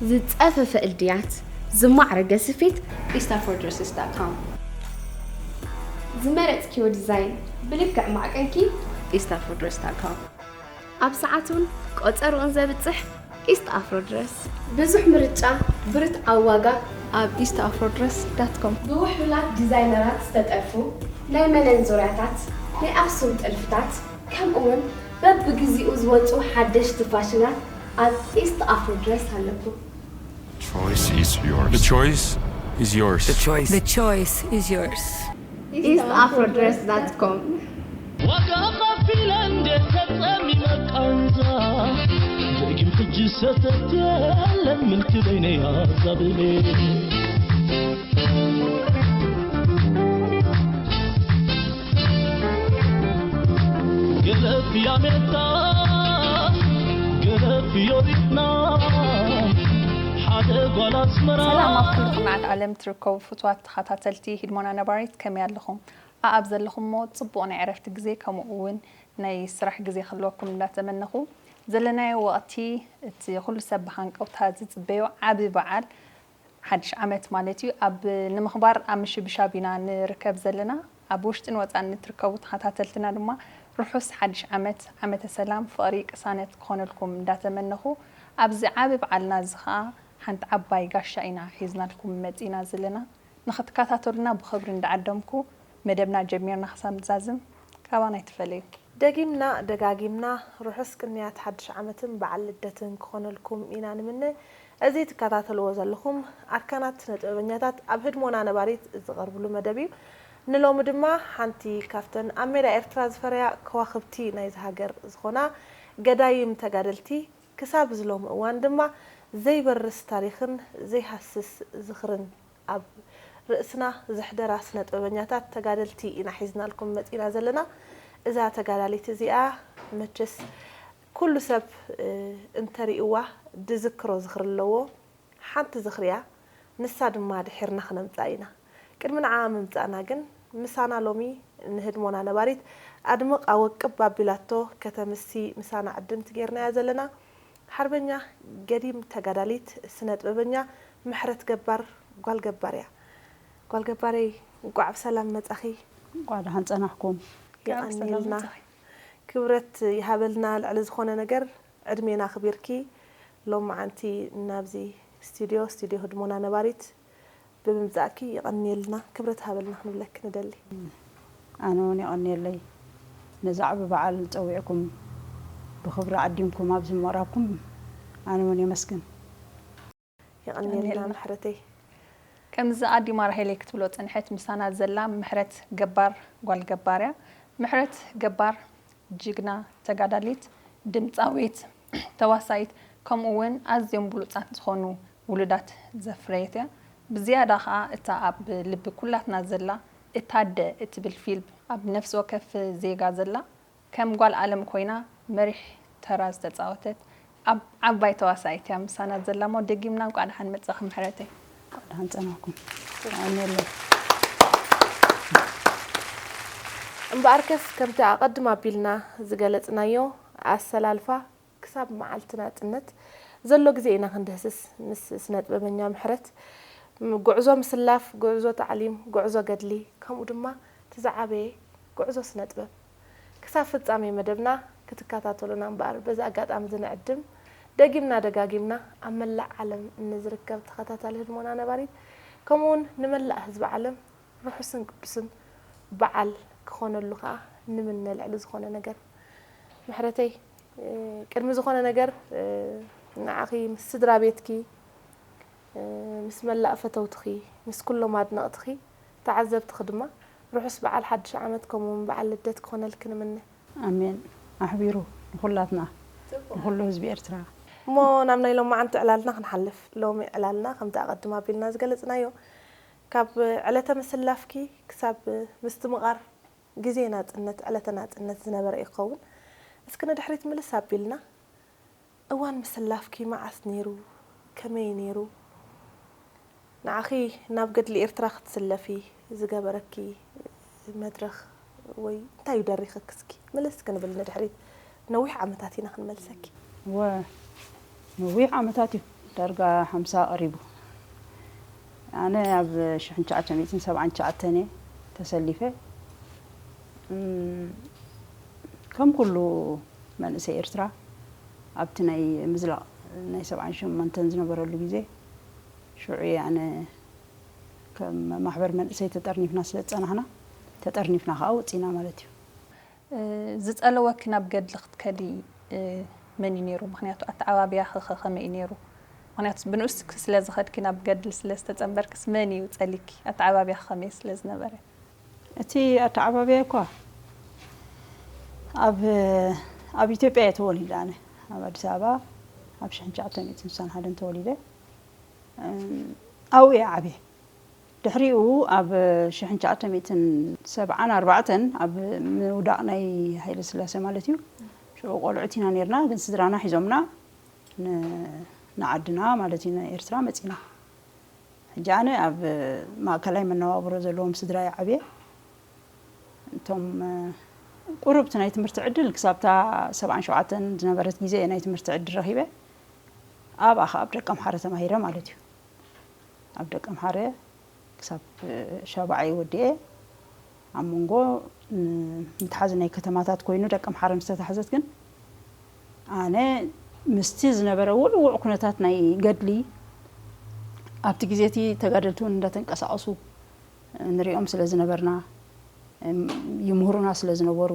ዝጸፈፈ እልድያት፣ ዝማዕረገ ስፌት፣ east afro dresses dot com። ዝመረጽክዮ ዲዛይን ብልክዕ ማዕቀንኪ፣ east afro dress dot com። ኣብ ሰዓቱን ቆጸርኡን ዘብጽሕ ኢስት ኣፍሮ ድረስ። ብዙሕ ምርጫ፣ ብርትዓዊ ዋጋ፣ ኣብ east afro dress dot com። ብውሕሉላት ዲዛይነራት ዝተጠልፉ ናይ መነን ዙርያታት፣ ናይ ኣኽሱም ጥልፍታት፣ ከምኡውን በብግዚኡ ዝወጹ ሓደሽቲ ፋሽናት ኣብ ኢስት ኣፍሮ ድረስ ኣለኩም። Choice is yours. The choice is yours. The choice. The choice is yours. east afro dress dot com። ዋጋ ከፊለ እንዴት ተጸሚመ ቃንዛ ደጊም ሕጂ ሰተት የለን ምልኪ በይነይ ኣዛብሌ ገለፍ ያሜታ ገለፍ ዮሪትና ሓደ ጓል ኣስመራ ሰላም ኣብ ኩሉ ኩርናዓት ዓለም ትርከቡ ፍትዋት ተኸታተልቲ ህድሞና ነባሪት ከመይ ኣለኹም? ኣኣብ ዘለኹሞ ጽቡቕ ናይ ዕረፍቲ ግዜ ከምኡ እውን ናይ ስራሕ ግዜ ክህልወኩም እንዳተመነኹ ዘለናዮ ወቕቲ እቲ ኩሉ ሰብ ብሃንቀውታ ዝጽበዮ ዓቢ በዓል ሓድሽ ዓመት ማለት እዩ ኣብ ንምኽባር ኣብ ምሽብሻብ ኢና ንርከብ ዘለና። ኣብ ውሽጥን ወጻን ንትርከቡ ተኸታተልትና ድማ ርሑስ ሓድሽ ዓመት ዓመተ ሰላም ፍቕሪ ቅሳነት ክኾነልኩም እንዳተመነኹ ኣብዚ ዓቢ በዓልና እዚ ኸኣ ሓንቲ ዓባይ ጋሻ ኢና ሒዝናልኩም መጺና ዘለና። ንኽትከታተሉና ብኽብሪ እንዳዓደምኩ መደብና ጀሚርና ክሳብ ንዛዝም ካባና ኣይትፈለዩ። ደጊምና ደጋጊምና ርሑስ ቅንያት ሓድሽ ዓመትን በዓል ልደትን ክኾነልኩም ኢና ንምነ። እዚ ትከታተልዎ ዘለኹም ኣርካናት ስነ ጥበበኛታት ኣብ ህድሞና ነባሪት ዝቐርብሉ መደብ እዩ። ንሎሚ ድማ ሓንቲ ካብተን ኣብ ሜዳ ኤርትራ ዝፈረያ ከዋኽብቲ ናይዚ ሃገር ዝኾና ገዳይም ተጋደልቲ ክሳብ ዝሎም እዋን ድማ ዘይበርስ ታሪኽን ዘይሃስስ ዝኽርን ኣብ ርእስና ዘሕደራ ስነ ጥበበኛታት ተጋደልቲ ኢና ሒዝናልኩም መጺና ዘለና። እዛ ተጋዳሊት እዚኣ መቸስ ኩሉ ሰብ እንተሪእዋ ድዝክሮ ዝኽሪ ኣለዎ። ሓንቲ ዝኽርያ ንሳ ድማ ድሒርና ክነምጻ ኢና። ቅድሚ ንዓ ምምጻእና ግን ምሳና ሎሚ ንህድሞና ነባሪት ኣድምቓ ወቅብ ኣቢላቶ ከተምሲ ምሳና ዕድምቲ ጌርናያ ዘለና ሓርበኛ ገዲም ተጋዳሊት ስነ ጥበበኛ ምሕረት ገባር ጓል ገባር እያ። ጓል ገባረይ እንቋዕ ብሰላም መጻኺ። እንቋዕ ደሓን ጸናሕኩም። የቐንየልና። ክብረት ይሃበልና ልዕሊ ዝኾነ ነገር ዕድሜና ኣኽቢርኪ ሎማዓንቲ ናብዚ ስቱድዮ ስቱድዮ ህድሞና ነባሪት ብምምጻእኪ የቐንየልና ክብረት ሃበልና ክንብለኪ ንደሊ። ኣነ እውን የቐንየለይ ነዚ ዓቢ በዓል ጸዊዕኩም ብኽብሪ ዓዲምኩም ኣብዚ ምቕራብኩም ኣነ እውን የመስግን። የቐንየልና ምሕረተይ። ከምዚ ኣዲማ ራሄለይ ክትብሎ ጸንሐት ምሳና ዘላ ምሕረት ገባር ጓል ገባር እያ። ምሕረት ገባር ጅግና ተጋዳሊት፣ ድምጻዊት፣ ተዋሳኢት ከምኡ እውን ኣዝዮም ብሉጻት ዝኾኑ ውሉዳት ዘፍረየት እያ። ብዝያዳ ኸኣ እታ ኣብ ልቢ ኩላትና ዘላ እታ ኣደ እትብል ፊልም ኣብ ነፍሲ ወከፍ ዜጋ ዘላ ከም ጓል ኣለም ኮይና መሪሕ ተራ ዝተጻወተት ኣብ ዓባይ ተዋሳኢት እያ ምሳና ዘላ እሞ ደጊምና እንቋዕ ደሓን መጻኺ ምሕረተይ። ደሓን ጸናሕኩም። ኣሜለይ። እምበኣርከስ ከምቲ ኣቐድም ኣቢልና ዝገለጽናዮ ኣሰላልፋ ክሳብ መዓልቲ ናጽነት ዘሎ ግዜ ኢና ክንድህስስ ምስ ስነ ጥበበኛ ምሕረት ጉዕዞ ምስላፍ፣ ጉዕዞ ታዕሊም፣ ጉዕዞ ገድሊ ከምኡ ድማ እቲ ዝዓበየ ጉዕዞ ስነ ጥበብ ክሳብ ፍጻሜ መደብና ክትከታተሉና እምበኣር በዚ ኣጋጣሚ እዚ ንዕድም። ደጊምና ደጋጊምና ኣብ መላእ ዓለም እንዝርከብ ተኸታታሊ ህድሞና ነባሪት ከምኡውን ንመላእ ህዝቢ ዓለም ርሑስን ቅዱስን በዓል ክኾነሉ ከኣ ንምነ ልዕሊ ዝኾነ ነገር። ምሕረተይ ቅድሚ ዝኾነ ነገር ንዓኺ ምስ ስድራ ቤትኪ ምስ መላእ ፈተውትኺ ምስ ኩሎም ኣድነቕትኺ ተዓዘብትኺ ድማ ርሑስ በዓል ሓድሽ ዓመት ከምኡውን በዓል ልደት ክኾነልኪ ንምነ። ኣሜን። ኣሕቢሩ ንኹላትና ንኹሉ ህዝቢ ኤርትራ። እሞ ናብ ናይ ሎማዓንቲ ዕላልና ክንሓልፍ። ሎሚ ዕላልና ከምቲ ኣቐድም ኣቢልና ዝገለጽናዮ ካብ ዕለተ ምስላፍኪ ክሳብ ምስትምቓር ግዜ ናጽነት ዕለተ ናጽነት ዝነበረ እዩ ክኸውን። እስኪ ንድሕሪት ምልስ ኣቢልና እዋን ምስላፍኪ መዓስ ነይሩ? ከመይ ነይሩ? ንዓኺ ናብ ገድሊ ኤርትራ ክትስለፊ ዝገበረኪ መድረኽ ወይ እንታይ እዩ ደሪኽኪ? እስኪ ምልስ ክንብል ንድሕሪት ነዊሕ ዓመታት ኢና ክንመልሰኪ። እወ ነዊሕ ዓመታት እዩ። ዳርጋ ሓምሳ ቀሪቡ። ኣነ ኣብ ሽሕን ትሽዓተ ሚእትን ሰብዓን ትሽዓተን እየ ተሰሊፈ። እም፣ ከም ኩሉ መንእሰይ ኤርትራ ኣብቲ ናይ ምዝላቕ ናይ ሰብዓን ሸሞንተን ዝነበረሉ ግዜ ሽዑ እየ ኣነ ከም ማሕበር መንእሰይ ተጠርኒፍና ስለ ዝጸናሕና፣ ተጠርኒፍና ከኣ ወጺና ማለት እዩ። እ፣ ዝጸለወኪ ናብ ገድሊ ክትከዲ፣ እ፣ መን እዩ ነይሩ? ምኽንያቱ ኣተዓባብያኺ ኸ ከመይ እዩ ነይሩ? ምኽንያቱ ብንኡስኪ ስለ ዝኸድኪ ናብ ገድሊ ስለ ዝተጸንበርክስ መን እዩ ጸሊኪ? ኣተዓባብያኺ ከመይ ስለ ዝነበረ? እቲ ኣተዓባብያ እኳ ኣብ፣ ኣብ ኢትዮጵያ እየ ተወሊደ ኣነ። ኣብ ኣዲስ ኣበባ ኣብ ሽሕን ትሽዓተ ሚእትን ስሳን ሓደን ተወሊደ። እም፣ ኣብኡ እየ ዓብየ። ድሕሪኡ ኣብ ሽሕን ትሽዓተ ሚእትን ሰብዓን ኣርባዕተን ኣብ ምውዳቕ ናይ ሃይለ ስላሴ ማለት እዩ። ሽዑ ቆልዑት ኢና ነይርና፣ ግን ስድራና ሒዞምና ን-፣ ንዓድና ማለት እዩ፣ ንኤርትራ መጺና። ሕጂ ኣነ ኣብ ማእከላይ መነባብሮ ዘለዎም ስድራ እየ ዓብየ። እቶም፣ እ፣ ቁሩብ እቲ ናይ ትምህርቲ ዕድል ክሳብታ ሰብዓን ሸውዓተን ዝነበረት ግዜ እየ ናይ ትምህርቲ ዕድል ረኺበ። ኣብኣ ኸኣ ኣብ ደቀምሓረ ተማሂረ ማለት እዩ። ኣብ ደቀምሓረ ክሳብ፣ እ፣ ሻብዓይ ወዲኤ ኣብ መንጎ፣ እ፣ ምትሓዝ ናይ ከተማታት ኮይኑ ደቀምሓረ ምስ ተታሕዘት ግን ኣነ ምስቲ ዝነበረ ውዕዉዕ ኩነታት ናይ ገድሊ ኣብቲ ግዜ እቲ ተጋደልቲ እውን እንዳተንቀሳቐሱ ንሪኦም ስለ ዝነበርና፣ እም፣ ይምህሩና ስለ ዝነበሩ፣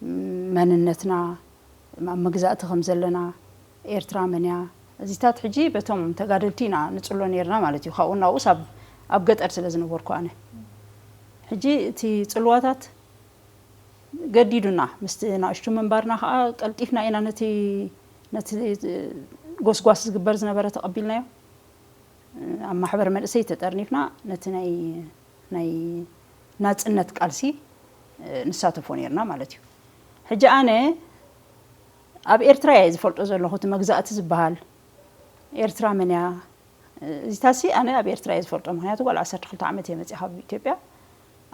እም፣ መንነትና፣ ኣብ መግዛእቲ ከም ዘለና፣ ኤርትራ መን እያ፣ እዚታት ሕጂ በቶም ተጋደልቲ ኢና ንጽሎ ነይርና ማለት እዩ። ካብኡ ናብኡስ ኣብ፣ ኣብ ገጠር ስለ ዝነበርኩ ኣነ። ሕጂ እቲ ጽልዋታት ገዲዱና፣ ምስቲ ንኣሽቱ ምንባርና ከኣ ቀልጢፍና ኢና ነቲ፣ ነቲ ጎስጓስ ዝግበር ዝነበረ ተቐቢልናዮ። ኣብ ማሕበር መንእሰይ ተጠርኒፍና ነቲ ናይ፣ ናይ ናጽነት ቃልሲ፣ እ፣ ንሳተፎ ነይርና ማለት እዩ። ሕጂ ኣነ ኣብ ኤርትራ እየ ዝፈልጦ ዘለኹ፣ እቲ መግዛእቲ ዝበሃል ኤርትራ መን እያ? እዚታሲ ኣነ ኣብ ኤርትራ እየ ዝፈልጦ፣ ምኽንያቱ ጓል ዓሰርተ ክልተ ዓመት እየ መጺኣ ካብ ኢትዮጵያ።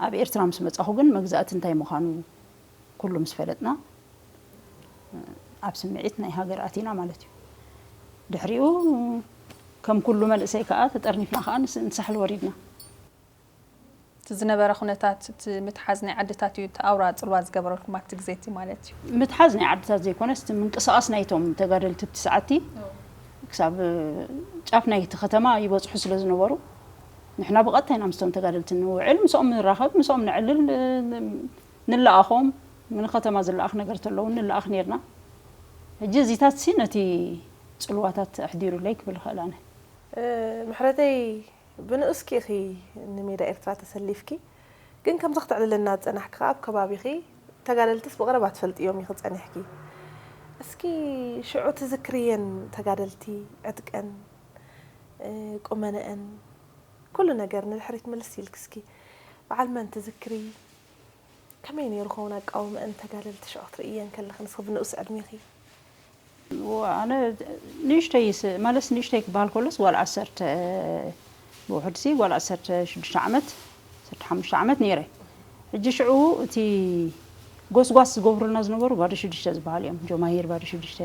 ኣብ ኤርትራ ምስ መጻኹ ግን መግዛእቲ እንታይ ምዃኑ ኩሉ ምስ ፈለጥና፣ ኣብ ስምዒት ናይ ሃገር ኣቲና ማለት እዩ። ድሕሪኡ ከም ኩሉ መንእሰይ ከኣ ተጠርኒፍና ከኣ ንስ-፣ ንሳሕል ወሪድና። እቲ ዝነበረ ኩነታት፣ እቲ ምትሓዝ ናይ ዓድታት እዩ እቲ ኣውራ ጽልዋ ዝገበረልኩም ኣብቲ ግዜ እቲ ማለት እዩ? ምትሓዝ ናይ ዓድታት ዘይኮነስ፣ እቲ ምንቅስቓስ ናይቶም ተጋደልቲ ኣብቲ ሰዓትቲ ክሳብ ጫፍ ናይቲ ከተማ ይበጽሑ ስለ ዝነበሩ፣ ንሕና ብቐጥታ ኢና ምስቶም ተጋደልቲ ንውዕል፣ ምስኦም ንራኸብ፣ ምስኦም ነዕልል፣ ንለኣኾም፣ ንከተማ ዝለኣኽ ነገር ተለዉ ንለኣኽ ነይርና። ሕጂ እዚታትሲ ነቲ ጽልዋታት ኣሕዲሩለይ ክብል እኽእል ኣነ። እ፣ ምሕረተይ፣ ብንኡስኪ ኢኺ ንሜዳ ኤርትራ ተሰሊፍኪ፣ ግን ከምዚ ክተዕልልና ዝጸናሕኪ ከኣ ኣብ ከባቢኺ ተጋደልትስ ብቐረባ ትፈልጥዮም ኢኺ ጸኒሕኪ። እስኪ ሽዑ ትዝክርየን ተጋደልቲ ዕጥቀን፣ እ፣ ቁመነአን፣ ኩሉ ነገር ንድሕሪት ምልስ ኢልኪ እስኪ በዓል መን ትዝክሪ? ከመይ ነይሩ ኸውን ኣቃውመአን ተጋደልቲ ሽዑ ክትርእየን ከለኺ ንስኺ ብንኡስ ዕድሜኺ? ዋ፣ ኣነ ንእሽተይ ስ-፣ ማለት ንእሽተይ ክበሃል ከሎስ ጓል ዓሰርተ፣ ብውሕድሲ ጓል ዓሰርተ ሽዱሽተ ዓመት፣ ዓሰርተ ሓሙሽተ ዓመት ነይረ። ሕጂ ሽዑ እቲ ጎስጓስ ዝገብሩልና ዝነበሩ ባዶ ሽዱሽተ ዝበሃሉ እዮም፣ ጆማሂር ባዶ ሽዱሽተ።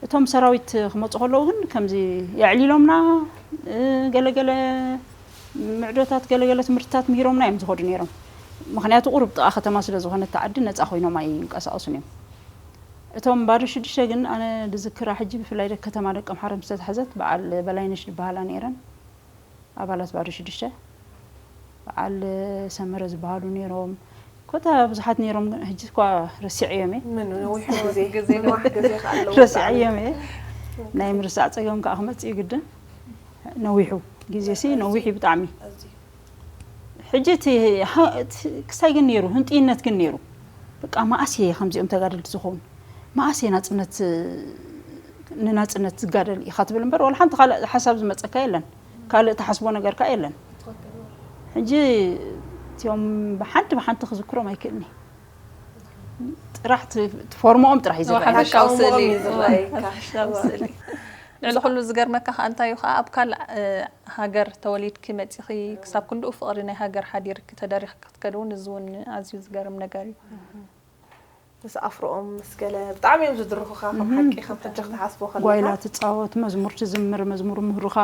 እቶም ሰራዊት ክመጹ ከለዉ ግን ከምዚ የዕሊሎምና፣ እ፣ ገለገለ ምዕዶታት፣ ገለገለ ትምህርትታት ምሂሮምና እዮም ዝኸዱ ነይሮም። ምኽንያቱ ቁሩብ ጥቓ ከተማ ስለ ዝኾነት እታ ዓዲ ነጻ ኮይኖም ኣይንቀሳቐሱን እዮም። እቶም ባዶ ሽዱሽተ ግን ኣነ ዝዝክራ ሕጂ ብፍላይ ደ-፣ ከተማ ደቀምሓረ ምስ ተታሕዘት በዓል በላይነሽ ዝበሃላ ነይረን። ኣባላት ባዶ ሽዱሽተ በዓል ሰመረ ዝበሃሉ ነይሮም። ኮታ ብዙሓት ነይሮም፣ ግን ሕጂ እኳ ረሲዐዮም እየ። ምን ነዊሑ ግዜ፣ ግዜ ነዋሕ ግዜ ከኣለዎ ብጣዕሚ። ረሲዐዮም እየ። ናይ ምርሳዕ ጸገም ከኣ ክመጽእ እዩ ግድን። ነዊሑ ግዜሲ ነዊሕ እዩ ብጣዕሚ። ኣዝዩ። ሕጂ እቲ ሃ-፣ እቲ ክስታይ ግን ነይሩ፣ ህንጥይነት ግን ነይሩ። በቃ መኣስ እየ ከምዚኦም ተጋደልቲ ዝኸውን? መኣስ እየ ናጽነት፣ ንናጽነት ዝጋደል ኢኻ ትብል እምበር፣ ዋላ ሓንቲ ካልእ ሓሳብ ዝመጸካ የለን። ካልእ ትሓስቦ ነገር ከኣ የለን። ሕጂ እቲኦም ብሓንቲ ብሓንቲ ክዝክሮም ኣይክእልኒ። ጥራሕ ት-፣ ትፎርሞኦም ጥራሕ እዩ ዝረኣየኒ። ሓፈሻዊ ስእሊ እዩ። ሓፈሻዊ ስእሊ። ልዕሊ ኩሉ ዝገርመካ ከኣ እንታይ እዩ ከኣ፣ ኣብ ካልእ፣ እ፣ ሃገር ተወሊድኪ መጺኺ፣ ክሳብ ክንድኡ ፍቕሪ ናይ ሃገር ሓዲርኪ ተደሪኽኪ ክትከዲ እውን፣ እዚ እውን ኣዝዩ ዝገርም ነገር እዩ። ምስ ኣፍሮኦም ምስ ገለ ብጣዕሚ እዮም ዝድርኹኻ። ከም እህ። ሓቂ ከም ሕጂ ክትሓስቦ ከለኻ። ጓይላ ትጻወት፣ መዝሙር ትዝምር፣ መዝሙር ምህሩኻ።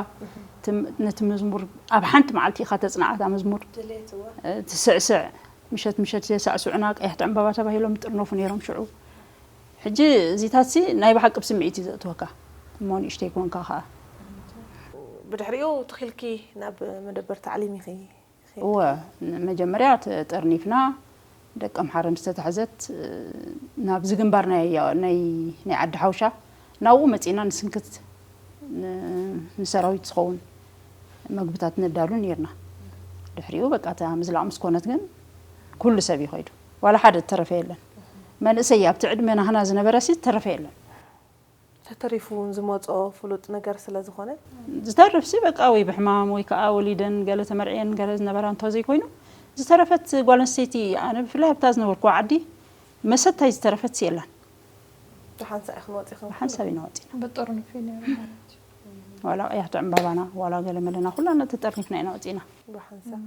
ትም-፣ ነቲ መዝሙር ኣብ ሓንቲ መዓልቲ ኢኻ ተጽንዓታ መዝሙር። ድሌት እወ። እ፣ ትስዕስዕ። ምሸት ምሸት የሳዕስዑና፣ ቀያሕቲ ዕምባባ ተባሂሎም ይጥርነፉ ነይሮም ሽዑ። ሕጂ እዚታትሲ ናይ ብሓቂ ብስምዒት እዩ ዘእትወካ። እሞ ንእሽተይ ኮንካ ኸኣ። ብድሕሪኡ ትኺልኪ ናብ መደበር ታዕሊም ኢኺ ኺድ። እወ፣ መጀመርያ ተጠርኒፍና፣ ደቂ ኣምሓረ ምስ ተታሕዘት፣ ናብዚ ግንባር ናይ፣ ናይ፣ ናይ ዓዲ ሓውሻ፣ ናብኡ መጺእና ንስንክት፣ ን-፣ ንሰራዊት ዝኸውን መግብታት ነዳሉ ነይርና። ድሕሪኡ በቃ እታ ምዝላቕ ምስ ኮነት ግን ኩሉ ሰብ እዩ ኸይዱ። ዋላ ሓደ እተረፈ የለን። መንእሰይ ኣብቲ ዕድመ ናህና ዝነበረ ሲ እተረፈ የለን። ተተሪፉ እውን ዝመጾ ፍሉጥ ነገር ስለ ዝኾነ? ዝተርፍ ሲ በቃ ወይ ብሕማም ወይ ከኣ ወሊደን ገለ ተመርዕየን ገለ ዝነበራ እንተ ዘይኮይኑ፣ ዝተረፈት ጓል ኣንስተይቲ፣ ኣነ ብፍላይ ኣብታ ዝነበርኩዋ ዓዲ መሰታይ ዝተረፈት ሲ የላን። ብሓንሳእ ኢኽን ወጺኽን? ብሓንሳብ ኢና ወጺና። ብጥርንፍ እዩ ነይሩ ማለት እዩ። ዋላ ቀያሕቲ ዕምባባና፣ ዋላ ገለ መለና፣ ኩላና ተጠርኒፍና ኢና ወጺና። ብሓንሳእ።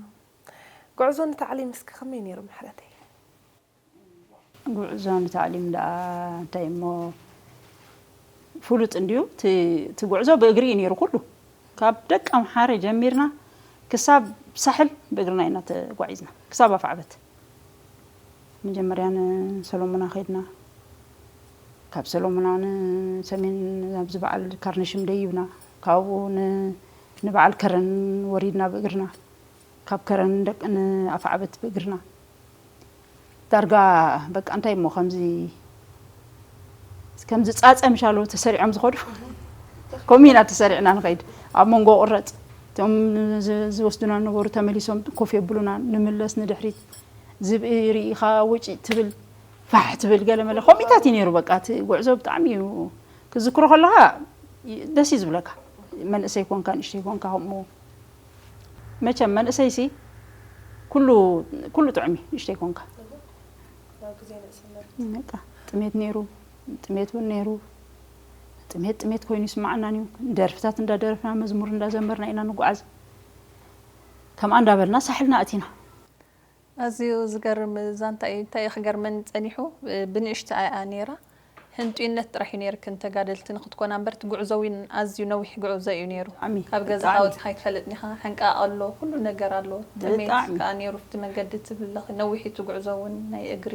ጉዕዞ ንታዕሊም እስኪ ከመይ ነይሩ ምሕረተይ? ጉዕዞ ንታዕሊም ደኣ እንታይ እሞ ፍሉጥ እንድዩ። እቲ፣ እቲ ጉዕዞ ብእግሪ እዩ ነይሩ ኩሉ። ካብ ደቂ ኣምሓረ ጀሚርና ክሳብ ሳሕል ብእግርና ኢና ተጓዒዝና። ክሳብ ኣፍዓበት። መጀመርያ ንሰሎሙና ከድና። ካብ ሰሎሙና ንሰሜን ኣብዚ በዓል ካርነሽም ደይብና። ካብኡ ን-፣ ንበዓል ከረን ወሪድና ብእግርና። ካብ ከረን ደቅ-፣ ንኣፍዓበት ብእግርና። ዳርጋ በቃ እንታይ እሞ ከምዚ፣ ከምዚ ጻጸ ምሻሎ ተሰሪዖም ዝኸዱ ከምኡ ኢና ተሰሪዕና ንኸይድ። ኣብ መንጎ ቁረጽ እቶም ዝ-፣ ዝወስዱና ነበሩ ተመሊሶም ኮፍ የብሉና፣ ንምለስ ንድሕሪት። ዝብኢ ርኢኻ ውጪ ትብል፣ ፋሕ ትብል ገለ መለ። ከምኡታት እዩ ነይሩ በቃ። እቲ ጉዕዞ ብጣዕሚ እዩ ክዝክሮ ከለኻ ይ-፣ ደስ እዩ ዝብለካ። መንእሰይ ኮንካ፣ ንእሽተይ ኮንካ ከምኡ። መቸም መንእሰይሲ ኩሉ፣ ኩሉ ጥዑም እዩ፣ ንእሽተይ ኮንካ። ኣብ ግዜ ንእስነት። በቃ ጥሜት ነይሩ፣ ጥሜት እውን ነይሩ። ጥሜት፣ ጥሜት ኮይኑ ይስማዓናን እዩ። ደርፍታት እንዳደረፍና፣ መዝሙር እንዳዘመርና ኢና ንጓዓዝ። ከምኣ እንዳበልና ሳሕልና ኣቲና። ኣዝዩ ዝገርም ዛንታ እዩ። እንታይ እዩ ክገርመኒ ጸኒሑ፣ ብንእሽተኣ እያ ነይራ። ህንጡይነት ጥራሕ እዩ ነይርክን ተጋደልቲ ንክትኮና እምበር፣ እቲ ጉዕዞ እውን ኣዝዩ ነዊሕ ጉዕዞ እዩ ነይሩ። ብጣዕሚ፣ ካብ ገዛኻ ብጣዕሚ። ወጺኻ ኣይትፈልጥን ኢኻ። ሕንቃቕ ኣሎ፣ ኩሉ ነገር ኣሎ። ጥሜት ብጣዕሚ። ከኣ ነይሩ ኣብቲ መገዲ ትብል ኣለኺ። ነዊሕ እዩ እቲ ጉዕዞ እውን ናይ እግሪ፣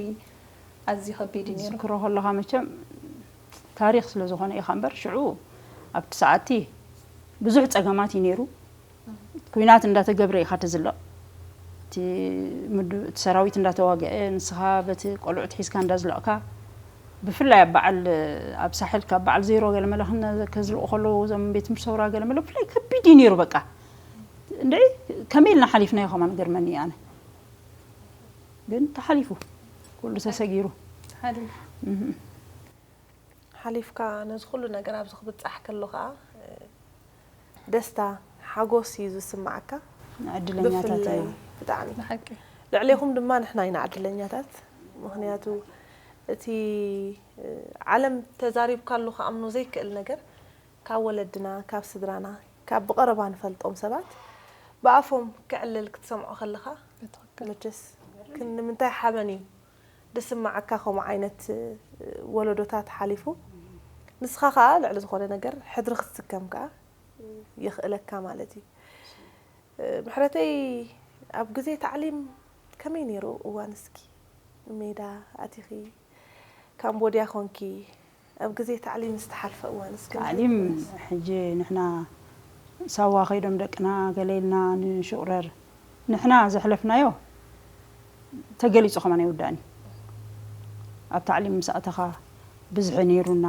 ኣዝዩ ከቢድ እዩ ነይሩ። ዝክሮ ከለኻ መቸም ታሪኽ ስለ ዝኾነ ኢኻ እምበር፣ ሽዑ ኣብቲ ሰዓቲ ብዙሕ ጸገማት እዩ ነይሩ። ኲናት እንዳተገብረ ኢኻ ትዝለቕ። እቲ ምድ-፣ እቲ ሰራዊት እንዳተዋግአ፣ ንስኻ በቲ ቆልዑት ሒዝካ እንዳዝለቕካ፣ ብፍላይ ኣብ በዓል፣ ኣብ ሳሕል ካብ በዓል ዜሮ ገለ መለ ክነ-፣ ከዝልቑ ከለዉ፣ እዞም ቤት ትምህርቲ ሰውራ ገለ መለ፣ ብፍላይ ከቢድ እዩ ነይሩ በቃ። እንድዒ፣ ከመይ ኢልና ሓሊፍናዮ ከማን ገርመኒ ኣነ። ግን ተሓሊፉ፣ ኩሉ ተሰጊሩ። ሓሊፉ። እህ። ሓሊፍካ ነዚ ኩሉ ነገር ኣብዚ ክብጻሕ ከሎ ከኣ፣ ደስታ፣ ሓጎስ እዩ ዝስምዓካ። ዕድለኛታት ብፍላይ ኢና። ብጣዕሚ። ብሓቂ። ልዕሌኹም ድማ ንሕና ኢና ዕድለኛታት። ምኽንያቱ እቲ፣ እ፣ ዓለም ተዛሪብካሉ ክኣምኖ ዘይክእል ነገር ካብ ወለድና፣ ካብ ስድራና፣ ካብ ብቐረባ ንፈልጦም ሰባት ብኣፎም ክዕለል ክትሰምዖ ከለኻ፣ ብትኽክል። መቸስ ክን-፣ ንምንታይ ሓበን እዩ ዝስምዓካ ከምኡ ዓይነት፣ እ፣ ወለዶታት ሓሊፉ። ንስኻ ኸኣ ልዕሊ ዝኾነ ነገር ሕድሪ ክትስከም ከኣ የኽእለካ ማለት እዩ። እ፣ ምሕረተይ፣ ኣብ ግዜ ታዕሊም ከመይ ነይሩ እዋን እስኪ? ሜዳ ኣቲኺ፣ ካምቦድያ ኮንኪ፣ ኣብ ግዜ ታዕሊም ዝተሓልፈ እዋን እስኪ ታዕሊም፣ ሕጂ ንሕና ሳዋ ከይዶም ደቅና ገለ ኢልና ንሽቑረር። ንሕና ዘሕለፍናዮ ተገሊጹ ከማን ኣይውዳእን እዩ። ኣብ ታዕሊም ምስ ኣተኻ ብዝሒ ነይሩና፣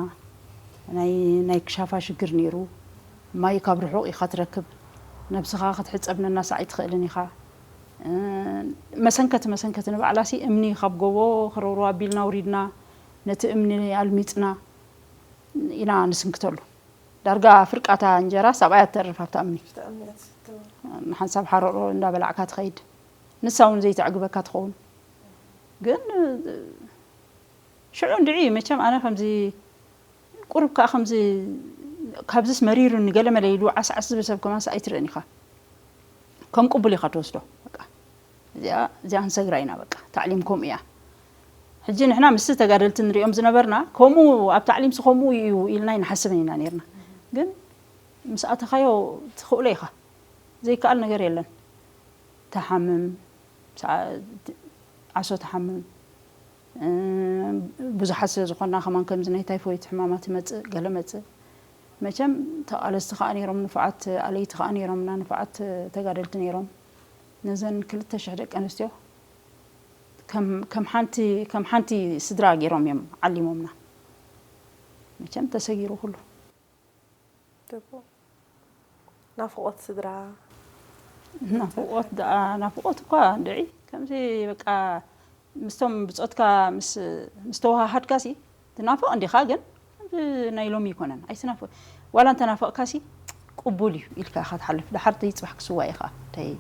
ናይ፣ ናይ ክሻፋ ሽግር ነይሩ። ማይ ካብ ርሑቕ ኢኻ ትረክብ። ነብስኻ ክትሕጸብ ነናስ ኣይትኽእልን ኢኻ። እ፣ መሰንከቲ፣ መሰንከቲ ንባዕላሲ እምኒ ካብ ጎቦ ክረውሮ ኣቢልና ውሪድና፣ ነቲ እምኒ ኣልሚጽና ኢና ንስንክተሉ። ዳርጋ ፍርቃታ እንጀራ ሳብኣያ ትተርፍ ኣብታ እምኒ። ኣብታ እምኒ እያ ትስተ። ንሓንሳብ ሓሮሮ እንዳበላዕካ ትኸይድ። ንሳ እውን ዘይተዕግበካ ትኸውን። ግን ሽዑ እንድዒ መቸም ኣነ ከምዚ ቁሩብ ከኣ ከምዚ ካብዚስ መሪሩኒ ገለ መለ ኢሉ ዓስዓስ ዝብል ሰብ ከማንስ ኣይትርእን ኢኻ። ከም ቅቡል ኢኻ ትወስዶ። በቃ እዚኣ፣ እዚኣ ክንሰግራ ኢና በቃ። ታዕሊም ከምኡ እያ። ሕጂ ንሕና ምስ ተጋደልቲ ንሪኦም ዝነበርና ከምኡ ኣብ ታዕሊምሲ ከምኡ እዩ ኢልና ኣይንሓስብን ኢና ነርና። ግን ምስ ኣተኻዮ ትኽእሎ ኢኻ፣ ዘይከኣል ነገር የለን። ተሓምም፣ ዓሶ ተሓምም፣ ብዙሓት ስለ ዝኾንና ከማን ከምዚ ናይ ታይፎይት ሕማማት ይመፅእ፣ ገለ መፅእ። መቸም ተቓለስቲ ከዓ ነይሮም፣ ንፉዓት ኣለይቲ ከዓ ነይሮምና፣ ንፉዓት ተጋደልቲ ነይሮም። ነዘን ክልተ ሽሕ ደቂ ኣንስትዮ ከም ሓንቲ ስድራ ገይሮም እዮም ዓሊሞምና። መቸም ተሰጊሩ ኩሉ። ናፍቆት ስድራ። ናፍቆት ደኣ ናፍቆት እኳ ድዒ ከምዚ በቃ ምስቶም ብጾትካ ምስ ምስ ተወሃሃድካ ሲ ትናፍቕ እንዲኻ፣ ግን ከምዚ ናይ ሎሚ ይኮነን ኣይትናፍቕ። ዋላ እንተናፈቕካ ሲ ቅቡል እዩ ኢልካ ኢኻ ትሓልፍ። ድሓር ተይ ጽባሕ ክስዋ ኢኻ ተይ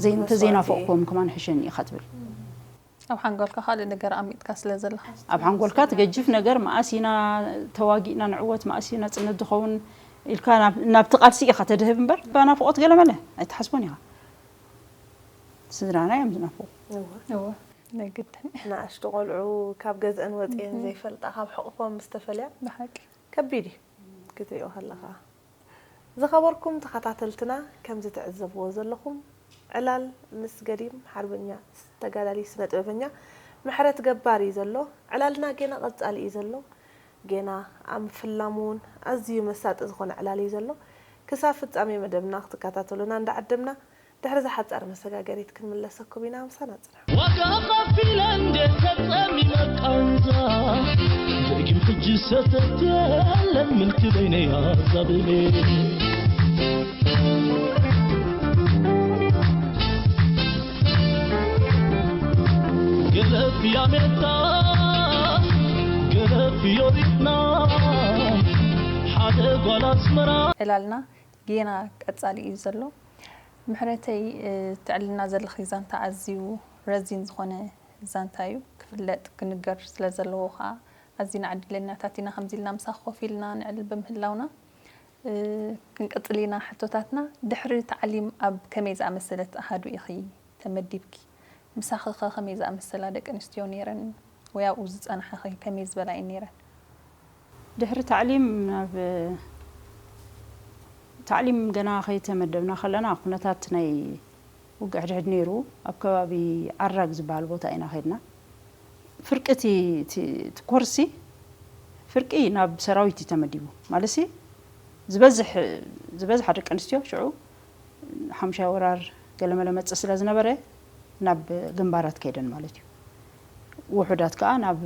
ዘይ እንተ ዘይናፈቕኩም ከማን ሕሸኒ ኢኻ ትብል። ኣብ ሓንጎልካ ካልእ ነገር ኣሚጥካ ስለ ዘለኻ ኣብ ሓንጎልካ ትገጅፍ ነገር መኣስ ኢና ተዋጊእና ንዕወት መኣስ ኢና ጽነት ዝኸውን ኢልካ ናብቲ ቃልሲ ኢኻ ተድህብ እምበር ብናፍቆት ገለመለ ኣይትሓስቦን ኢኻ። ስድራና እዮም ዝናፍቁ። እወ ናይ ግድን ንኣሽቱ ቆልዑ ካብ ገዝአን ወፅየን ዘይፈልጣ ካብ ሕቑፎም ምስ ተፈልያ ብሓቂ ከቢድ እዩ ክትሪኦ ከለኻ። ዝኸበርኩም ተኸታተልትና ከምዚ ትዕዘብዎ ዘለኹም ዕላል ምስ ገዲም ሓርበኛ ተጋዳሊ ስነ ጥበበኛ ምሕረት ገባር እዩ ዘሎ። ዕላልና ጌና ቀጻሊ እዩ ዘሎ። ጌና ኣብ ምፍላሙ እውን ኣዝዩ መሳጢ ዝኾነ ዕላል እዩ ዘሎ። ክሳብ ፍጻሜ መደብና ክትከታተሉና እንዳዓደምና ድሕሪ እዛ ሓጻር መሰጋገሪት ክንምለሰኩም ኢና። ምሳና ጽንሑ። ዋጋ ከፊለ እንዴት ተጸሚመ ቃንዛ ደጊም ሕጂ ሰተት የለን ምልኪ በይነይ ኣዛብሌ ገለፍ ያሜታ ገለፍ ዮሪትና ሓደ ጓል ኣስመራ ዕላልና ጌና ቀጻሊ እዩ ዘሎ። ምሕረተይ፣ ትዕልና ዘለኺ ዛንታ ኣዝዩ ረዚን ዝኾነ ዛንታ እዩ። ክፍለጥ ክንገር ስለ ዘለዎ ኸኣ ኣዚና ዕድለኛታት ኢና ከምዚ ኢልና ምሳኺ ኮፍ ኢልና ንዕልል ብምህላውና። ክንቅጽል ኢና ሕቶታትና። ድሕሪ ታዕሊም ኣብ ከመይ ዝኣመሰለት ኣሃዱ ኢኺ ተመዲብኪ? ምሳኺ ኸ ከመይ ዝኣመሰላ ደቂ ኣንስትዮ ነይረን? ወይ ኣብኡ ዝጸናሕኺ ከመይ ዝበላ እየን ነይረን? ድሕሪ ታዕሊም ናብ ታዕሊም ገና ከይተመደብና ከለና ኩነታት ናይ ውግእ ሕድሕድ ነይሩ። ኣብ ከባቢ ዓራግ ዝበሃል ቦታ ኢና ከድና። ፍርቂ እቲ ኮርሲ ፍርቂ ናብ ሰራዊት እዩ ተመዲቡ። ማለትሲ ዝበዝሕ ዝበዝሓ ደቂ ኣንስትዮ ሽዑ ሓምሻይ ወራር ገለመለ መጽእ ስለ ዝነበረ ናብ ግንባራት ከይደን ማለት እዩ። ውሑዳት ከዓ ናብ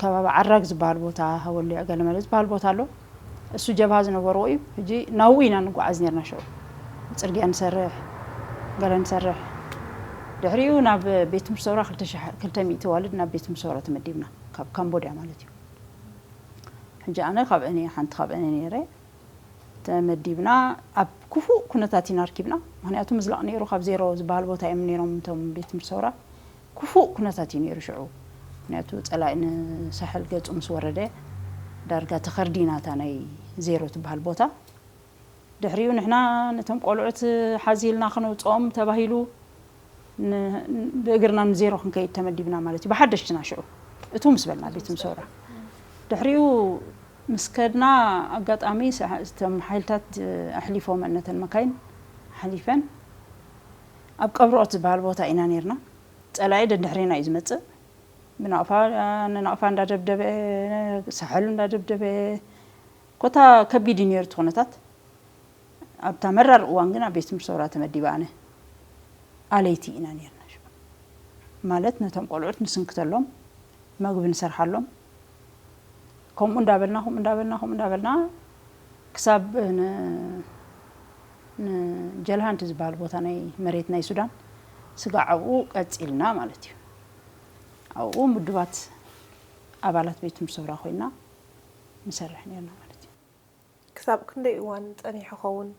ከባቢ ዓራግ ዝበሃል ቦታ ሃወሊዕ ገለመለ ዝበሃል ቦታ ኣሎ። እሱ ጀብሃ ዝነበርዎ እዩ። ሕጂ ናብኡ ኢና ንጓዓዝ ነርና። ሽዑ ፅርግያ ንሰርሕ፣ ገለ ንሰርሕ። ድሕሪኡ ናብ ቤት ትምህርቲ ሰውራ ክልተ ሚእቲ ዋልድ ናብ ቤት ትምህርቲ ሰውራ ተመዲብና ካብ ካምቦድያ ማለት እዩ። ሕጂ ኣነ ካብአን እየ ሓንቲ ካብአን እየ ነይረ። ተመዲብና ኣብ ክፉእ ኩነታት ኢና ኣርኪብና። ምክንያቱ ምዝላቕ ነይሩ ካብ ዜሮ ዝበሃል ቦታ እዮም ነይሮም እቶም ቤት ትምህርቲ ሰውራ። ክፉእ ኩነታት እዩ ነይሩ ሽዑ። ምክንያቱ ፀላኢ ንሳሕል ገፁ ምስ ወረደ ዳርጋ ተኸርዲና እታ ናይ ዜሮ ትበሃል ቦታ። ድሕሪኡ ንሕና ነቶም ቆልዑት ሓዚልና ክነውፅኦም ተባሂሉ ብእግርና ንዜሮ ክንከይድ ተመዲብና ማለት እዩ። ብሓደሽትና ሽዑ እቱ ምስ በልና ቤት ምሰውራ ድሕሪኡ ምስ ከድና ኣጋጣሚ እቶም ሓይልታት ኣሕሊፎም ነተን መካይን ሓሊፈን ኣብ ቀብርኦት ዝበሃል ቦታ ኢና ነርና። ፀላኢ ደድሕሬና እዩ ዝመፅእ። ብናቕፋ ንናቕፋ እንዳደብደበ ሳሕል እንዳደብደበ ኮታ ከቢድ እዩ ነይሩ እቲ ኩነታት። ኣብታ መራር እዋን ግን ኣብ ቤት ትምህርቲ ሰውራ ተመዲበ ኣነ ኣለይቲ ኢና ነርና። ማለት ነቶም ቆልዑት ንስንክተሎም፣ መግቢ ንሰርሓሎም። ከምኡ እንዳበልና ከምኡ እንዳበልና ከምኡ እንዳበልና ክሳብ ንጀልሃንት ዝበሃል ቦታ ናይ መሬት ናይ ሱዳን ስጋዕ ኣብኡ ቀፂልና ማለት እዩ። ኣብኡ ምዱባት ኣባላት ቤት ትምህርቲ ሰውራ ኮይና ንሰርሕ ነርና ማለት እዩ። ክሳብ ክንደይ እዋን ጸኒሑ ኸውን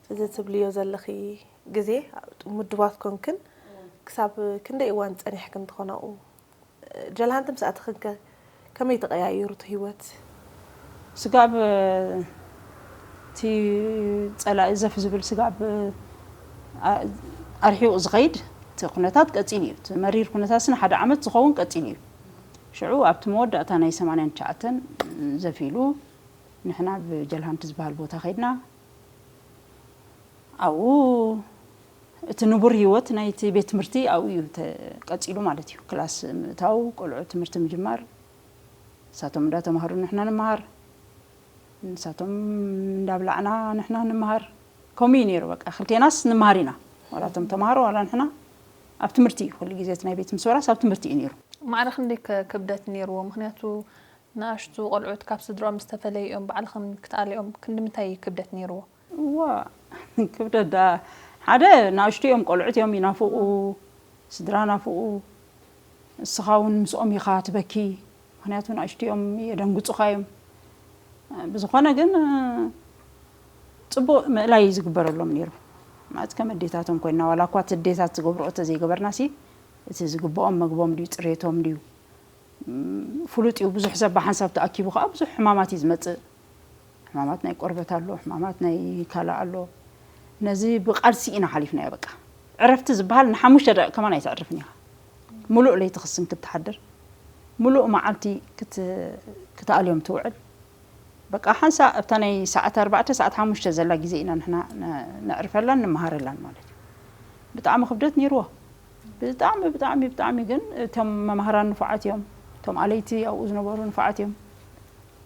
እዚ ትብልዮ ዘለኺ ግዜ ምድባት ኮንክን ክሳብ ክንደይ እዋን ጸኒሕክን ትኾና ኣብኡ? ጀልሃንቲ ምስ ኣተኽን ከ ከመይ ተቐያይሩ እቲ ህይወት? ስጋብ እቲ ጸላኢ ዘፍ ዝብል ስጋብ ኣርሒቑ ዝኸይድ እቲ ኩነታት ቀጺሉ እዩ። እቲ መሪር ኩነታትስ ንሓደ ዓመት ዝኸውን ቀጺሉ እዩ። ሽዑ ኣብቲ መወዳእታ ናይ ሰማንያን ትሽዓተን ዘፊሉ ንሕና ብጀልሃንቲ ዝበሃል ቦታ ከይድና። ኣብኡ እቲ ንቡር ህይወት ናይቲ ቤት ትምህርቲ ኣብኡ እዩ ተ- ቀጺሉ ማለት እዩ። ክላስ ምእታው፣ ቆልዑ ትምህርቲ ምጅማር፣ ንሳቶም እንዳተማሃሩ ንሕና ንመሃር፣ ንሳቶም እንዳብላዕና ንሕና ንመሃር። ከምኡ እዩ ነይሩ። በቃ ክልቴናስ ንመሃር ኢና፣ ዋላ እቶም ተማሃሮ ዋላ ንሕና ኣብ ትምህርቲ እዩ። ኩሉ ግዜ እቲ ናይ ቤት ምሶራስ ኣብ ትምህርቲ እዩ ነይሩ። ማዕረ ክንደይ ከ ክብደት ነይርዎ? ምክንያቱ ንኣሽቱ ቆልዑት ካብ ስድራኦም ዝተፈለዩ እዮም፣ ባዕልኽን ክትኣልዮም ክንዲ ምንታይ ክብደት ነይርዎ? እዋ ክብደት ዳ ሓደ ንኣሽቱ እዮም፣ ቆልዑት እዮም፣ ይናፍቑ፣ ስድራ ናፍቑ። እስኻ እውን ምስኦም ኢኻ ትበኪ፣ ምክንያቱ ንኣሽቱ እዮም፣ የደንግጹኻ እዮም። ብዝኾነ ግን ጽቡቕ ምእላይ ዝግበረሎም ነይሩ። ማለት ከም ኣዴታቶም ኮይና ዋላ እኳ እቲ ኣዴታት ዝገብርኦ ተዘይገበርናሲ እቲ ዝግብኦም መግቦም ድዩ ጽሬቶም ድዩ ፍሉጥ እዩ። ብዙሕ ሰብ ብሓንሳብ ተኣኪቡ ከዓ ብዙሕ ሕማማት እዩ ዝመፅእ። ሕማማት ናይ ቆርበት ኣሎ፣ ሕማማት ናይ ካልእ ኣሎ። ነዚ ብቃልሲ ኢና ሓሊፍናዮ። በቃ ዕረፍቲ ዝበሃል ንሓሙሽተ ደቂቅ ከማን ኣይተዕርፍን ኢኻ። ሙሉእ ለይቲ ክስን ክትሓድር፣ ሙሉእ መዓልቲ ክትኣልዮም ትውዕል። በቃ ሓንሳ ኣብታ ናይ ሰዓት ኣርባዕተ ሰዓት ሓሙሽተ ዘላ ግዜ ኢና ንሕና ነዕርፈላን ንመሃረላን ማለት እዩ። ብጣዕሚ ክብደት ነይርዎ። ብጣዕሚ ብጣዕሚ ብጣዕሚ ግን እቶም መማህራን ንፉዓት እዮም። እቶም ኣለይቲ ኣብኡ ዝነበሩ ንፉዓት እዮም።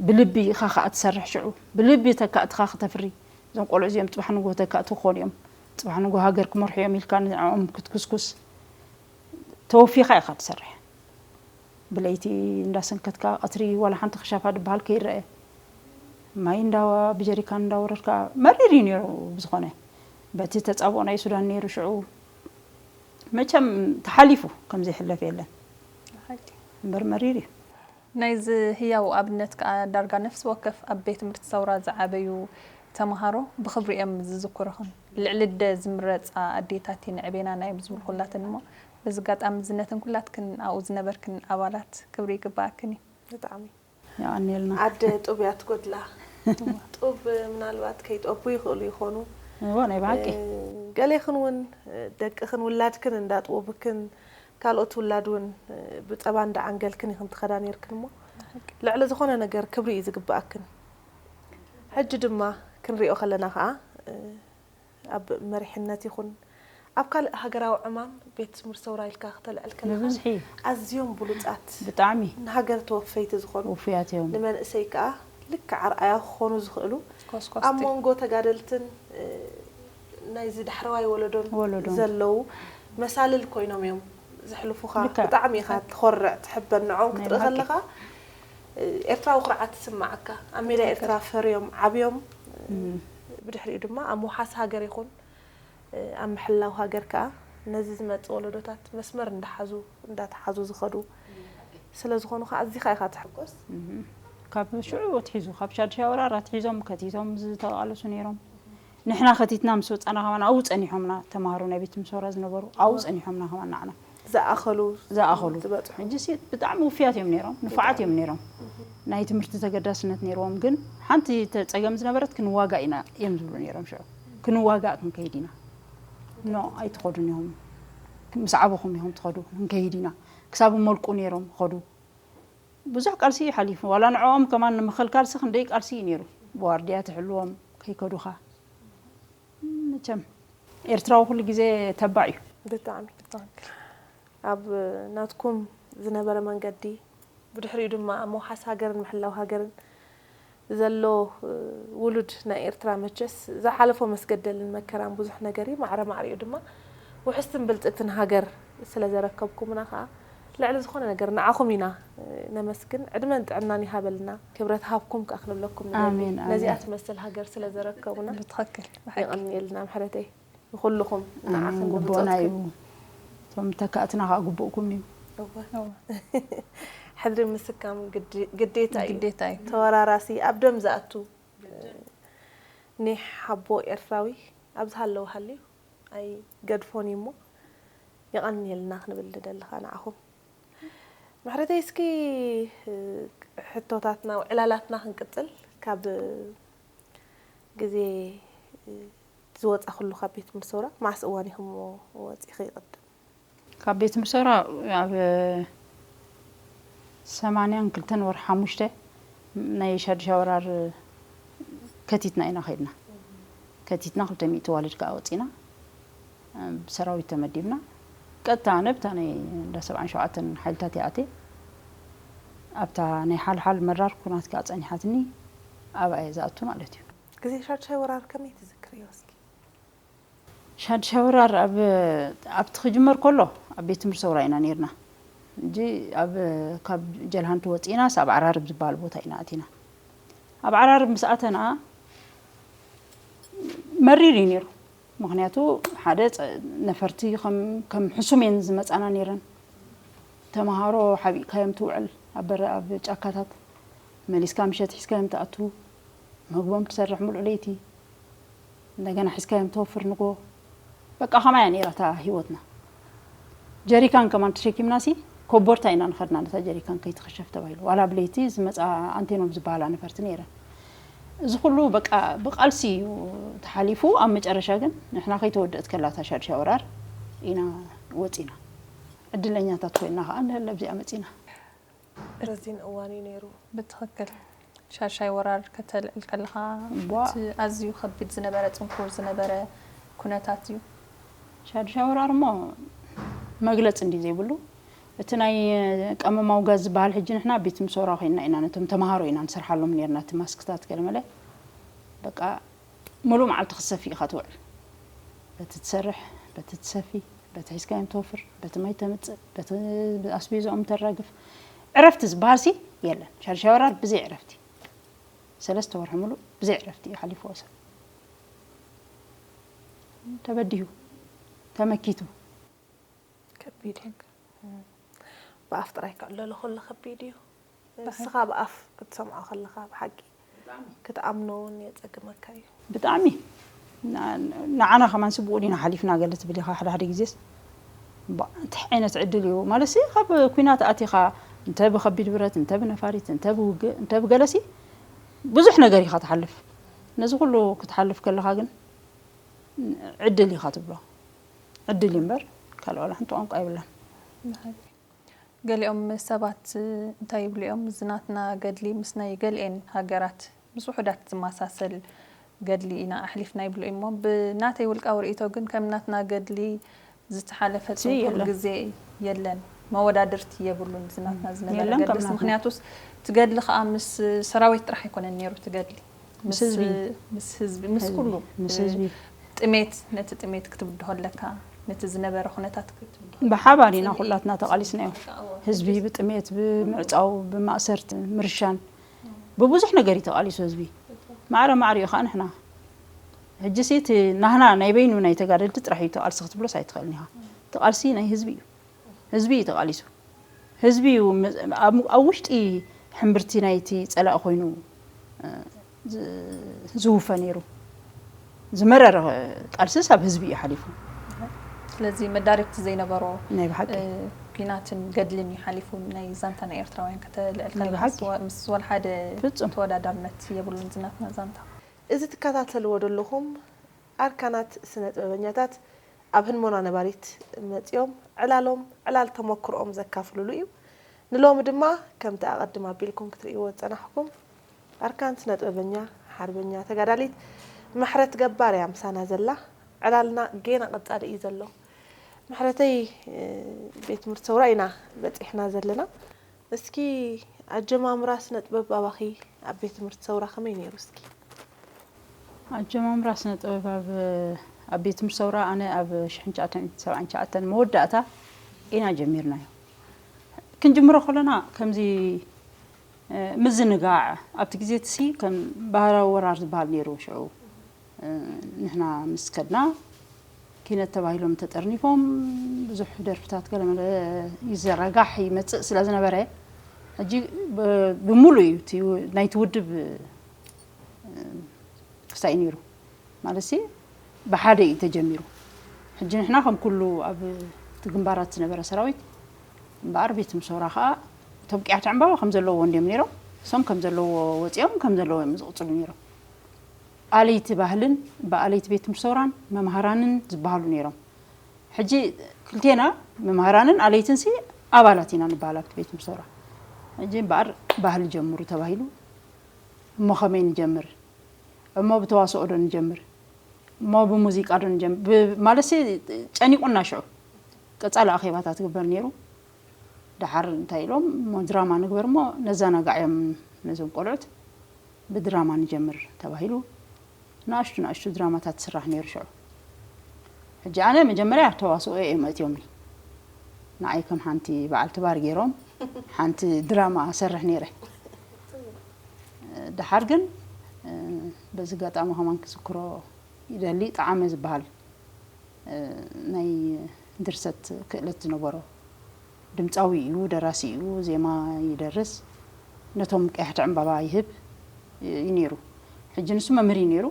ብልቢ ኢኻ ከዓ ትሰርሕ ሽዑ። ብልቢ ተካእትኻ ክተፍሪ። እዞም ቆልዑ እዚኦም ፅባሕ ንጎ ተካእቲ ክኾኑ እዮም። ፅባሕ ንጎ ሃገር ክመርሑ እዮም ኢልካ ንዕኦም ክትኩስኩስ ተወፊኻ ኢኻ ትሰርሕ። ብለይቲ እንዳሰንከትካ ቀትሪ ዋላ ሓንቲ ክሻፋ ድበሃል ከይረአ ማይ እንዳ ብጀሪካን እንዳወረድካ መሪር እዩ ነይሩ። ብዝኾነ በቲ ተጻብኦ ናይ ሱዳን ነይሩ ሽዑ መቸም ተሓሊፉ ከምዘይሕለፍ የለን እምበር መሪር እዩ። ናይዚ ህያው ኣብነት ከኣ ዳርጋ ነፍሲ ወከፍ ኣብ ቤት ትምህርቲ ሰውራ ዝዓበዩ ተምሃሮ ብኽብሪ እዮም ዝዝክሩኽን። ልዕሊ ኣደ ዝምረጻ ኣዴታቲን ኣዕቤናና እዮም ዝብሉ ኩላተን እሞ በዚ ኣጋጣሚ እዚ ነተን ኩላትክን ኣብኡ ዝነበርክን ኣባላት ክብሪ ይግበኣክን እዩ። ብጣዕሚ። የቐንየልና። ኣደ ጡብ እያ ትጎድላ። ጡብ ምናልባት ከይጠቡ ይኽእሉ ይኾኑ። እወ ናይ ብሓቂ። ገሌኽን እውን ደቅኽን ውላድክን እንዳጥቡብክን ካልኦት ውላድ እውን ብፀባ እንዳዓንገልክን ኢኽን ትኸዳ ነይርክን እሞ ልዕሊ ዝኾነ ነገር ክብሪ እዩ ዝግበኣክን። ሕጂ ድማ ክንሪኦ ከለና ከዓ ኣብ መሪሕነት ይኹን ኣብ ካልእ ሃገራዊ ዕማም ቤት ትምህርቲ ሰውራ ኢልካ ክተልዕል ከለኻ ብብዝሒ ኣዝዮም ብሉጻት ብጣዕሚ ንሃገር ተወፈይቲ ዝኾኑ ውፉያት እዮም። ንመንእሰይ ከኣ ልክዕ ኣርኣያ ክኾኑ ዝኽእሉ ኮስኮስቲ ኣብ መንጎ ተጋደልትን ናይዚ ዳሕረዋይ ወለዶን ወለዶን። ዘለዉ መሳልል ኮይኖም እዮም ዘሕልፉኻ። ልክዕ። ብጣዕሚ ኢኻ ትኾርዕ ትሕበን ንዕኦም ናይ ክትርኢ ብሓቂ። ከለኻ ኤርትራዊ ኩርዓት ይስምዓካ። ኣብ ሜዳ ኤርትራ ፈርዮም ዓብዮም ብድሕሪኡ ድማ ኣብ ምውሓስ ሃገር ይኹን ኣብ ምሕላው ሃገር ከኣ ነዚ ዝመጽእ ወለዶታት መስመር እንዳሓዙ እንዳተሓዙ ዝኸዱ ስለ ዝኾኑ ከኣ ኣዚኻ ኢኻ ትሕጎስ። ካብ ሽዑ ኣትሒዙ ካብ ሻድሻይ ወራር ኣትሒዞም ከቲቶም ዝተቓለሱ ነይሮም። ንሕና ከቲትና ምስ ወጻና ከማን ኣብኡ ጸኒሖምና ተማሃሮ ናይ ቤት ምሶራ ዝነበሩ ኣብኡ ጸኒሖምና ከማን ንዓና ዝኣኸሉ ዝኣኸሉ ዝበጽሑ። ሕጂ ሲ ብጣዕሚ ውፍያት እዮም ነይሮም፣ ንፉዓት እዮም ነይሮም። ናይ ትምህርቲ ተገዳስነት ነይርዎም ግን ሓንቲ ተ- ጸገም ዝነበረት ክንዋጋእ ኢና እዮም ዝብሉ ነይሮም ሽዑ። ክንዋጋእ ክንከይድ ኢና። ኖ ኣይትኸዱን ኢኹም። ምስ ዓበኹም ኢኹም ትኸዱ። ክንከይድ ኢና። ክሳብ እመልቁ ነይሮም ይኸዱ። ብዙሕ ቃልሲ እዩ ሓሊፉ። ዋላ ንዕኦም ከማን ንምኽልካልሲ ክንደይ ቃልሲ እዩ ነይሩ። ብዋርድያ ትሕልዎም ከይከዱኻ። መቸም ኤርትራዊ ኩሉ ግዜ ተባዕ እዩ። ብጣዕሚ። ኣብ ናትኩም ዝነበረ መንገዲ ብድሕሪኡ ድማ ኣብ ምውሓስ ሃገርን ምሕላው ሃገርን ዘሎ ውሉድ ናይ ኤርትራ መቸስ ዝሓለፎ መስገደልን መከራን ብዙሕ ነገር እዩ። ማዕረ ማዕሪኡ ድማ ውሕስትን ብልጽግትን ሃገር ስለ ዘረከብኩምና ከኣ ልዕሊ ዝኾነ ነገር ንዓኹም ኢና ነመስግን። ዕድመን ጥዕናን ይሃበልና። ክብረት ሃብኩም ከኣ ክንብለኩም ንደሊ። ኣሜን፣ ኣሜን። ነዚኣ ትመስል ሃገር ስለ ዘረከቡና ብትኽክል። ብሓቂ። የቐንየልና ምሕረተይ። ንኹልኹም ንዓኽን ኣሜን። ግቡእና እዩ። ንብጾትክን። እቶም ተካእትና ከኣ ግቡእኩም እዩ። እወ። እወ። ሕድሪ ምስካም ግዲ- ግዴታ እዩ። ግዴታ እዩ። ተወራራሲ ኣብ ደም ዝኣቱ ኒሕ ሓቦ ኤርትራዊ ኣብ ዝሃለወ ሃልዩ ኣይገድፎን እዩ እሞ የቐንየልና ክንብል ንደሊ ከኣ ንዓኹም። ምሕረተይ እስኪ ሕቶታትና ዕላላትና ክንቅጽል ካብ ግዜ ዝወጻኹሉ ካብ ቤት ትምህርቲ ሰውራ መዓስ እዋን ኢኹም ወጺኺ ቅድም? ካብ ቤት ምሰራ ኣብ ሰማንያን ክልተን ወርሒ ሓሙሽተ ናይ ሻድሻ ወራር ከቲትና ኢና ከድና። ከቲትና ክልተ ሚእቲ ዋልድ ከዓ ወፂና፣ ብሰራዊት ተመዲብና። ቀጥታ ኣነ ብታ ናይ እንዳ ሰብዓን ሸውዓተን ሓይልታት ይኣትየ። ኣብታ ናይ ሓልሓል መራር ኩናት ከዓ ፀኒሓትኒ፣ ኣብኣ እየ ዝኣቱ ማለት እዩ። ግዜ ሻድሻይ ወራር ከመይ ትዝክርዮ እስኪ? ሻድሻይ ወራር ኣብ ኣብቲ ክጅመር ከሎ ኣብ ቤት ትምህርቲ ሰውራ ኢና ነርና። እንጂ ኣብ ካብ ጀልሃንቲ ወፂእናስ ኣብ ዓራርብ ዝበሃል ቦታ ኢና ኣቲና። ኣብ ዓራርብ ምስ ኣተና መሪር እዩ ነይሩ። ምክንያቱ ሓደ ነፈርቲ ከም ሕሱም እየን ዝመፃና ነይረን። ተምሃሮ ሓቢእካዮም ትውዕል ኣብ ጫካታት፣ መሊስካ ምሸት ሒዝካዮም ትኣቱ፣ ምግቦም ትሰርሕ ሙሉእ ለይቲ፣ እንደገና ሒዝካዮም ትወፍር ንጎ። በቃ ከምኣ እያ ነይራ እታ ህይወትና። ጀሪካን ከማን ተሸኪምና ሲ ኮቦርታ ኢና ንኸድና፣ ነታ ጀሪካን ከይትኽሸፍ ተባሂሉ። ዋላ ብለይቲ ዝመፃ ኣንቴኖም ዝበሃላ ነፈርቲ ነይረን። እዚ ኩሉ በቃ ብቃልሲ እዩ ተሓሊፉ። ኣብ መጨረሻ ግን ንሕና ከይተወደእት ከላ እታ ሻድሻ ወራር ኢና ወፂና። ዕድለኛታት ኮይና ከዓ ንህለ ኣብዚኣ መፂና። ረዚን እዋን እዩ ነይሩ። ብትኽክል ሻድሻይ ወራር ከተልዕል ከለኻ እቲ ኣዝዩ ከቢድ ዝነበረ ፅንኩር ዝነበረ ኩነታት እዩ። ሻድሻይ ወራር እሞ መግለፂ እንዲ ዘይብሉ፣ እቲ ናይ ቀመማዊ ጋዝ ዝበሃል ሕጂ ንሕና ቤት ምሶራ ኮይና ኢና ነቶም ተምሃሮ ኢና ንሰርሓሎም ነርና። እቲ ማስክታት ገለመለ በቃ ሙሉእ መዓልቲ ክትሰፊ ኢኻ ትውዕል። በቲ ትሰርሕ፣ በቲ ትሰፊ፣ በቲ ሒዝካዮም ትወፍር፣ በቲ ማይ ተምፅእ፣ በቲ ኣስቤዝኦም ተራግፍ። ዕረፍቲ ዝበሃል ሲ የለን። ሻድሻይ ወራር ብዘይ ዕረፍቲ ሰለስተ ወርሒ ሙሉእ ብዘይ ዕረፍቲ እዩ ሓሊፍዎ ሰብ። ተበዲሁ፣ ተመኪቱ። ከቢድ እዩ። ብኣፍ ጥራይ ክዕለሎ ከሎ ከቢድ እዩ። ንስኻ ብኣፍ ክትሰምዖ ከለኻ ብሓቂ ክትኣምኖ እውን የፀግመካ እዩ። ብጣዕሚ ንዓና ከማን ስብኡ ዲና ሓሊፍና ገለ ትብል ኢኻ ሓደ ሓደ ግዜስ። እንታይ ዓይነት ዕድል እዩ ማለት ሲ ካብ ኩናት ኣቲኻ እንተ ብከቢድ ብረት እንተ ብነፋሪት እንተ ብውግእ እንተ ብገለሲ ብዙሕ ነገር ኢኻ ትሓልፍ። ነዚ ኩሉ ክትሓልፍ ከለኻ ግን ዕድል ኢኻ ትብሎ። ዕድል እዩ እምበር ካልእ ዋላ ሓንቲ ቋንቋ የብላን። ገሊኦም ሰባት እንታይ ይብሉ እዮም፣ እዚ ናትና ገድሊ ምስ ናይ ገሊኤን ሃገራት ምስ ውሑዳት ዝመሳሰል ገድሊ ኢና ኣሕሊፍና ይብሉ እሞ፣ ብናተይ ውልቃዊ ርእይቶ ግን ከም ናትና ገድሊ ዝተሓለፈ እቲ ጽንኩር የለን። ግዜ የለን፣ መወዳድርቲ የብሉን። እዚ ናትና ዝነበረ የለን ከም ገድልስ ናትና። ምክንያቱስ እቲ ገድሊ ከዓ ምስ ሰራዊት ጥራሕ ኣይኮነን ነይሩ እቲ ገድሊ ምስ ህዝቢ። ምስ ህዝቢ ምስ ኩሉ ምስ ህዝቢ። ጥሜት፣ ነቲ ጥሜት ክትብድሆ ኣለካ፣ ነቲ ዝነበረ ኩነታት ክትብድሆ ብሓባር ኢና ኩላትና ተቓሊስናዮ። ህዝቢ ብጥሜት፣ ብምዕፃው፣ ብማእሰርቲ፣ ምርሻን፣ ብብዙሕ ነገር እዩ ተቓሊሱ ህዝቢ። ማዕረ ማዕሪኡ ከዓ ንሕና ሕጂ ሲ እቲ ናህና ናይ በይኑ ናይ ተጋደልቲ ጥራሕ እዩ ተቓልሲ ክትብሎስ ኣይትኽእልን ኢኻ። እቲ ቃልሲ ናይ ህዝቢ እዩ። ህዝቢ እዩ ተቓሊሱ። ህዝቢ እዩ ም- ኣብ ኣብ ውሽጢ ሕምብርቲ ናይቲ ፀላኢ ኮይኑ እ፣ ዝ- ዝውፈ ነይሩ። ዝመረረ ቃልስስ ኣብ ህዝቢ እዩ ሓሊፉ። ስለዚ መዳርግቲ ዘይነበሮ ናይ ብሓቂ እ፣ ኲናትን ገድልን እዩ ሓሊፉ። ናይ ዛንታ ናይ ኤርትራውያን ከተልዕል ናይ ከለኻ ብሓቂ። ስዋ- ምስ ወላ ሓደ ፍጹም። ተወዳዳርነት የብሉን ዝናትና ዛንታ። እዚ ትከታተልዎ ዘለኹም ኣርካናት ስነ ጥበበኛታት ኣብ ህልሞና ነባሪት መጺኦም ዕላሎም ዕላል ተመክሮኦም ዘካፍሉሉ እዩ። ንሎሚ ድማ ከምቲ ኣቐድም ኣቢልኩም ክትርእይዎ ዝጸናሕኩም ኣርካን ስነ ጥበበኛ ሓርበኛ ተጋዳሊት ምሕረት ገባር እያ ምሳና ዘላ። ዕላልና ጌና ቀጻሊ እዩ ዘሎ። ምሕረተይ ቤት ትምህርቲ ሰውራ ኢና በጺሕና ዘለና። እስኪ ኣጀማምራ ስነ ጥበብ ኣባኺ ኣብ ቤት ትምህርቲ ሰውራ ከመይ ነይሩ እስኪ? ኣጀማምራ ስነ ጥበብ ኣብ ኣብ ቤት ትምህርቲ ሰውራ ኣነ ኣብ ሽሕን ትሽዓተን ሰብዓን ትሽዓተን መወዳእታ ኢና ጀሚርናዮ። ክንጅምሮ ከለና ከምዚ እ፣ ምዝንጋዕ ኣብቲ ግዜ እቲ ሲ ከም ባህላዊ ወራር ዝበሃል ነይሩ ሽዑ እ፣ ንሕና ምስ ከድና ኪነት ተባሂሎም ተጠርኒፎም ብዙሕ ደርፍታት ገለመለ ይዘረጋሕ ይመፅእ ስለ ዝነበረ ሕጂ ብ- ብምሉእ እዩ እቲ ው- ናይቲ ውድብ እ፣ ክሳይ ነይሩ ማለት ሲ ብሓደ እዩ ተጀሚሩ። ሕጂ ንሕና ከም ኩሉ ኣብ እቲ ግንባራት ዝነበረ ሰራዊት እምበኣር ቤት ምሶራ ከዓ እቶም ቅያት ዕምባባ ከም ዘለዎም እንዲዮም ነይሮም። እሶም ከም ዘለዎ ወፂኦም ከም ዘለዎ እዮም ዝቕፅሉ ነይሮም። ኣለይቲ ባህልን ብኣለይቲ ቤት ምሶራን መምሃራንን ዝበሃሉ ነይሮም። ሕጂ ክልቴና መምህራንን ኣለይትንሲ ኣባላት ኢና ንበሃል ኣብቲ ቤት ምሶራ። ሕጂ እምበኣር ባህሊ ጀምሩ ተባሂሉ። እሞ ከመይ ንጀምር? እሞ ብተዋስኦ ዶ ንጀምር? እሞ ብሙዚቃ ዶ ንጀምር? ብ- ማለትሲ ጨኒቁና ሽዑ። ቀጻሊ ኣኼባታት ግበር ነይሩ። ደሓር እንታይ ኢሎም፣ እሞ ድራማ ንግበር እሞ ነዘናጋዕዮም ነዞም ቆልዑት፣ ብድራማ ንጀምር ተባሂሉ። ንኣሽቱ ንኣሽቱ ድራማታት ትስራሕ ነይሩ ሽዑ። ሕጂ ኣነ መጀመርያ ተዋስኦ እዮም ኣእትዮምኒ። ንዓይ ከም ሓንቲ በዓልቲ ባር ገይሮም ሓንቲ ድራማ ሰርሕ ነይረ። ደሓር ግን በዚ ኣጋጣሚ ከማን ክዝክሮ ይደሊ። ጠዓመ ዝበሃል ናይ ድርሰት ክእለት ዝነበሮ ድምፃዊ እዩ፣ ደራሲ እዩ፣ ዜማ ይደርስ፣ ነቶም ቀያሕቲ ዕምባባ ይህብ እዩ ነይሩ። ሕጂ ንሱ መምህር እዩ ነይሩ።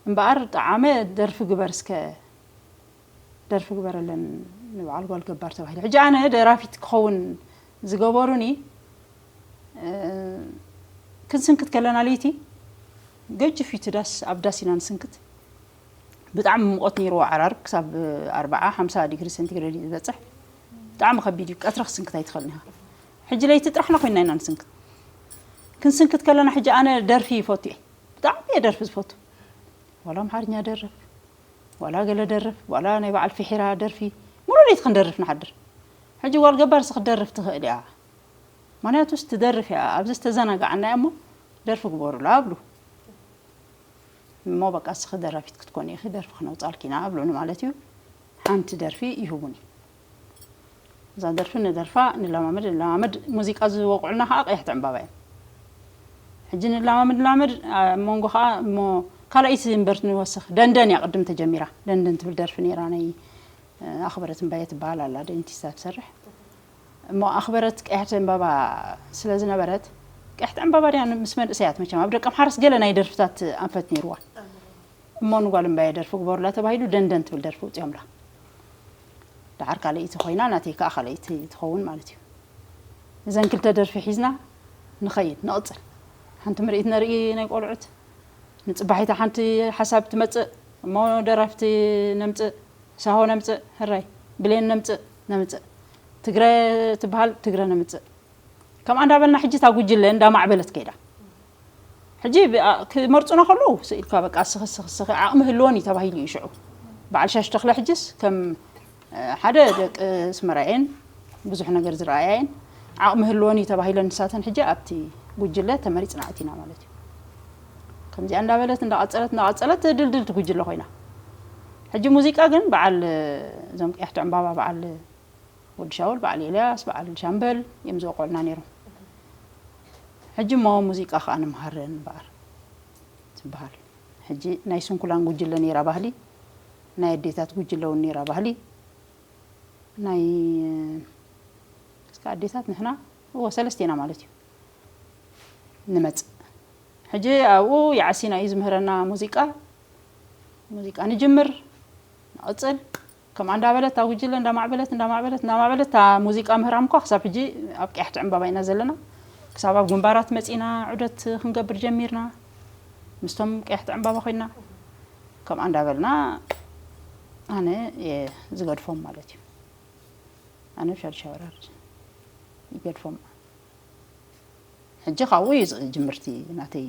እምበኣር ጠዓመ ደርፊ ግበር እስከ፣ ደርፊ ግበረለን ንበዓል ጓል ገባር ተባሂሉ። ሕጂ ኣነ ደራፊት ክኸውን ዝገበሩኒ፣ እ፣ ክንስንክት ከለና ለይቲ ገጅፍ እዩ እቲ ዳስ፣ ኣብ ዳስ ኢና ንስንክት። ብጣዕሚ ሙቐት ነይርዎ፣ ዓራርብ ክሳብ ኣርብዓ ሓምሳ ዲግሪ ሴንቲግሬድ እዩ ዝበፅሕ። ብጣዕሚ ከቢድ እዩ፣ ቀትሪ ክስንክት ኣይትኽእልን ኢኻ። ሕጂ ለይቲ ጥራሕና ኮይንና ኢና ንስንክት። ክንስንክት ከለና ሕጂ ኣነ ደርፊ ይፈቱ እየ፣ ብጣዕሚ እየ ደርፊ ዝፈቱ። ዋላ ኣምሓርኛ ደርፍ፣ ዋላ ገለ ደርፍ፣ ዋላ ናይ በዓል ፊሒራ ደርፊ፣ ሙሉእ ለይቲ ክንደርፍ ንሓድር። ሕጂ ጓል ገባር ሲ ክትደርፍ ትኽእል እያ፣ ምኽንያቱስ ትደርፍ እያ፣ ኣብዚ ዝተዘናጋዕና እያ እሞ ደርፊ ግበሩላ እብሉ። እሞ በቃ እስኺ ደራፊት ክትኮኒ ኢኺ፣ ደርፊ ክነውጻልኪ ኢና እብሉኒ ማለት እዩ። ሓንቲ ደርፊ ይህቡኒ። እዛ ደርፊ ንደርፋ፣ ንለማመድ፣ ንለማመድ። ሙዚቃ ዝወቕዑልና ከዓ ቀያሕቲ ዕምባባ እዮም። ሕጂ ንለማመድ፣ ንለማመድ፣ ኣብ መንጎ ከዓ እሞ ካልኣይቲ እምበር ንወስኽ። ደንደን እያ ቅድም ተጀሚራ። ደንደን ትብል ደርፊ ነይራ፣ ናይ፣ እ፣ ኣኽበረት እምባየ ትበሃል ኣላ፣ ደንቲስታ ትሰርሕ። እሞ ኣኽበረት ቀያሕቲ ዕምባባ ስለ ዝነበረት፣ ቀያሕቲ ዕምባባ ድያ ምስ መንእሰያት መቸም፣ ኣብ ደቀምሓረስ ገለ ናይ ደርፍታት ኣንፈት ነይርዋ። እሞ ንጓል እምባየ ደርፊ ግበሩላ ተባሂሉ ደንደን ትብል ደርፊ ውፅኦምላ። ደሓር ካልኣይቲ ኮይና፣ ናተይ ከዓ ካልኣይቲ ትኸውን ማለት እዩ። እዘን ክልተ ደርፊ ሒዝና ንኸይድ፣ ንቕፅል። ሓንቲ ምርኢት ነርኢ ናይ ቆልዑት፣ ንፅባሒታ ሓንቲ ሓሳብ ትመፅእ፣ እሞ ደራፍቲ ነምፅእ፣ ሳሆ ነምፅእ፣ ሕራይ፣ ብሌን ነምፅእ፣ ነምፅእ። ትግረ ትበሃል፣ ትግረ ነምፅእ። ከምኣ እንዳበልና ሕጂ እታ ጉጅለ እንዳማዕበለት ከይዳ። ሕጂ ብ-፣ ኣ-፣ ክመርጹና ከለዉ ስኢልካ በቃ ስኺ፣ ስኺ፣ ስኺ፣ ዓቕሚ ህልወን እዩ ተባሂሉ እዩ ሽዑ። በዓል ሻሽ ተኽለ ሕጅስ ከም፣ እ፣ ሓደ ደቂ ኣስመራ እየን፣ ብዙሕ ነገር ዝረኣያ እየን። ዓቕሚ ህልወን እዩ ተባሂለን ንሳተን ሕጂ ኣብቲ ጉጅለ ተመሪጽና ኣቲና ማለት እዩ። ከምዚኣ እንዳበለት እንዳቐጸለት፣ እንዳቐጸለት ድልድልቲ ጉጅለ ኮይና። ሕጂ ሙዚቃ ግን በዓል፣ እዞም ቀያሕቲ ዕምባባ በዓል ወዲ ሻውል፣ በዓል ኤልያስ፣ በዓል ሻምበል እዮም ዝወቕዑልና ነይሮም። ሕጂ እሞ ሙዚቃ ኸዓ ንምሃረን እምበኣር ዝበሃል። ሕጂ ናይ ስንኩላን ጉጅለ ነይራ ባህሊ፣ ናይ ኣዴታት ጉጅለ እውን ነይራ ባህሊ፣ ናይ፣ እስከ ኣዴታት ንሕና፣ እዎ፣ ሰለስቴና ማለት እዩ። ንመጽእ። ሕጂ ኣብኡ የዓሲና እዩ ዝምህረና ሙዚቃ። ሙዚቃ ንጅምር፣ ንቕጽል። ከምኣ እንዳበለት፣ ኣብ ጉጅለ እንዳማዕበለት፣ እንዳማዕበለት፣ እንዳማዕበለት፣ እታ ሙዚቃ ምህራም እኳ ክሳብ ሕጂ ኣብ ቀያሕቲ ዕምባባ ኢና ዘለና። ክሳብ ኣብ ግንባራት መጺና፣ ዑደት ክንገብር ጀሚርና። ምስቶም ቀያሕቲ ዕምባባ ኮይና። ከምኣ እንዳበልና፣ ኣነ እየ ዝገድፎም ማለት እዩ። ኣነ ብሻድሻ ወራር ይገድፎም። ሕጂ ካብኡ እዩ ዝጅምርቲ ናተይ።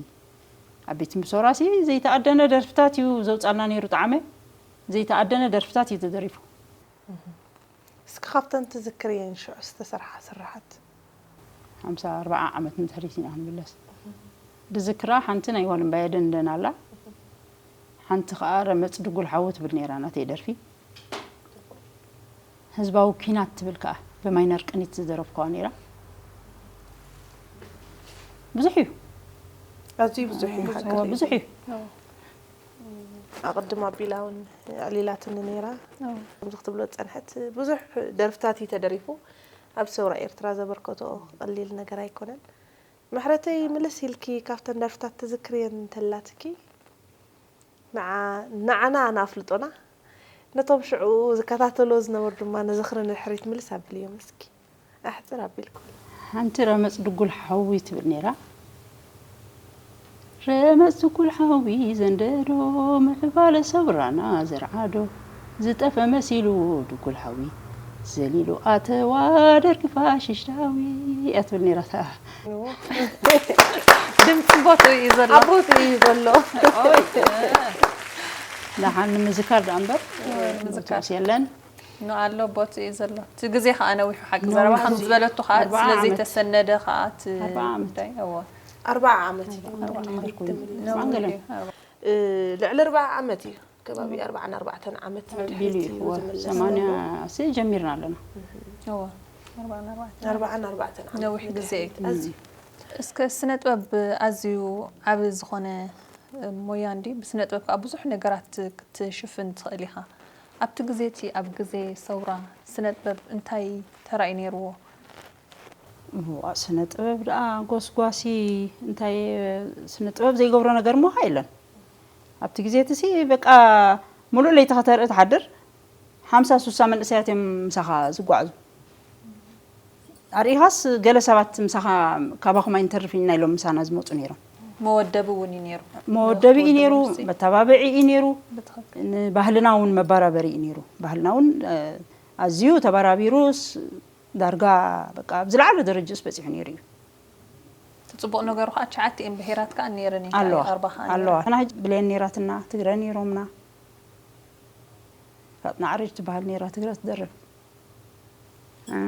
ኣብ ቤት ምሶራሲ ዘይተኣደነ ደርፍታት እዩ ዘውጻልና ነይሩ ጣዕመ። ዘይተኣደነ ደርፍታት እዩ ተደሪፉ። እስኪ ካብተን ትዝክርየን ሽዑ ዝተሰርሓ ስራሓት? ሓምሳ ኣርባዓ ዓመት ንድሕሪት ኢና ክንምለስ። ድዝክራ ሓንቲ ናይ ጓል እምባየ ደንደን ኣላ። ሓንቲ ኸኣ ረመጽ ድጉል ሓዊ ትብል ነይራ ናተይ ደርፊ። ህዝባዊ ኲናት ትብል ከኣ ብማይነር ቅኒት ዝደረፍኩዋ ነይራ። ብዙሕ እዩ። ኣዝዩ ብዙሕ እዩ፣ ሓቂ እዎ፣ እዩ። ብዙሕ እዩ። ኣዎ። ኣቐድም ኣቢላ እውን ኣዕሊላትኒ ነይራ። ኣዎ። ከምዚ ክትብሎ ዝጸንሐት ብዙሕ ደርፍታት እዩ ተደሪፉ። ኣብ ሰውራ ኤርትራ ዘበርከቶ ቀሊል ነገር ኣይኮነን። ምሕረተይ፣ ምልስ ኢልኪ ካብተን ደርፍታት ትዝክርየን እንተላትኪ፣ ንዓ-፣ ንዓና ንኣፍልጦና፣ ነቶም ሽዑ ዝከታተልዎ ዝነበሩ ድማ ንዝኽሪ ንድሕሪት ምልስ ኣብልዮም እስኪ። ኣሕጽር ኣቢልኩም። ሓንቲ ረመጽ ድጉል ሓዊ ትብል ነይራ። ረመጽ ድጉል ሓዊ ዘንደዶ፣ ምዕባለ ሰውራና ዘርዓዶ፣ ዝጠፈ መሲልዎ ድጉል ሓዊ፣ ዘሊሉ ኣተዋ ደርጊ ፋሽሽታዊ እያ ትብል ነይራ። እታ ድምፂ ቦትኡ እዩ ዘሎ። ኣቦቱ እዩ ዘሎ። ደሓን ንምዝካር ደኣ እምበር ምዝካር የለን። ኖ ኣሎ ቦትኡ እዩ ዘሎ። እቲ ግዜ ከዓ ነዊሑ ሓቂ ዘረባ ከም ዝበለቱ ከዓ ኣርባዓ ስለ ዓመት። ዘይተሰነደ ከዓ እቲ ኣርባዓ ዓመት። ጉዳይ፣ እዎ። ኣርባዓ ዓመት እዩ። ኣርባዓ ዓመት ኮይኑ ነዊሕ ማንገለ እዩ። ኣርባዓ እ፣ ልዕሊ ኣርባዓ ዓመት እዩ። ከባቢ ኣርባዓን ኣርባዕተን ዓመት ቢሉ ድሕሪት እዩ እዩ። ዝምለስ ሰማንያ ዘሎ። ሲ ጀሚርና ኣለና። እዎ። ኣርባዓን ኣርባዕተን። ኣርባዓን ኣርባዕተን ዓመት ነዊሕ ግዜ እዩ። ኣዝዩ እስከ ስነ ጥበብ ኣዝዩ ዓቢ ዝኾነ ሞያ እንዲ ብስነ ጥበብ ከዓ ብዙሕ ነገራት ክትሽፍን ትኽእል ኢኻ። ኣብቲ ግዜ እቲ ኣብ ግዜ ሰውራ ስነ ጥበብ እንታይ ተራእዩ ነይርዎ? እዋ፣ ስነ ጥበብ ደኣ ጎስጓሲ እንታይ ስነ ጥበብ ዘይገብሮ ነገር ምዃ የለን። ኣብቲ ግዜ እቲ ሲ በቃ ሙሉእ ለይቲ ከተርኢ ትሓድር ሓምሳ ሱሳ መንእሰያት እዮም ምሳኻ ዝጓዓዙ። ኣርኢኻስ ገለ ሰባት ምሳኻ ካባኹም ኣይንተርፍን ኢና ኢሎም ምሳና ዝመፁ ነይሮም። መወደቢ እውን እዩ ነይሩ። መወደቢ እዩ ነይሩ፣ መወደቢ መተባብዒ እዩ ነይሩ፣ ብትኽክል። ንባህልና እውን መባራበሪ እዩ ነይሩ። ባህልና እውን እ፣ ኣዝዩ ተባራቢሩስ ዳርጋ በቃ ኣብ ዝለዓለ ደረጃስ በፂሑ ነይሩ እዩ። እቲ ፅቡቕ ነገሩ ከዓ ትሽዓቲኤን ብሄራት ከዓ ነይረን እዩ ኣለዋ ኣርባ ከዓ ኣለዋ ነይረን። ሕና ሕጂ ብሌን ነይራትና ትግረ ነይሮምና። ፋጥና ዓረጅ ትበሃል ነይራ ትግረ ትደርፍ። እ፣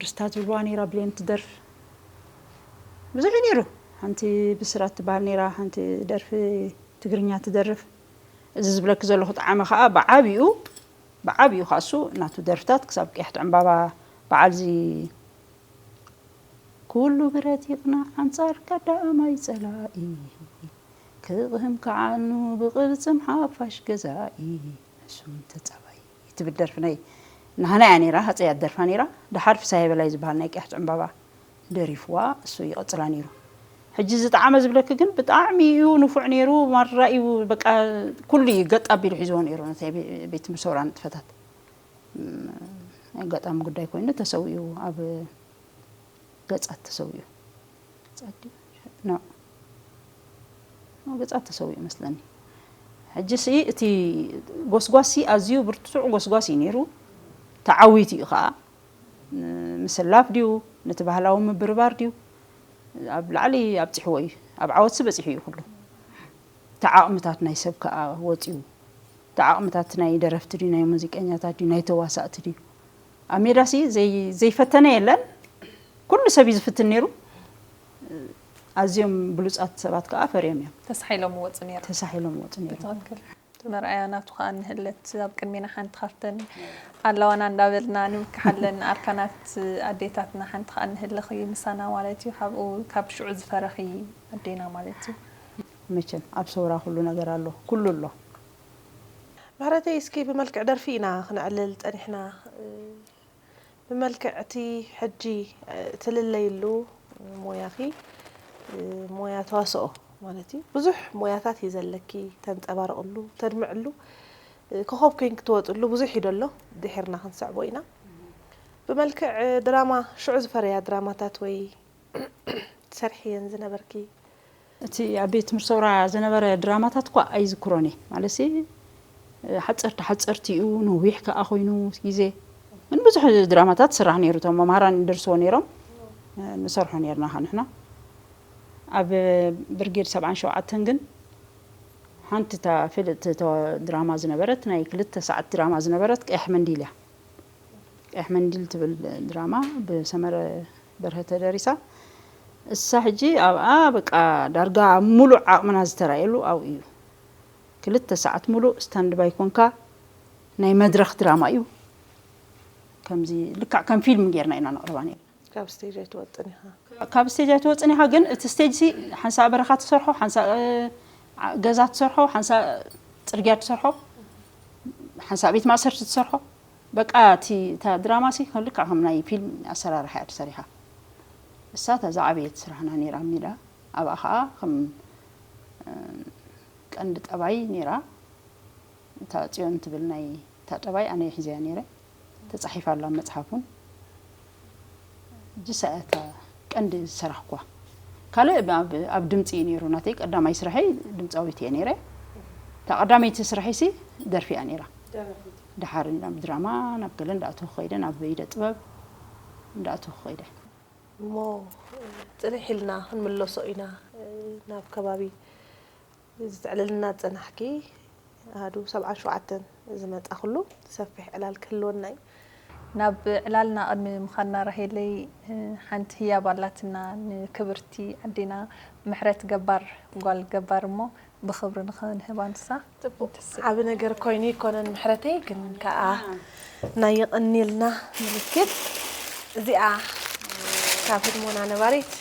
ርስታ ትብልዋ ነይራ ብሌን ትደርፍ። ብዙሕ እዩ ነይሩ። ሓንቲ ብስራት ትበሃል ነይራ ሓንቲ ደርፊ ትግርኛ ትደርፍ። እዚ ዝብለኪ ዘለኹ ጣዕሚ ከዓ ብዓብኡ ብዓብኡ ከዓ እሱ ናቱ ደርፍታት ክሳብ ቅያሕቲ ዕምባባ በዓል እዚ ኩሉ ብረት ይቕናዕ ኣንጻር ቀዳማይ ጸላኢ ክቕህም ከዓኑ ብቕልጽም ሓፋሽ ገዛኢ ሕሱም ተጻባኢ ትብል ደርፊ ናይ ናህና እያ ነይራ። ሃጸያት ደርፋ ነይራ። ደሓር ፍሳየ በላይ ዝበሃል ናይ ቅያሕቲ ዕምባባ ደሪፍዋ እሱ ይቕጽላ ነይሩ። ሕጂ ዝጠዓመ ዝብለኪ ግን ብጣዕሚ እዩ ንፉዕ ነይሩ። ማራ እዩ በቃ ኩሉ እዩ ገጥ ኣቢሉ ሒዝዎ ነይሩ ነቲ ቤት ትምህርቲ ሰውራ ንጥፈታት። ናይ ኣጋጣሚ ጉዳይ ኮይኑ ተሰዊኡ ኣብ ገጻት ተሰዊኡ። ገጻት ድዩ? ኖ። ኖ፣ ገጻት ተሰዊኡ መስለኒ። ሕጂ ሲ እቲ ጎስጓስ ሲ ኣዝዩ ብርቱዕ ጎስጓስ እዩ ነይሩ። ተዓዊቱ እዩ ከዓ። ምስላፍ ድዩ? ነቲ ባህላዊ ምብርባር ድዩ? ኣብ ላዕሊ ኣብፂሕዎ እዩ። ኣብ ዓወት ሲ በፂሑ እዩ ኩሉ። እቲ ዓቕምታት ናይ ሰብ ከዓ ወፂኡ። እቲ ዓቕምታት ናይ ደረፍቲ ድዩ፣ ናይ ሙዚቀኛታት ድዩ፣ ናይ ተዋሳእቲ ድዩ? ኣብ ሜዳ ሲ ዘይ-፣ ዘይፈተነ የለን። ኩሉ ሰብ እዩ ዝፍትን ነይሩ። ኣዝዮም ብሉፃት ሰባት ከዓ ፈርዮም እዮም። ተሳሒሎም ወፁ ነይሮም። ተሳሒሎም ወፁ ነይሮም። ትኽክል። መርኣያ ናቱ ከዓ እንህለት ኣብ ቅድሜና ሓንቲ ካብተን ኣለዋና እንዳበልና ንምክሓለን ኣርካናት ኣዴታትና ሓንቲ ከዓ እንህለኺ ምሳና ማለት እዩ። ካብኡ ካብ ሽዑ ዝፈረኺ ኣዴና ማለት እዩ። መቸም ኣብ ሰውራ ኩሉ ነገር ኣሎ፣ ኩሉ ኣሎ። ማረተይ፣ እስኪ ብመልክዕ ደርፊ ኢና ክነዕልል ጸኒሕና። ብመልክዕ እቲ ሕጂ እትልለይሉ ሞያኺ፣ ሞያ ተዋስኦ ማለት እዩ። ብዙሕ ሞያታት እዩ ዘለኪ፣ ተንጸባርቕሉ፣ ተድምዕሉ፣ ኮኾብ ኮይንኪ ትወጥሉ ብዙሕ እዩ ደሎ። ድሒርና ክንስዕቦ ኢና። ብመልክዕ ድራማ፣ ሽዑ ዝፈረያ ድራማታት ወይ ትሰርሕየን ዝነበርኪ? እቲ ኣብ ቤት ትምህርቲ ሰውራ ዝነበረ ድራማታት እኳ ኣይዝክሮን እየ። ማለትሲ ሓፀርቲ ሓፀርቲ እዩ፣ ነዊሕ ከኣ ኮይኑ ግዜ። ግን ብዙሕ ድራማታት ስራሕ ነይሩ፣ እቶም መምሃራን ይደርስዎ ነይሮም፣ ንሰርሖ ነይርና ከ ንሕና። ኣብ ብርጌድ ሰብዓን ሸውዓተን ግን ሓንቲ እታ ፍልጥቲ እቶ ድራማ ዝነበረት፣ ናይ ክልተ ሰዓት ድራማ ዝነበረት ቀያሕ መንዲል እያ። ቀያሕ መንዲል ትብል ድራማ ብሰመረ በርሀ ተደሪሳ። እሳ ሕጂ ኣብኣ በቃ ዳርጋ ኣብ ሙሉእ ዓቕምና ዝተራእየሉ ኣብኡ እዩ። ክልተ ሰዓት ሙሉእ ስታንድ ባይ ኮንካ ናይ መድረኽ ድራማ እዩ። ከምዚ ልክዕ ከም ፊልም ጌርና ኢና ነቕርባ ነይርና። ካብ ስቴጅ ኣይትወጽን ኢኻ። ካብ ስቴጅ ኣይትወጽን ኢኻ፣ ግን እቲ ስቴጅ ሲ ሓንሳእ በረኻ ትሰርሖ፣ ሓንሳእ እ፣ ገዛ ትሰርሖ፣ ሓንሳእ ጽርግያ ትሰርሖ፣ ሓንሳእ ቤት ማእሰርቲ ትሰርሖ። በቃ እቲ እታ ድራማ ሲ ከም ልክዕ ከም ናይ ፊልም ኣሰራርሓ እያ ተሰሪሓ። እሳ እታ ዝዓበየት ስራሕና ነይራ ኣብ ሜዳ። ኣብኣ ኸዓ ከም እ፣ ቀንዲ ጠባይ ነይራ። እታ ጽዮን ትብል ናይ እታ ጠባይ ኣነ ሒዘያ ነይረ። ተጻሒፋ ኣላ ኣብ መጽሓፍ እውን። ሕጂ እሳ እያ እታ ቀንዲ ዝሰራሕኩዋ። ካልእ ኣብ፣ ኣብ ድምጺ እዩ ነይሩ። ናተይ ቀዳማይ ስራሐይ ድምጻዊት እየ ነይረ። እታ ቀዳመይቲ ስራሐይ ሲ ደርፊ እያ ነይራ። ድሓር ናብ ድራማ ናብ ገለ እንዳኣተኹ ከይደ፣ ናብ ኢደ ጥበብ እንዳኣተኹ ከይደ። እሞ ጽንሕ ኢልና ክንምለሶ ኢና ናብ ከባቢ ዝተዕልልና ዝጸናሕኪ ኣሃዱ ሰብዓን ሸውዓተን ዝመጻ ኩሉ ሰፊሕ ዕላል ክህልወና እዩ። ናብ ዕላልና ቅድሚ ምኻድና ራሄለይ፣ ሓንቲ ህያብ ኣላትና ንክብርቲ ኣዴና ምሕረት ገባር፣ ጓል ገባር እሞ ብኽብሪ ንኽንህባ ንሳ። ዓቢ ነገር ኮይኑ ይኮነን ምሕረተይ፣ ግን ከኣ ናይ የቐንየልና ምልክት እዚኣ ካብ ህድሞና ነባሪት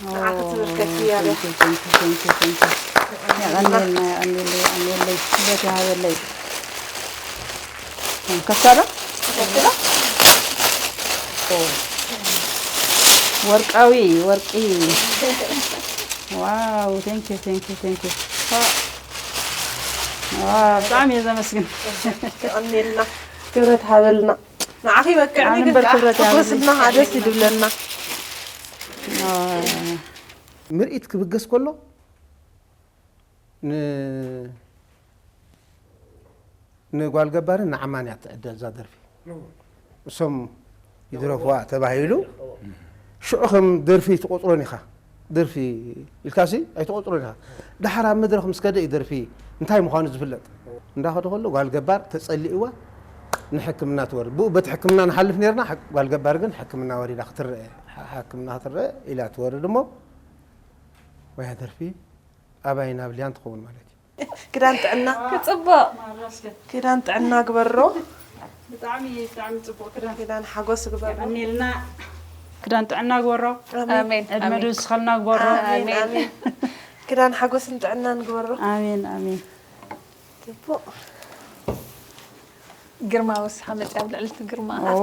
ንዓ ክትብርከት እያ። የቐንየልና፣ የቐንየለይ፣ የቐንየለይ፣ ክብረት ይሃበለይ። ከፍታ ዶ? ወርቃዊ ወርቂ። ዋው፣ thank you፣ thank you፣ thank you። ዋው፣ ብጣዕሚ እየ ዘመስግን። የቐንየልና፣ ክብረት ሃበልና። ንዓኺ በቅዕኒ፣ ግን ኣንበር ክዓ ክብረት ይሃበልና። ሕጎስና ደስ ይድብለና። ዋው። ምርኢት ክብገስ ከሎ ን ንጓል ገባርን ንዓማን እያ ትዕደል እዛ ደርፊ። እሶም ይድረፍዋ ተባሂሉ ሽዑ ከም ደርፊ ኣይትቆጽሮን ኢኻ። ደርፊ ኢልካሲ ኣይትቆጽሮን ኢኻ። ድሓር ኣብ መድረኽ ምስ ከደ እዩ ደርፊ እንታይ ምዃኑ ዝፍለጥ። እንዳኸደ ከሎ ጓል ገባር ተጸሊእዋ ንሕክምና ትወርድ። ብኡ በቲ ሕክምና ንሓልፍ ነርና፣ ጓል ገባር ግን ሕክምና ወሪዳ ክትረአ፣ ሕክምና ክትረአ ኢላ ትወርድ እሞ ወያ ደርፊ ኣባይን ኣብልያን ትኸውን ማለት እዩ። ክዳን ጥዕና ክጽቡቕ። ክዳን ጥዕና ግበሮ። ብጣዕሚ ብጣዕሚ ጽቡቕ ክዳን ክዳን ሓጎስ ግበሮ። ቀኒልና። ክዳን ጥዕና ግበሮ። ኣሜን፣ ዕድመ ኣሜን። ድስኸልና ግበሮ። ኣሜን ኣሜን። ክዳን ሓጎስን ጥዕናን ግበሮ። ኣሜን ኣሜን። ጽቡቕ። ግርማ ወስሓ መጽያ ኣብ ልዕሊ እቲ ግርማ። ኦ፣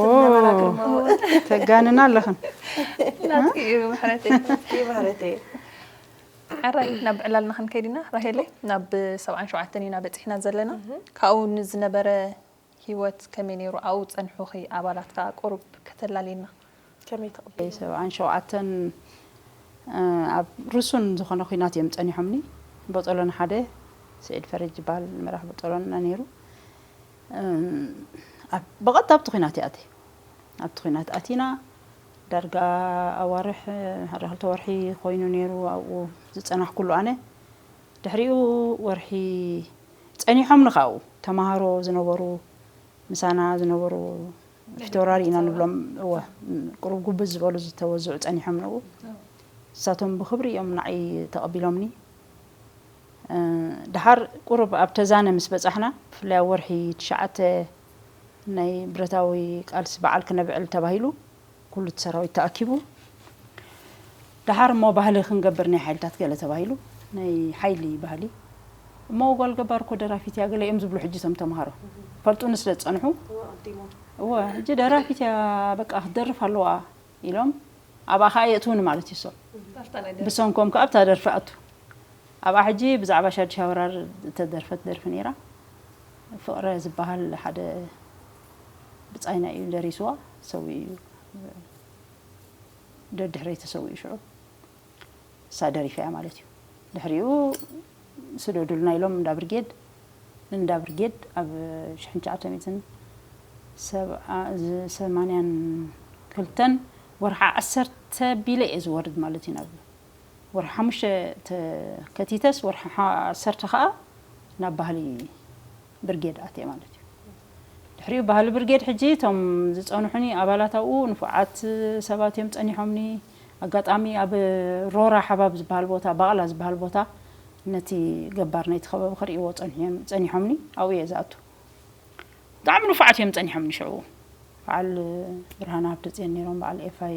ተጋንና ኣለኽን። ናትኪ እዩ ምሕረተይ። ይባህረተይ። ሕራይ ናብ ዕላልና ክንከይድ ኢና ራሄለይ። ናብ ሰብዓን ሸውዓተን ኢና በጺሕና ዘለና። ካብኡ ንዝነበረ ህይወት ከመይ ነይሩ? ኣብኡ ጸንሑኺ ኣባላት ከኣ ቁሩብ ከተላልየና። ከመይ ተቐቢሉ? ሰብዓን ሸውዓተን ኣብ ርሱን ዝኾነ ኲናት እዮም ጸኒሖምኒ። ቦጦሎን ሓደ ስዒድ ፈረጅ ይበሃል፣ መራሕ ቦጦሎን ነይሩ። ኣብ ብቐጥታ ኣብቲ ኲናት ይኣተ ኣብቲ ኲናት ኣቲና ዳርጋ ኣዋርሕ ሓደ ክልተ ወርሒ ኮይኑ ነይሩ ኣብኡ ዝጸናሕኩሉ ኣነ። ድሕሪኡ ወርሒ ጸኒሖም ንኻኡ ተማሃሮ ዝነበሩ ምሳና ዝነበሩ ፊተወራሪ ኢና ንብሎም። እወ፣ ቁሩብ ጉብዝ ዝበሉ ዝተወዝዑ ጸኒሖም ንኡ። ንሳቶም ብኽብሪ እዮም ንዓይ ተቐቢሎምኒ። ድሓር ቁሩብ ኣብ ተዛነ ምስ በጻሕና ብፍላይ ኣብ ወርሒ ትሽዓተ ናይ ብረታዊ ቃልሲ በዓል ክነብዕል ተባሂሉ ኩሉ እቲ ሰራዊት ተኣኪቡ። ድሓር እሞ ባህሊ ክንገብር ናይ ሓይልታት ገለ ተባሂሉ ናይ ሓይሊ ባህሊ እሞ ጓል ገባር እኮ ደራፊት እያ ገለ እዮም ዝብሉ ሕጂ እቶም ተምሃሮ ፈልጡኒ ስለ ዝጸንሑ። እወ ሕጂ ደራፊት እያ በቃ ክትደርፍ ኣለዋ ኢሎም ኣብኣ ከዓ የእትውኒ ማለት እዩ። እሶም ብሰንኮም ከዓ ኣብታ ደርፊ ኣቱ ኣብኣ ሕጂ ብዛዕባ ሻድሻይ ወራር እተደርፈት ደርፊ ነይራ። ፍቕረ ዝበሃል ሓደ ብጻይና እዩ ደሪስዋ። ሰዊኡ እዩ። ደድሕረይ ተሰዊኡ ሽዑ እሳ ደሪፋ እያ ማለት እዩ። ድሕሪኡ ስደዱልና ኢሎም እንዳ ብርጌድ ንእንዳ ብርጌድ ኣብ ሽሕን ትሽዓተ ሚእትን ሰብዓ ሰማንያን ክልተን ወርሓ ዓሰርተ ቢለ እየ ዝወርድ ማለት እዩ ናብ ወርሒ ሓሙሽተ ከቲተስ ወርሒ ዓሰርተ ከዓ ናብ ባህሊ ብርጌድ ኣትየ ማለት እዩ። ድሕሪኡ ባህሊ ብርጌድ ሕጂ እቶም ዝፀንሑኒ ኣባላት ኣብኡ ንፉዓት ሰባት እዮም ፀኒሖምኒ። ኣጋጣሚ ኣብ ሮራ ሓባብ ዝበሃል ቦታ ባቕላ ዝበሃል ቦታ ነቲ ገባር ናይቲ ከባቢ ክርእይዎ ፀኒሖምኒ ኣብኡ እየ ዝኣቱ። ብጣዕሚ ንፉዓት እዮም ጸኒሖም ንሽዑ። በዓል ብርሃነ ሃብተጽዮን ነይሮም፣ በዓል ኤፋይ፣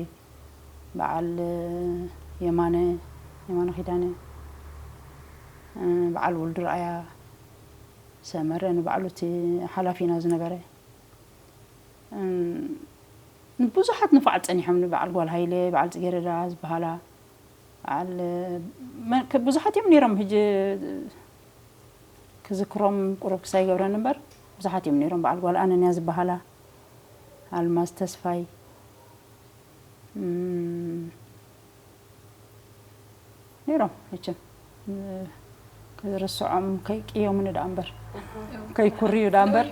በዓል የማነ፣ የማነ ኪዳነ፣ በዓል ወልዱ ረኣያ ሰመረ ንባዕሉ እቲ ሓላፊና ዝነበረ። ብዙሓት ንፉዓት ጸኒሖም፣ በዓል ጓል ሃይለ፣ በዓል ጽጌረዳ ዝበሃላ በዓል ብዙሓት እዮም ነይሮም። ሕጂ ክዝክሮም ቁሩብ ክሳይ ገብረን እምበር ብዙሓት እዮም ነይሮም። በዓል ጓል ኣነንያ ዝበሃላ፣ ኣልማዝ ተስፋይ ነይሮም። መቸም ክርስዖም ከይቅየሙኒ ደኣ እምበር፣ ከይኩርዩ ደኣ እምበር።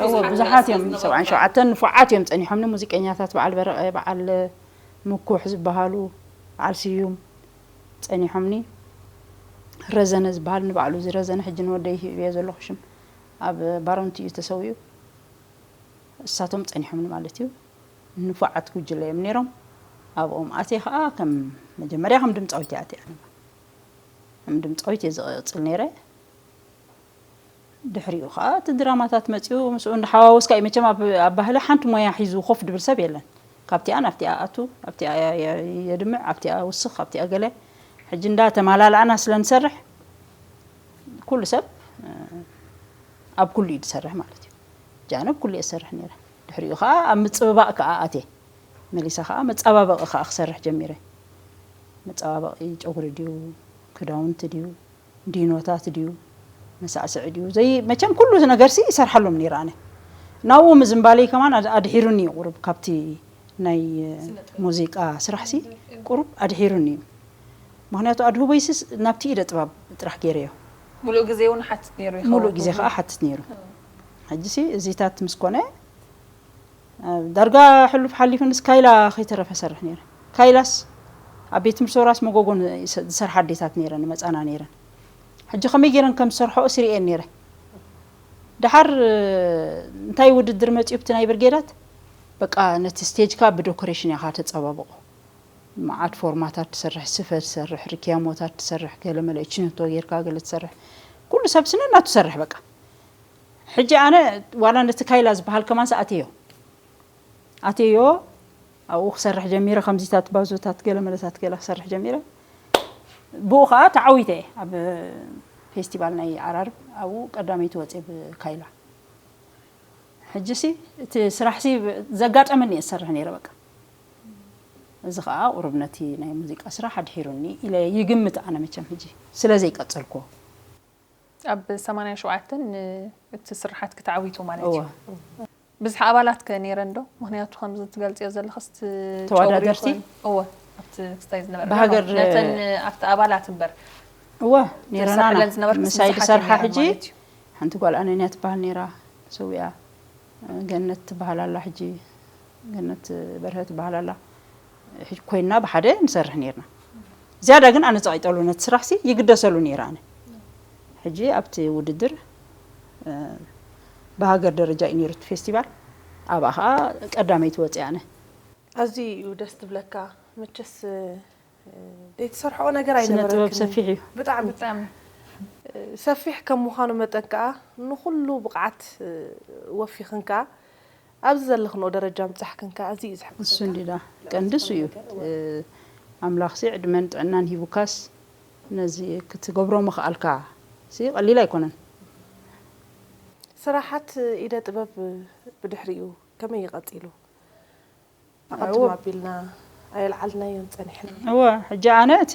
እዎ፣ ብዙሓት እዮም፣ ሰብዓን ሸውዓተን ንፉዓት እዮም ጸኒሖምኒ። ሙዚቀኛታት በዓል በረቐ፣ በዓል ምኩሕ ዝበሃሉ፣ በዓል ስዩም ጸኒሖምኒ። ረዘነ ዝበሃል ንባዕሉ፣ እዚ ረዘነ ሕጂ ንወደይ ሂብዮ ዘለኹ ሽም፣ ኣብ ባሮንቲ እዩ ተሰዊኡ። እሳቶም ጸኒሖምኒ ማለት እዩ። ንፉዓት ጉጅለ እዮም ነይሮም። ኣብኦም ኣትየ ኸኣ ከም መጀመርያ ከም ድምጻዊት እየ ኣትየ። ከም ድምጻዊት እየ ዝቕጽል ነይረ። ድሕሪኡ ኸኣ እቲ ድራማታት መጺኡ፣ ምስኡ እንዳሓዋወስካ እዩ። መቸም ኣብ፣ ኣብ ባህሊ ሓንቲ ሞያ ሒዙ ኮፍ ድብል ሰብ የለን። ካብቲኣ ናብቲኣ ኣቱ፣ ኣብቲኣ የ-፣ የ-፣ የድምዕ፣ ኣብቲኣ ውስኽ፣ ኣብቲኣ ገለ። ሕጂ እንዳተማላላእና ስለ ንሰርሕ፣ ኩሉ ሰብ፣ እ፣ ኣብ ኩሉ እዩ ዝሰርሕ ማለት እዩ። ጃነ ኣብ ኩሉ እየ ዝሰርሕ ነይረ። ድሕሪኡ ኸኣ ኣብ ምጽብባቕ ከኣ ኣትየ። መሊሰ ኸኣ መጸባበቒ ኸኣ ክሰርሕ ጀሚረ። መጸባበቒ ጨጉሪ ድዩ፣ ክዳውንቲ ድዩ፣ ዲኖታት ድዩ፣ መሳዕስዒ ድዩ፣ ዘይ-፣ መቸም ኩሉ ነገርሲ ይሰርሓሎም ነይረ ኣነ። ናብኡ ምዝንባለይ ከማን ኣድ-፣ ኣድሒሩኒ እዩ ቁሩብ ካብቲ ናይ፣ እ፣ ሙዚቃ ስራሕሲ ቁሩብ ኣድሒሩኒ እዩ። ምኽንያቱ ኣድህቦይስስ ናብቲ ኢደ ጥበብ ጥራሕ ገይረዮ። ሙሉእ ግዜ እውን ሓትት ነይሩ ይኸውን። ሙሉእ ግዜ ከኣ ሓትት ነይሩ። ሕጂሲ እዚታት ምስ ኮነ፣ ዳርጋ ሕሉፍ ሓሊፉንስ ካይላ ከይተረፈ ሰርሕ ነይረ። ካይላስ ኣብ ቤት ትምህርቲ ሰውራስ መጎጎ ን-፣ ዝሰርሓ ኣዴታት ነይረን፣ ይመጻና ነይረን። ሕጂ ከመይ ገይረን ከም ዝሰርሐኦ ስሪኤን ነይረ። ደሓር እንታይ ውድድር መጺኡ ብቲ ናይ ብርጌዳት፣ በቃ ነቲ ስቴጅካ ብደኮሬሽን ኢኻ ተጸባብቖ። መዓት ፎርማታት ትሰርሕ፣ ስፈ ትሰርሕ፣ ርክያሞታት ትሰርሕ፣ ገለ መለ ችንቶ ጌርካ ገለ ትሰርሕ። ኩሉ ሰብ ስነ እናቱ ትሰርሕ በቃ። ሕጂ ኣነ ዋላ ነቲ ካይላ ዝበሃል ከማን ኣትዮ። ኣትዮ ኣብኡ ክሰርሕ ጀሚረ፣ ከምዚታት ባዞታት ገለ መለታት ገለ ክሰርሕ ጀሚረ። ብኡ ኸኣ ተዓዊተ እየ። ኣብ ፌስቲቫል ናይ ዓራርብ ኣብኡ ቀዳመይቲ ወፅየ ብካይላ። ሕጂሲ እቲ ስራሕሲ ዘጋጠመኒ እየ ዝሰርሕ ነይረ በቃ። እዚ ኸኣ ቁሩብ ነቲ ናይ ሙዚቃ ስራሕ ኣድሒሩኒ ኢለ ይግምት ኣነ መቸም ሕጂ ስለ ዘይቀጸልኩዎ። ኣብ ሰማንያን ሸውዓተን እቲ ስርሓት ክተዓዊቱ ማለት እዩ። እወ። ብዝሒ ኣባላት ከ ነይረን ዶ? ምኽንያቱ ከምዚ ትገልጽዮ ዘለኽስ እቲ ተወዳደርቲ? ጨጉሪ ይኹን፣ እወ፣ ኣብቲ ክስታይ ዝነበረ ብሃገር ነተን ኣብቲ ኣባላት እምበር እወ፣ ነይረና ኢና። ተሰርሕለን ዝነበርክስ ምሳይ ብዙሓት ዝሰርሓ እየን ነይረን ሕጂ ማለት እዩ። ሓንቲ ጓል ኣነንያ ትበሃል ነይራ፣ ሰዊኣ። ገነት ትበሃል ኣላ ሕጂ፣ ገነት በርሀ ትበሃል ኣላ። ሕጂ ኮይንና ብሓደ ንሰርሕ ነይርና። ዝያዳ ግን ኣነ ጸቒጠሉ ነቲ ስራሕሲ ይግደሰሉ ነይረ ኣነ። ሕጂ ኣብቲ ውድድር፣ እ፣ ብሃገር ደረጃ እዩ ነይሩ እቲ ፌስቲቫል። ኣብኣ ኸኣ ቀዳመይቲ ወፅየ ኣነ። ኣዝዩ እዩ ደስ ትብለካ። መቸስ፣ እ፣ ዘይትሰርሕኦ ነገር ስነ ጥበብ ኣይነበረክን። ሰፊሕ እዩ። ብጣዕሚ። ብጣዕሚ። እ፣ ሰፊሕ ከም ምዃኑ መጠን ከኣ ንኹሉ ብቕዓት፣ እ፣ ወፊኽን ከኣ ኣብዚ ዘለኽንኦ ደረጃ ምብጻሕክን ከኣ ኣዝዩ እዩ ዘሐጉሰካ። እሱ እንዲዳ ቀንዲ እሱ እዩ። እ፣ ኣምላኽሲ ዕድመን ጥዕናን ሂቡካስ ነዚ ክትገብሮ ምኽኣልካ ሲ ቀሊል ኣይኮነን። ስራሓት ኢደ ጥበብ ብድሕሪኡ ከመይ እዩ ቀጺሉ? ኣቐድም እወ። ኣቢልና ኣየልዓልናዮን ጸኒሕና። እወ፣ ሕጂ ኣነ እቲ፣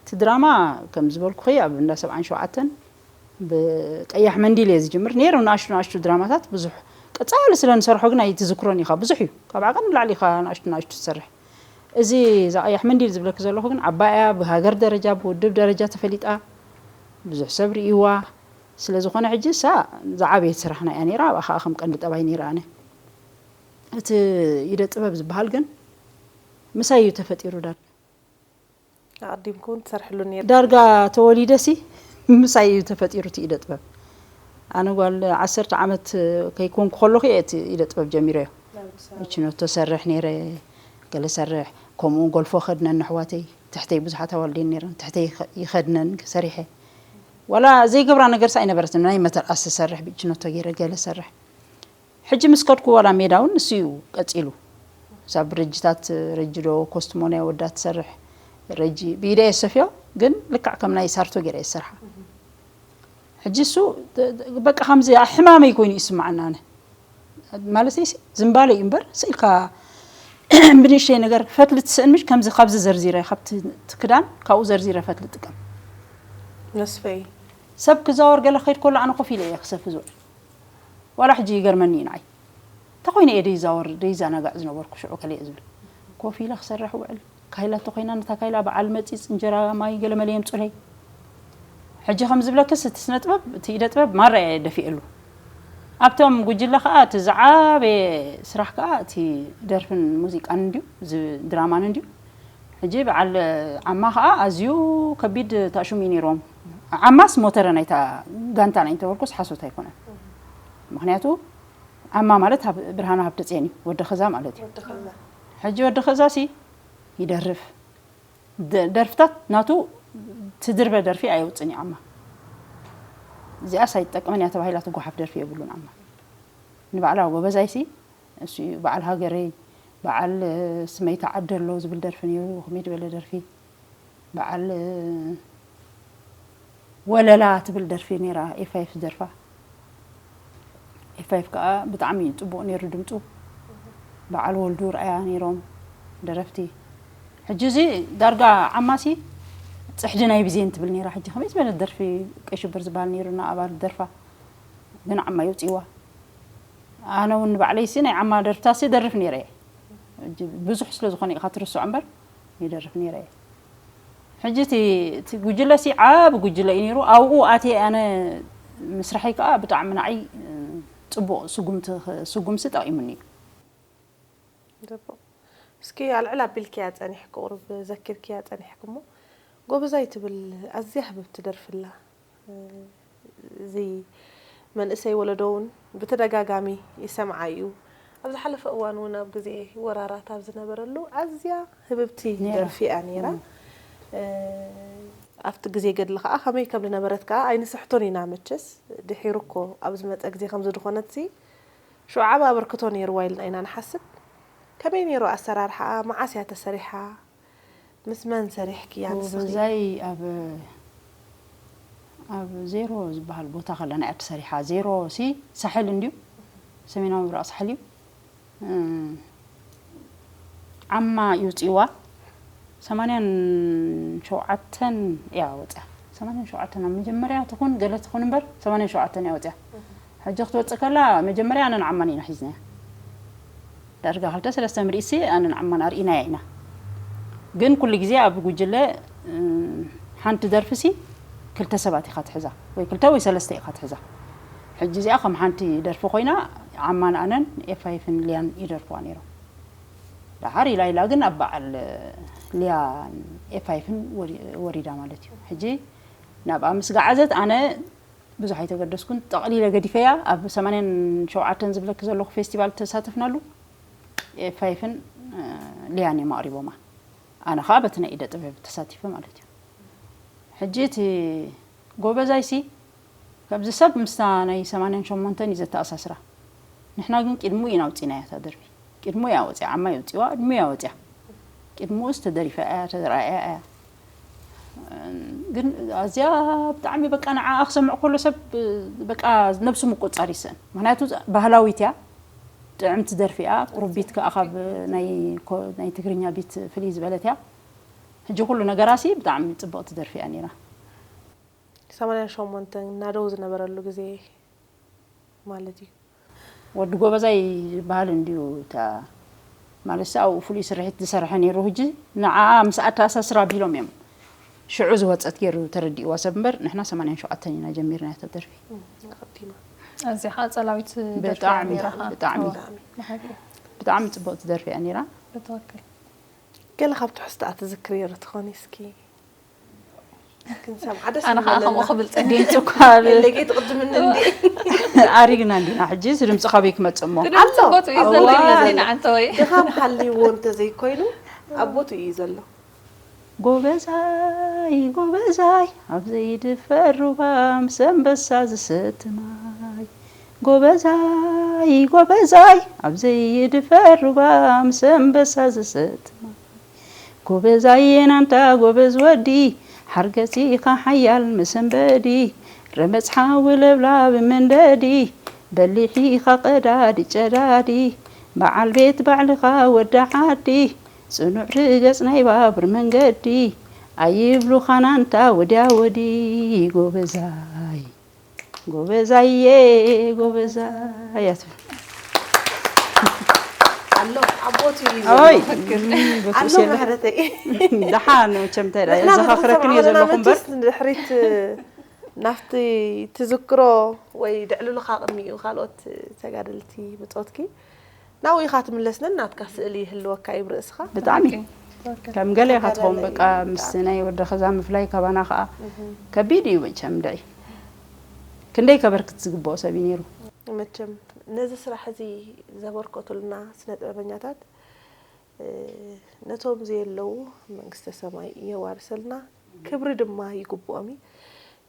እቲ ድራማ ከም ዝበልኩኺ ኣብ እንዳ ሰብዓን ሸውዓተን ብቀያሕ መንዲል እየ ዝጅምር። ነይሩ ንኣሽቱ ንኣሽቱ ድራማታት ብዙሕ ቀጻሊ ስለ ንሰርሖ ግን ኣይትዝክሮን ኢኻ። ብዙሕ እዩ። ካብ ዓቐን ንላዕሊ ኢኻ ንኣሽቱ ንኣሽቱ ትሰርሕ። እዚ እዛ ቀያሕ መንዲል ዝብለኪ ዘለኹ ግን ዓባይ እያ፣ ብሃገር ደረጃ፣ ብውድብ ደረጃ ተፈሊጣ፣ ብዙሕ ሰብ ርእይዋ። ስለ ዝኾነ ሕጂ እሳ ዝዓበየት ስራሕና እያ ነይራ፣ ኣብኣ ኸኣ ከም ቀንዲ ጠባይ ነይራ ኣነ። እቲ ኢደ ጥበብ ዝበሃል ግን ምሳይ እዩ ተፈጢሩ ዳርጋ። ኣቐዲምኩ እውን ትሰርሕሉ ነይርኪ። ዳርጋ ተወሊደሲ ምሳይ እዩ ተፈጢሩ እቲ ኢደ ጥበብ። ኣነ ጓል ዓሰርተ ዓመት ከይኮንኩ ከለኹ እየ እቲ ኢደ ጥበብ ጀሚረዮ። ችኖቶ ሰርሕ ነይረ፣ ገለ ሰርሕ፣ ከምኡ ጎልፎ ከድነን ኣሕዋተይ፣ ትሕተይ ብዙሓት ኣዋልደን ነይረን፣ ትሕተይ ይኸ-፣ ይኸድነን ሰሪሐ። ዋላ ዘይገብራ ነገርስ ኣይነበረትን፣ ናይ መተርኣስ ዝሰርሕ፣ ብችኖቶ ገይረ ገለ ሰርሕ። ሕጂ ምስ ከድኩ ዋላ ሜዳ እውን ንሱ እዩ ቀጺሉ። ሳብ ረጅታት፣ ረጂ ዶ ኮስትሞ ናይ ኣወዳት ትሰርሕ፣ ረጂ ብኢደ እየ ዝሰፍዮ፣ ግን ልክዕ ከም ናይ ሳርቶ ገይረ እየ ዝሰርሓ። ሕጂ እሱ በቃ ከምዚ ሕማመይ ኮይኑ ይስምዓና ኣነ። ማለተይሲ ዝምባለ እዩ እምበር፣ ስኢልካ ብንእሽተይ ነገር ፈትሊ ትስእን ምሽ፣ ከምዚ ካብዚ ዘርዚረ፣ ካብቲ ክዳን ካብኡ ዘርዚረ ፈትሊ ጥቀም። መስፈይ። ሰብ ክዛወር ገለ ክኸይድ ከሎ ኣነ ኮፍ ኢለ እየ ክሰፊ ዝውዕል። ዋላ ሕጂ ይገርመኒ እዩ ንዓይ። እንተኾይነ እየ ደይዛወር፣ ደይዛናጋዕ ዝነበርኩ ሽዑ ከለ እየ ዝብል። ኮፍ ኢለ ክሰርሕ ውዕል። ካይላ እንተኾይና ነታ ካይላ በዓል መጺጽ እንጀራ ማይ ገለ መለ የምጹለይ። ሕጂ ከም ዝብለክስ እቲ ስነ ጥበብ፣ እቲ ኢደ ጥበብ ማራ እየ ደፊኤሉ። ኣብቶም ጉጅለ ከኣ እቲ ዝዓበየ ስራሕ ከኣ እቲ ደርፍን ሙዚቃን እንድዩ፣ እዚ ድራማን እንድዩ። ሕጂ በዓል ዓማ ከኣ ኣዝዩ ከቢድ ታሹም እዩ ነይሮም። ዓማስ ሞተረ ናይታ ጋንታ ናይ እንተበልኩስ ሓሶት ኣይኮነን። ምኽንያቱ ዓማ ማለት ሃብ-፣ ብርሃኑ ሃብተጽዮን እዩ፣ ወዲ ኸዛ ማለት እዩ። ወዲ ኸዛ። ሕጂ ወዲ ኸዛ ሲ ይደርፍ። ደ-፣ ደርፍታት ናቱ ትድርበ ደርፊ ኣየውጽን እዩ ዓማ። እዚኣስ ኣይትጠቅምን እያ ተባሂላ ትጓሓፍ ደርፊ የብሉን ዓማ። ንባዕላ ጎበዛይሲ እሱ እዩ። በዓል ሃገረይ፣ በዓል፣ እ፣ ስመይ ተዓደ ኣሎ ዝብል ደርፊ ነይሩ፣ ከመይ ዝበለ ደርፊ። በዓል፣ እ፣ ወለላ ትብል ደርፊ ነይራ፣ ኤፋይፍ ዝደርፋ። ኤፋይፍ ከኣ ብጣዕሚ ጽቡቕ ነይሩ ድምጹ። በዓል ወልዱ ርኣያ ነይሮም ደረፍቲ። ሕጂ እዚ ዳርጋ ዓማሲ ጽሕዲ ናይ ብዜን ትብል ነይራ። ሕጂ ከመይ ዝበለ ደርፊ ቀይ ሽብር ዝበሃል ነይሩና ኣባል ደርፋ። ግን ዓማ የውጽእዋ። ኣነ እውን ንባዕለይሲ ናይ ዓማ ደርፍታሲ ደርፍ ነይረ እየ። ሕጂ ብዙሕ ስለ ዝኾነ ኢኻ ትርስዖ እምበር ይደርፍ ነይረ እየ። ሕጂ እቲ፣ እቲ ጉጅለሲ ዓቢ ጉጅለ እዩ ነይሩ። ኣብኡ ኣትየ ኣነ ምስራሐይ ከኣ ብጣዕሚ ንዓይ፣ እ፣ ጽቡቕ ስጉምቲ፣ ስጉምሲ ጠቒሙኒ እዩ። ጽቡቕ። እስኪ ኣልዕል ኣቢልክያ ጸኒሕኪ፣ ቁሩብ ዘኪርክያ ጸኒሕኪ እሞ፣ ጎበዛይ ትብል ኣዝያ ህብብቲ ደርፊ ኣላ። እዚ መንእሰይ ወለዶ እውን ብተደጋጋሚ ይሰምዓ እዩ። ኣብ ዝሓለፈ እዋን እውን ኣብ ግዜ ወራራት ኣብ ዝነበረሉ ኣዝያ ህብብቲ ነይራ። ደርፊ እያ ነይራ። እም። እ፣ ኣብቲ ግዜ ገድሊ ከኣ ከመይ ከም ዝነበረት ከኣ ኣይንስሕቶን ኢና። መቸስ ድሒሩ እኮ ኣብ ዝመጸ ግዜ ከምዚ ዝኾነትሲ ሽዑ ዓቢ ኣበርክቶ ነይርዋ ኢልና ኢና ንሓስብ። ከመይ ነይሩ ኣሰራርሓኣ? መዓስ እያ ተሰሪሓ? ምስ መን ሰሪሕክያ ንስኺ? ጎበዛይ ኣብ፣ ኣብ ዜሮ ዝበሃል ቦታ ከለና እያ ተሰሪሓ። ዜሮ ሲ ሳሕል እንድዩ፣ ሰሜናዊ ምብራቕ ሳሕል እዩ። እም፣ ዓማ ይውፅእዋ። ሰማንያን ሸውዓተን እያ ወፅያ። ሰማንያን ሸውዓተን ኣብ መጀመርያ ትኹን ገለ ትኹን እምበር ሰማንያን ሸውዓተን እያ ወፅያ። ሕጂ ክትወፅእ ከላ መጀመርያ ኣነን ዓማን ኢና ሒዝናያ። ዳርጋ ክልተ ሰለስተ ምርኢትሲ ኣነን ዓማን ኣርኢናያ ኢና። ግን ኩሉ ግዜ ኣብ ጉጅለ፣ እ፣ ሓንቲ ደርፊሲ ክልተ ሰባት ኢኻ ትሕዛ፣ ወይ ክልተ ወይ ሰለስተ ኢኻ ትሕዛ። ሕጂ እዚኣ ከም ሓንቲ ደርፊ ኮይና ዓማን ኣነን ኤፋይፍን ሊያን ይደርፍዋ ነይሮም። ደሓር ኢላ ኢላ ግን ኣብ በዓል ሊያን ኤፋይፍን ወሪ-፣ ወሪዳ ማለት እዩ። ሕጂ ናብኣ ምስ ገዓዘት ኣነ ብዙሕ ኣይተገደስኩን፣ ጠቕሊለ ገዲፈያ። ኣብ ሰማንያን ሸውዓተን ዝብለኪ ዘለኹ ፌስቲቫል ተሳተፍናሉ፣ ኤፋይፍን፣ እ፣ ሊያን እዮም ኣቕሪቦማ። ኣነ ኸኣ በቲ ናይ ኢደ ጥበብ ተሳቲፈ ማለት እዩ። ሕጂ እቲ ጎበዛይሲ ከምዚ ሰብ ምስታ ናይ ሰማንያን ሸሞንተን እዩ ዘተኣሳስራ። ንሕና ግን ቅድሙ ኢና ኣውጺናያ እታ ደርፊ። ቅድሙ እያ ወጺኣ፣ ዓማ የውጺዋ፣ ቅድሙ እያ ወጺኣ። ቅድሙኡስ ተደሪፋ እያ፣ ተራእያ እያ። ግን ኣዝያ ብጣዕሚ በቃ ንዓኣ ክሰምዕ ከሎ ሰብ በቃ ነብሱ ምቁጻር ይስእን። ምኽንያቱ ባህላዊት እያ፣ ጥዕምቲ ደርፊ እያ፣ ቁሩብ ቢት ከኣ ካብ ናይ ኮ-፣ ናይ ትግርኛ ቢት ፍልይ ዝበለት እያ። ሕጂ ኩሉ ነገራሲ ብጣዕሚ ጽብቕቲ ደርፊ እያ ነይራ። ሰማንያን ሸሞንተን ናደው ዝነበረሉ ግዜ ማለት እዩ። ወዲ ጎበዛይ ዝበሃል እንድዩ እታ ማለት ኣብኡ ፍሉይ ስርሒት ዝሰርሐ ነይሩ። ሕጂ ንዓኣ ምስ ኣተኣሳስራ ኣቢሎም እዮም ሽዑ ዝወጸት ገይሩ ተረዲእዋ ሰብ እምበር ንሕና ሰማንያን ሸውዓተን ኢና ጀሚርና እታ ደርፊ። እም፣ ኣቐዲማ። ኣዝያ ኸኣ ጸላዊት ደርፊ እያ ብጣዕሚ፣ ነይራ ኸኣ። ብጣዕሚ። እወ፣ ብሓቂ። ብጣዕሚ ጽብቕቲ ደርፊ እያ ነይራ። ብትኽክል። ገለ ካብ ትሕዝቶኣ ትዝክርዮ ዶ ትኾኒ እስኪ? ክንሰምዓ ደስ ኣነ ኸኣ ምበለና። ከምኡ ክብል ጸኒሐ። ድምፂ እኳ ብ-፣ ኤለጌ ትቕድምኒ እንዲ። ኣሪግና እንዲና ሕጂ፣ እዚ ድምፂ ካበይ ክመፅእ እሞ? እቲ ድምፂ ኣሎ። ቦትኡ እዩ ዘሎ እዋ። ይመስለኒ፣ ዓንተወይ። ድኻም ሃልይዎ እንተዘይኮይኑ፣ ኣብ ቦትኡ እዩ ዘሎ። ጎበዛይ፣ ጎበዛይ፣ ኣብ ዘይድፈር ሩባ ምስ ኣንበሳ ዝሰቲ ማይ። ጎበዛይ፣ ጎበዛይ፣ ኣብ ዘይድፈር ሩባ ምስ ኣንበሳ ዝሰቲ ማይ። ጎበዛይ የናንታ ጎበዝ ወዲ፣ ሓርገጺ ኢኻ ሓያል መሰንበዲ። ረመጽ ሓዊ ለብላብ መንደዲ፣ በሊሕ ኢኻ ቀዳዲ ጨዳዲ። በዓል ቤት ባዕልኻ ወዲ ዓዲ፣ ጽኑዕ ርገጽ ናይ ባቡር መንገዲ። ኣይብሉኻን ኣንታ ወድያ ወዲ፣ ጎበዛይ። ጎበዛየ፣ ጎበዛይ እያ ትብል። ኣሎ፣ ኣብ ቦትኡ እዩ ዘሎ። ኦይ፣ ፈክር። እም፣ ቦትኡ ኣሎ፣ ሴላ። ምሕረተይ። ደሓን፣ መቸም እንታይ ደኣ፣ ንሕና ዘኻኽረክን እየ ክትሰምዑ ዘለኹ እምበር። መቸስ ንድሕሪት፣ እ፣ ናብቲ ትዝክሮ ወይ ድዕልሉኻ ቅድሚኡ ካልኦት ተጋደልቲ ብጾትኪ ናብኡ ኢኻ ትምለስንን ናትካ ስእሊ ይህልወካ እዩ ብርእስኻ። ብጣዕሚ ከም ገለ ኢኻ ትኸውን። በቃ ምስ ናይ ወዲ ኸዛ ምፍላይ ካባና ከዓ ከቢድ እዩ መቸም። ድዒ ክንደይ ከበርክት ዝግብኦ ሰብ እዩ ነይሩ። መቸም ነዚ ስራሕ እዚ ዘበርከቱልና ስነ ጥበበኛታት ነቶም ዘየለዉ መንግስተ ሰማይ የዋርሰልና፣ ክብሪ ድማ ይግብኦም እዩ።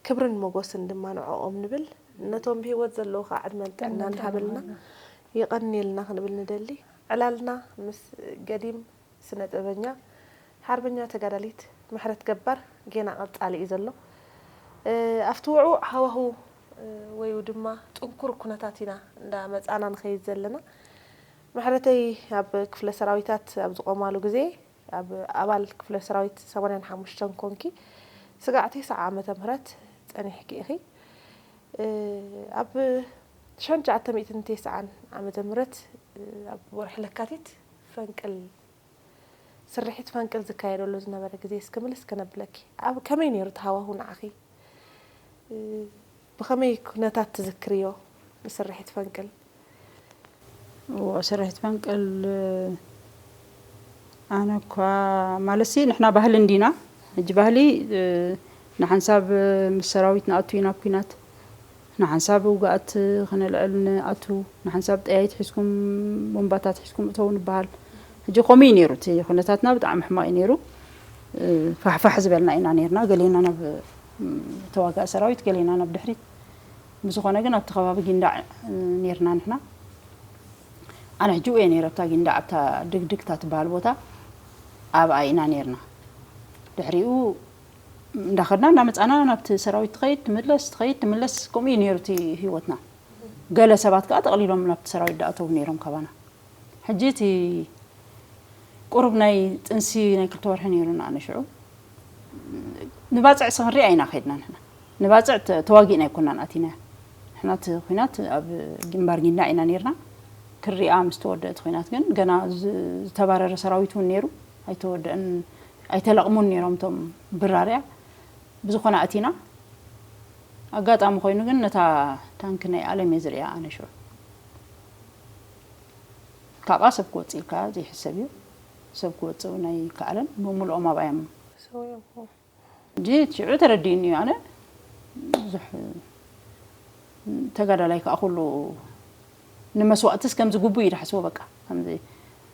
ክብርን ሞጎስን ድማ ንዕኦም ንብል። ነቶም ብህይወት ዘለዉ ከዓ ዕድመን ጥዕናን ይሃበልና፣ ይቐንየልና ክንብል ንደሊ። ዕላልና ምስ ገዲም ስነ ጥበበኛ ሓርበኛ ተጋዳሊት ምሕረት ገባር ጌና ቀጻሊ እዩ ዘሎ። ኣብቲ ውዕውዕ ሃዋሁ ወይ ድማ ጥንኩር ኩነታት ኢና እንዳ መጻና ንኸይድ ዘለና። ምሕረተይ ኣብ ክፍለ ሰራዊታት ኣብ ዝቆማሉ ግዜ ኣብ ኣባል ክፍለ ሰራዊት ሰማንያን ሓሙሽተን ኮንኪ ስጋዕ ተስዓ ዓመተ ምህረት ጸኒሕኪ ኢኺ። ኣብ ሽሕን ትሽዓተ ሚእትን ተስዓን ዓመተ ምህረት ኣብ ወርሒ ለካቲት ፈንቅል ስርሒት ፈንቅል ዝካየደሉ ዝነበረ ግዜ እስኪ ምልስ ክነብለኪ። ኣብ ከመይ ነይሩ እቲ ሃዋሁ ንዓኺ? ብኸመይ ኩነታት ትዝክርዮ ንስርሒት ፈንቅል? እዎ፣ ስርሒት ፈንቅል ኣነ እኳ ማለትሲ ንሕና ባህሊ እንዲና። ሕጂ ባህሊ ንሓንሳብ ምስ ሰራዊት ንኣቱ ኢና ኣብ ኲናት፣ ንሓንሳብ ውግኣት ክነልዕል ንኣቱ፣ ንሓንሳብ ጠያይት ሒዝኩም ቦምባታት ሒዝኩም እተው ንበሃል። ሕጂ ከምኡ እዩ ነይሩ፣ እቲ ኩነታትና ብጣዕሚ ሕማቕ እዩ ነይሩ። ፋሕፋሕ ዝበልና ኢና ነይርና፣ ገሌና ናብ ተዋጋኢ ሰራዊት፣ ገሌና ናብ ድሕሪት። ብዝኾነ ግን ኣብቲ ከባቢ ጊንዳዕ ነይርና ንሕና። ኣነ ሕጂ እየ ነይረ ኣብታ ጊንዳዕ፣ ኣብታ ድግድግታ ትበሃል ቦታ ኣብኣ ኢና ነይርና። ድሕሪኡ እንዳኸድና እንዳመጻና ናብቲ ሰራዊት ትኸይድ ትምለስ፣ ትኸይድ ትምለስ፣ ከምኡ እዩ ነይሩ እቲ ህይወትና። ገለ ሰባት ከዓ ጠቕሊሎም ናብቲ ሰራዊት ዳኣተው ነይሮም ካባና። ሕጂ እቲ ቁሩብ ናይ ጥንሲ ናይ ክልተ ወርሒ ነይሩና ኣነ ሽዑ። ንባፅዕ ክንሪኣ ኢና ከይድና ንሕና። ንባፅዕ ተ- ተዋጊእና ኣይኮናን ኣቲና። ንሕና እቲ ኲናት ኣብ ግንባር ጊንዳዕ ኢና ነይርና። ክሪኣ ምስ ተወደአ እቲ ኲናት ግን ገና ዝ- ዝተባረረ ሰራዊት እውን ነይሩ። ኣይተወደአን ኣይተለቕሙን ነይሮም እቶም ብራርያ። ብዝኾነ ኣቲና። ኣጋጣሚ ኮይኑ ግን ነታ ታንክ ናይ ኣለም እየ ዝሪኣ ኣነ ሽዑ። ካብኣ ሰብ ክወፅእ ኢልካ ዘይሕሰብ እዩ። ሰብ ክወፅእ እውን ኣይከኣለን። ብምልኦም ኣብኣ እዮም። ሕጂ ሽዑ ተረዲእኒ እዩ ኣነ ብዙሕ ተጋዳላይ ከዓ ኩሉ ንመስዋእትስ ከም ዝግቡ እዩ ዝሓስቦ። በቃ ከምዚ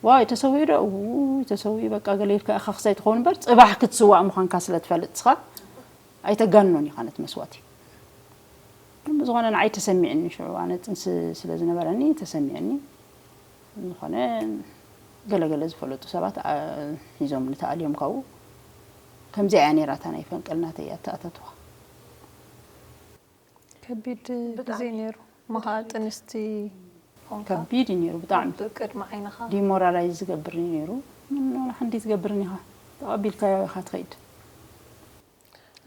ዋይ ተሰዊኡ ዶ ውይ ተሰዊኡ በቃ ገለ ኢልካ ኢኻ ክሳይ ትኸውን እምበር ፅባሕ ክትስዋእ ምዃንካ ስለ ትፈልጥ ንስኻ ኣይተጋንኖን ኢኻ ነቲ መስዋእቲ። ግን ብዝኾነ ንዓይ ተሰሚዕኒ ሽዑ ኣነ ጥንሲ ስለ ዝነበረኒ ተሰሚዕኒ። ዝኾነ ገለገለ ዝፈለጡ ሰባት ሒዞምኒ ተኣልዮም ካብኡ። ከምዚኣ እያ ነይራ እታ ናይ ፈንቅል ናተይ ኣተኣታትዋ። ከቢድ ግዜ ነይሩ። ምኻ ጥንስቲ ከቢድ እዩ ነይሩ ብጣዕሚ። ቅድሚ ዓይንኻ ዲሞራላይዝ ዝገብር እዩ ነይሩ። ምን ሓንቲ ትገብርኒ ኢኻ ተቐቢልካዮ ኢኻ ትኸይድ።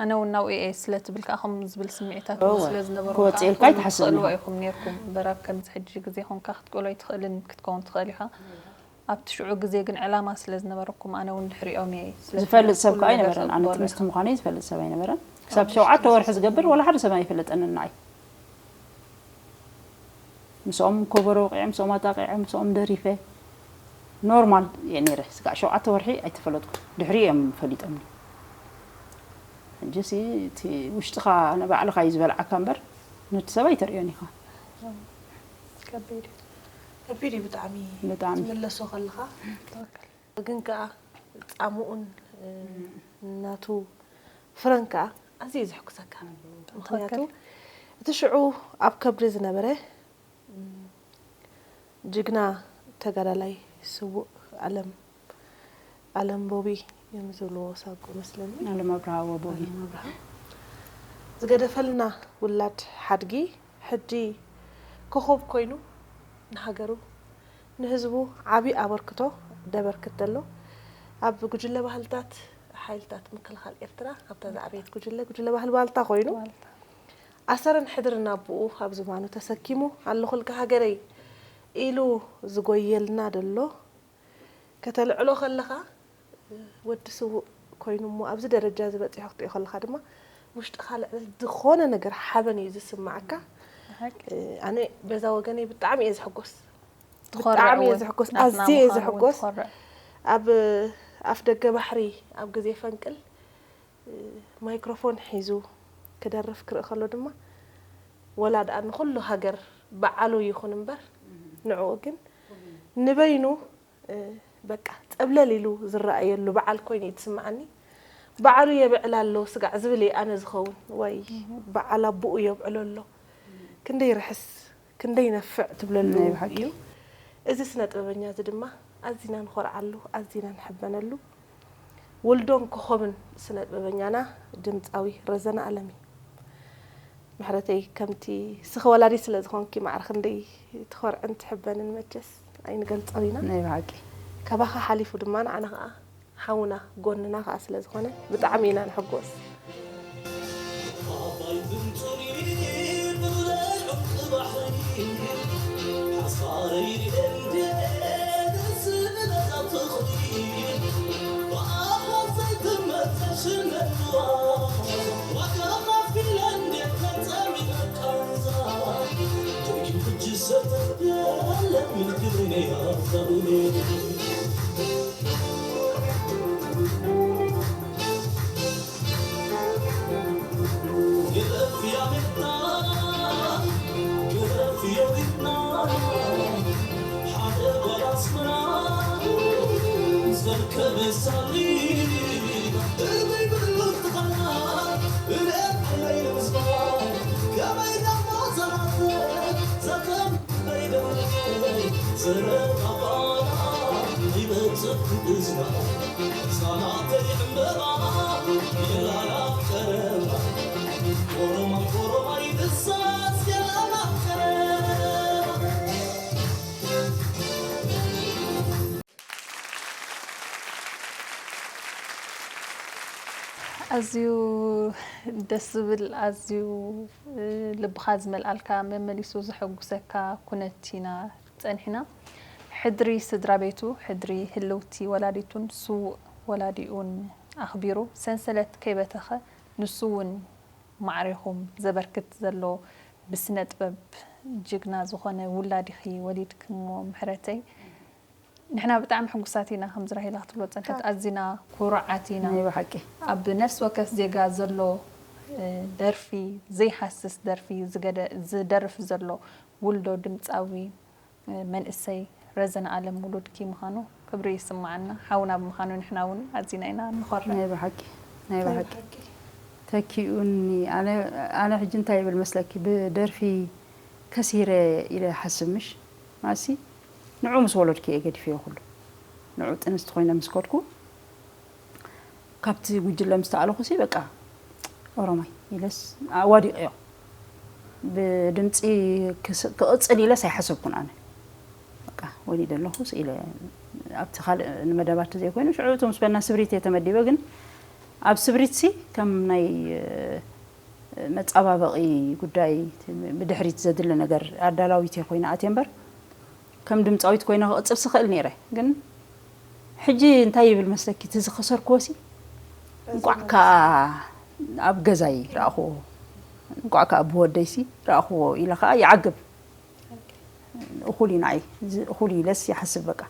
ኣነ እውን ናብኡ እየ ስለ ትብል ከዓ ከም ዝብል ስምዒታት እውን ስለ ዝነበሩ ክወፅእ ኢልካ ኣይትሓስብን ኢኻ። ኢኹም ነርኩም። በራብ ከምዚ ሕጂ ግዜ ኮንካ ክትቀሎ ኣይትኽእልን ክትከውን ትኽእል ኢኻ። ኣብቲ ሽዑ ግዜ ግን ዕላማ ስለ ዝነበረኩም ኣነ እውን ድሕሪኦም እየ። ስለ ዝፈልጥ ሰብ ኩሉ ከዓ ነገር ኣይነበረን። ኣነ ክትገብሩ ጥንስቲ ኢኻ። ምዃነይ ዝፈልጥ ሰብ ኣይነበረን። ክሳብ ሸውዓተ ወርሒ ዝገብር ዋላ ሓደ ሰብ ኣይፈለጠንን ንዓይ። ምስኦም ኮበሮ ወቂዐ፣ ምስኦም ኣጣቂዐ፣ ምስኦም ደሪፈ ኖርማል እየ ነይረ። ስጋዕ ሸውዓተ ወርሒ ኣይተፈለጥኩ። ድሕሪ እዮም ፈሊጦምኒ። ሕጂ ሲ እቲ ውሽጥኻ ንባዕልኻ እዩ ዝበልዓካ እምበር ነቲ ሰብ ኣይተርእዮን ኢኻ። ከቢድ እዩ። ከቢድ እዩ ብጣዕሚ ብጣዕሚ። ትምለሶ ከለኻ ግን ከዓ ፃምኡን ናቱ ፍረን ከዓ ኣዝዩ እዩ ዘሕጉሰካ። ምክንያቱ እቲ ሽዑ ኣብ ከብዲ ዝነበረ ጅግና ተጋዳላይ ስዉእ ኣለም ኣለም ቦቢ እዮም ዝብልዎ ሳጎ መስለኒ። ኣለም ኣብርሃ ወቦቢ። ኣለም ኣብርሃ ዝገደፈልና ውላድ ሓድጊ ሕጂ ኮኾብ ኮይኑ ንሃገሩ ንህዝቡ ዓቢ ኣበርክቶ ደበርክት ዘሎ ኣብ ጉጅለ ባህልታት ሓይልታት ምክልኻል ኤርትራ ኣብታ ዝዓበየት ጉጅለ ጉጅለ ባህሊ ዋልታ ኮይኑ ኣሰርን ሕድርን ኣቦኡ ኣብ ዝባኑ ተሰኪሙ ኣለኹልካ ሃገረይ ኢሉ ዝጎየልና ደሎ ከተልዕሎ ከለኻ ወዲ ስዉእ ኮይኑ እሞ ኣብዚ ደረጃ እዚ በፂሑ ክትሪኦ ከለኻ ድማ ውሽጥኻ ልዕሊ ዝኾነ ነገር ሓበን እዩ ዝስማዓካ። ኣነ በዛ ወገነይ ብጣዕሚ እየ ዝሕጎስ። ብጣዕሚ እየ ዝሕጎስ፣ ኣዝየ እየ ዝሕጎስ። ኣብ ኣፍ ደገ ባሕሪ ኣብ ግዜ ፈንቅል ማይክሮፎን ሒዙ ክደርፍ ክርኢ ከሎ ድማ ወላ ደኣ ንኹሉ ሃገር በዓሉ ይኹን እምበር ንዕኡ ግን ንበይኑ በቃ ጸብለል ኢሉ ዝረኣየሉ በዓል ኮይኑ እዩ ዝስምዓኒ። በዓሉ የብዕል ኣሎ ስጋዕ ዝብል እየ ኣነ ዝኸውን። ዋይ በዓል ኣቦኡ የብዕሎ ኣሎ። ክንደይ ርሕስ ክንደይ ነፍዕ ትብለሉ እዩ። እዚ ስነ ጥበበኛ እዚ ድማ ኣዚና ንኾርዓሉ፣ ኣዚና ንሕበነሉ። ውልዶን ኮኾብን ስነ ጥበበኛና ድምፃዊ ረዘነ ኣለሚ። ምሕረተይ ከምቲ ስኺ ወላዲት ስለ ዝኾንኪ ማዕረ ክንደይ ትኾርዕን ትሕበንን መቸስ ኣይንገልጾን ኢና። ናይ ብሓቂ። ካባኻ ሓሊፉ ድማ ንዓና ኸዓ ሓውና ጎንና ኸዓ ስለ ዝኾነ ብጣዕሚ ኢና ንሕጎስ። ኣዝዩ ደስ ዝብል ኣዝዩ ልብኻ ዝመልኣልካ መመሊሱ ዘሐጉሰካ ኩነት ኢና ጸኒሕና። ሕድሪ ስድራ ቤቱ፣ ሕድሪ ህልውቲ ወላዲቱን ስዉእ ወላዲኡን ኣኽቢሩ ሰንሰለት ከይበተኸ ንሱ እውን ማዕሬኹም ዘበርክት ዘሎ ብስነ ጥበብ ጅግና ዝኾነ ውላድ ኢኺ ወሊድክሞ ምሕረተይ። ንሕና ብጣዕሚ ሕጉሳት ኢና ከምዚ ራሄላ ክትብሎ ዝጸንሐት ኣዚና ኩሩዓት ኢና። ናይ ብሓቂ። ኣብ ነፍሲ ወከፍ ዜጋ ዘሎ ደርፊ ዘይሃስስ ደርፊ ዝደርፍ ዘሎ ውልዶ ድምጻዊ መንእሰይ ረዘነ ኣለም ውሉድኪ ምዃኑ ክብሪ ይስምዓና። ሓውና ብምዃኑ ንሕና እውን ኣዚና ኢና ንኾርዕ። ናይ ብሓቂ ናይ ብሓቂ ተኪኡኒ። ኣነ ኣነ ሕጂ እንታይ ይብል መስለኪ ብደርፊ ከሲረ ኢለ ይሓስብ ምሽ ማሲ ንዑ ምስ ወለድኩ እየ ገዲፈዮ ኩሉ ንዑ ጥንስቲ ኮይነ ምስ ከድኩ ካብቲ ጉጅለ ምስ ተኣለኹ ሲ በቃ ኦሮማይ ኢለስ ኣዋዲቀዮ ብድምፂ ክቅፅል ኢለስ ኣይሓሰብኩን ኣነ በቃ ወሊደ ኣለኹ ኢለ ኣብቲ ካልእ ንመደባት ዘይኮይኑ ሽዑ እቲ ምስ በና ስብሪት እየ ተመዲበ ግን ኣብ ስብሪት ሲ ከም ናይ መፃባበቂ ጉዳይ ብድሕሪት ዘድሊ ነገር ኣዳላዊት እየ ኮይነ ኣትየ እምበር ከም ድምፃዊት ኮይነ ክቕፅል ስኽእል ነይረ ግን ሕጂ እንታይ ይብል መስለኪ እቲ ዝኸሰርክዎ ሲ እንቋዕ ከዓ ኣብ ገዛይ ረኣኽዎ እንቋዕ ከዓ ብወደይ ሲ ረኣኽዎ ኢለ ከዓ ይዓግብ እኹል እዩ ንዓይ እኹል እዩ ኢለስ ይሓስብ በቃ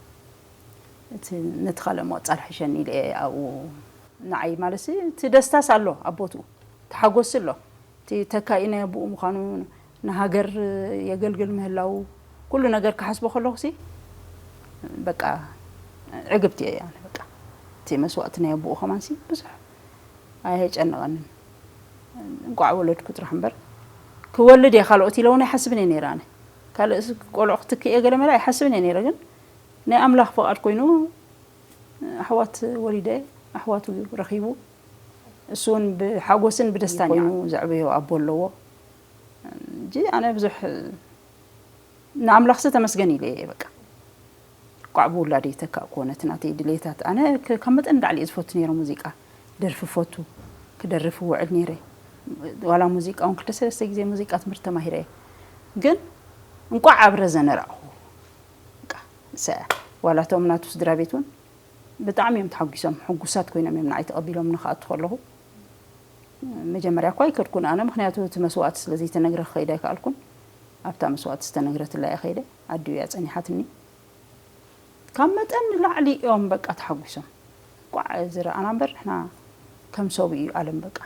እቲ ነቲ ካልእ ምቕፃል ሕሸኒ ኢለ እየ ኣብኡ ንዓይ ማለት እቲ ደስታስ ኣሎ ኣብ ቦትኡ እቲ ሓጎስ ኣሎ እቲ ተካኢ ናይ ኣቦኡ ምዃኑ ንሃገር የገልግል ምህላው ኩሉ ነገር ክሓስቦ ከለኹ ሲ በቃ ዕግብቲ እየ ኣነ በቃ እቲ መስዋእቲ ናይ ኣቦኡ ከማን ሲ ብዙሕ ኣየጨነቐንን እንቋዕ ወለድኩ ጥራሕ እምበር ክወልድ እየ ካልኦት ኢለ እውን ኣይሓስብን እየ ነይረ ኣነ ካልእ ቆልዑ ክትክእ እየ ገለ መለ ኣይሓስብን እየ ነይረ ግን ናይ ኣምላኽ ፍቓድ ኮይኑ ኣሕዋት ወሊደ ኣሕዋቱ ረኺቡ እሱ እውን ብሓጎስን ብደስታን ኮይኑ ዘዕበዮ ኣቦ ኣለዎ እንጂ ኣነ ብዙሕ ንኣምላኽሲ ተመስገን ኢለ እየ በቃ ቋዕ ብውላደይ ተካእኩዎ ነቲ ናተይ ድሌታት ኣነ ካብ መጠን ላዕሊ እየ ዝፈቱ ነይረ ሙዚቃ ደርፊ ፈቱ ክደርፍ እውዕል ነይረ ዋላ ሙዚቃ እውን ክልተ ሰለስተ ግዜ ሙዚቃ ትምህርቲ ተማሂረ እየ ግን እንቋዕ ኣብ ረዘነ ረኣኹ በቃ ንሳ እያ ዋላ እቶም ናቱ ስድራ ቤት እውን ብጣዕሚ እዮም ተሓጒሶም ሕጉሳት ኮይኖም እዮም ንዓይ ተቐቢሎም ንክኣቱ ከለኹ መጀመርያ እኳ ኣይከድኩን ኣነ፣ ምክንያቱ እቲ መስዋእቲ ስለ ዘይተነግረ ክኸይድ ኣይከኣልኩን። ኣብታ መስዋእቲ ዝተነግረትላ እየ ከይደ። ኣዲኡ እያ ጸኒሓትኒ። ካብ መጠን ንላዕሊ እዮም በቃ ተሓጒሶም። ቋዕ ዝረኣና እምበር ንሕና ከም ሰብኡ እዩ ኣለም በቃ።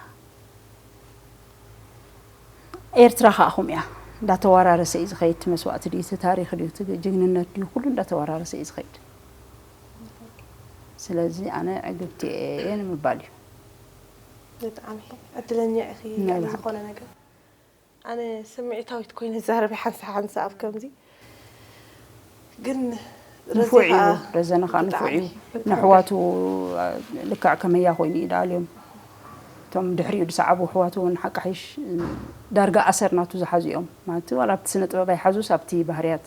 ኤርትራ ከኣ ከምኡ እያ። እንዳተወራረሰ እዩ ዝኸይድ። እቲ መስዋእቲ ድዩ፣ እቲ ታሪኽ ድዩ፣ እቲ ጅግንነት ድዩ፣ ኩሉ እንዳተወራረሰ እዩ ዝኸይድ። ስለዚ ኣነ ዕግብቲ እየ ንምባል እዩ። ብጣዕሚ ዕድለኛ ኢኺ ናይ ኣብ ብሓቂ። ዝኾነ ነገር። ኣነ ስምዒታዊት ኮይነ ዛረበ ሓንሳ ሓንሳ ኣብ ከምዚ ግን ንፉዕ እዩ። ረዚኻ ረዘነ ከዓ ንፉዕ እዩ። ብጣዕሚ ንሕዋቱ ልክዕ ከመያ ኮይኑ እዩ ደኣልዮም። እቶም ድሕሪኡ ዝሰዓቡ ኣሕዋቱ እውን ሓቃሒሽ ዳርጋ ኣሰር ናቱ ዝሓዙ እዮም። ማለት ዋላ ኣብቲ ስነ ጥበብ ኣይሓዙስ ኣብቲ ባህርያት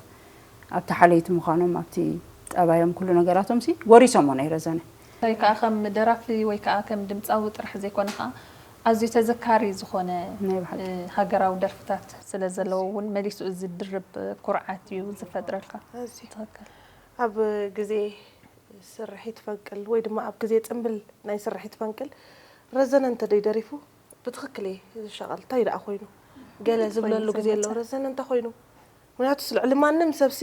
ኣብቲ ሓለይቲ ምዃኖም ኣብቲ ጠባዮም ኩሉ ነገራቶም ሲ ወሪሶሞ ናይ ረዘነ። ወይ ከዓ ከም ደራፊ ወይ ከዓ ከም ድምፃዊ ጥራሕ ዘይኮነ ከዓ ኣዝዩ ተዘካሪ ዝኾነ ናይ ብሓቂ። እ፣ ሃገራዊ ደርፍታት ስለ ዘለዎ እውን መሊሱ እዚ ድርብ ኩርዓት እዩ ዝፈጥረልካ። ኣዝዩ። ትኽክል። ኣብ ግዜ ስርሒት ፈንቅል ወይ ድማ ኣብ ግዜ ጽምብል ናይ ስርሒት ፈንቅል ረዘነ እንተ ደይደሪፉ ብትኽክል እየ ዝሻቐል። እንታይ ደኣ ኮይኑ ገለ እንታይ ዝብለሉ ኮይኑ ግዜ ኣሎ ዘይመጸ? ረዘነ እንታይ ኮይኑ? ምክንያቱስ ልዕሊ ማንም ሰብሲ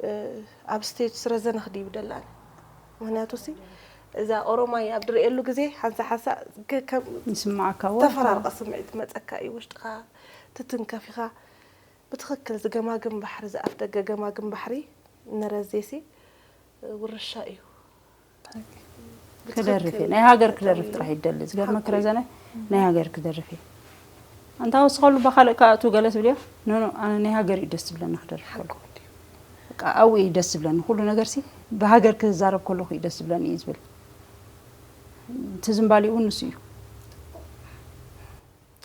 እ፣ ኣብ ስቴጅ ረዘነ ክድይብ ደላኒ። ምክንያቱሲ እዛ ኦሮማይ ኣብ ድርእየሉ ግዜ ሓንሳ ሓንሳ ከ- ከም ይስምዓካ እውን ተፈራርቐ ስምዒት መጸካ እዩ ውሽጥኻ ትትንከፍ ኢኻ። ብትኽክል ዝገማግም ባሕሪ ዝኣፍ ደገ ገማግም ባሕሪ ንረዜሲ ውርሻ እዩ። ክደርፍ እየ። ናይ ሃገር ክደርፍ ጥራሕ ይደሊ። ዝገርመክ ረዘነ ናይ ሃገር ክደርፍ እየ። ኣንታ ወስኸሉ ባኻልእ ከኣቱ ገለ ትብልዮ? ኖ ኖ፣ ኣነ ናይ ሃገር እዩ ደስ ዝብለኒ ክደርፍ ከሎ። በቃ ኣብኡ እዩ ደስ ዝብለኒ። ኩሉ ነገር ሲ ብሃገር ክዛረብ ከለኹ እዩ ደስ ዝብለኒ እዩ ዝብል። እቲ ዝምባሊኡ እውን ንሱ እዩ።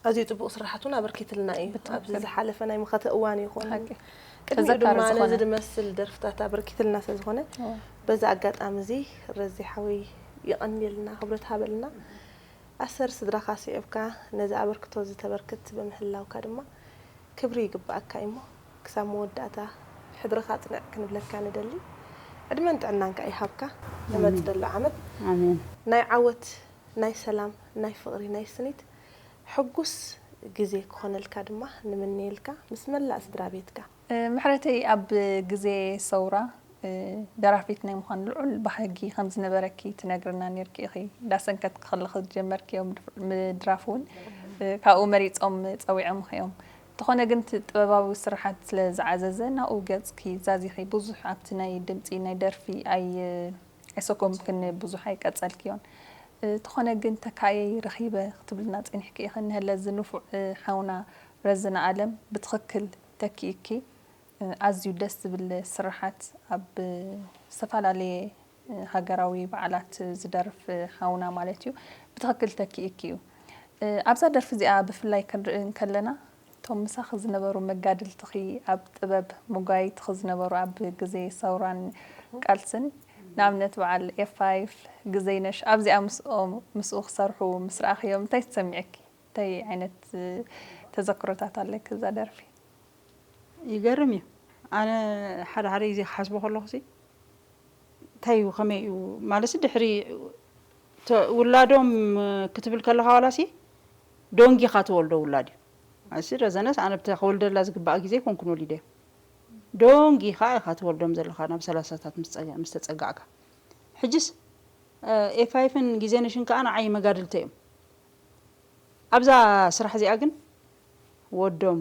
ኣዝዩ ጽቡቕ ስራሓት እውን ኣበርኪትልና እዩ። ብትኽክል። ኣብዚ ዝሓለፈ ናይ መኸተ እዋን ይኹን ሓቂ። ቅድሚኡ ተዘካሪ ድማ ዝኾነ። ነዚ ዝመስል ደርፍታት ኣበርኪትልና ስለ ዝኾነ እወ። በዚ ኣጋጣሚ እዚ ረዚ ሓወይ የቐንየልና ክብረት ሃበልና። ኣሰር ስድራኻ ስዒብካ ነዚ ኣበርክቶ እዚ ተበርክት ብምህላውካ ድማ ክብሪ ይግባኣካ እዩ እሞ ክሳብ መወዳእታ ሕድርኻ ጽንዕ ክንብለካ ንደሊ። ዕድመን ጥዕናን ከኣ ይሃብካ። ንመጽእ ዘሎ ዓመት ኣሜን። ናይ ዓወት፣ ናይ ሰላም፣ ናይ ፍቕሪ፣ ናይ ስኒት ሕጉስ ግዜ ክኾነልካ ድማ ንምነየልካ ምስ መላእ ስድራ ቤትካ። እ፣ ምሕረተይ ኣብ ግዜ ሰውራ እ፣ ደራፊት ናይ ምዃን ልዑል ባህጊ ከም ዝነበረኪ ትነግርና ነርኪ ኢኺ። እንዳሰንከትኪ ከለኺ ዝጀመርክዮ ምድፍ- ምድራፍ እውን እ፣ ካብኡ መሪጾም ጸዊዖምኺ እዮም። እንተኾነ ግን እቲ ጥበባዊ ስርሓት ስለ ዝዓዘዘ ናብኡ ገጽኪ ዛዚኺ ብዙሕ ኣብቲ ናይ ድምጺ ናይ ደርፊ ኣይ ኣይሰኮምክን ብዙሕ ኣይቀጸልክዮን። እ፣ እንተኾነ ግን ተካእየይ ረኺበ ክትብልና ጸኒሕኪ ኢኺ። እንሀለ እዚ ንፉዕ እ፣ ሓውና ረዝነ ኣለም ብትኽክል ተኪእኪ። ኣዝዩ ደስ ዝብል ስርሓት ኣብ ዝተፈላለየ ሃገራዊ በዓላት ዝደርፍ ሓውና ማለት እዩ። ብትኽክል ተኪእኪ እዩ። ኣብዛ ደርፊ እዚኣ ብፍላይ ክንርኢ እንከለና እቶም ምሳኺ ዝነበሩ መጋድልትኺ ኣብ ጥበብ መጓይትኺ ዝነበሩ ኣብ ግዜ ሰውራን ቃልስን ንኣብነት በዓል ኤፍ ፋይፍ ግዘይነሽ ኣብዚኣ ምስኦም ምስኡ ክሰርሑ ምስ ረኣኽዮም እንታይ ተሰሚዐኪ? እንታይ ዓይነት ተዘክሮታት ኣለኪ እዛ ደርፊ? ይገርም እዩ። ኣነ ሓደ ሓደ ግዜ ክሓስቦ ከለኹ ሲ እንታይ እዩ ከመይ እዩ ማለት ድሕሪ ውላዶም ክትብል ከለኻ ዋላ ሲ ዶንጊኻ ትወልዶ ውላድ እዩ። ኣሲ ረዘነስ ኣነ ብታ ክወልደላ ዝግባእ ግዜ ኮንኩን ወሊደ ዶንጊኻ ኢኻ ትወልዶም ዘለኻ ናብ ሰላሳታት ምስ ተጸጋዕካ ሕጅስ ኤፋይፍን ግዜ ነሽን ከኣ ንዓይ መጋድልተ እዮም። ኣብዛ ስራሕ እዚኣ ግን ወዶም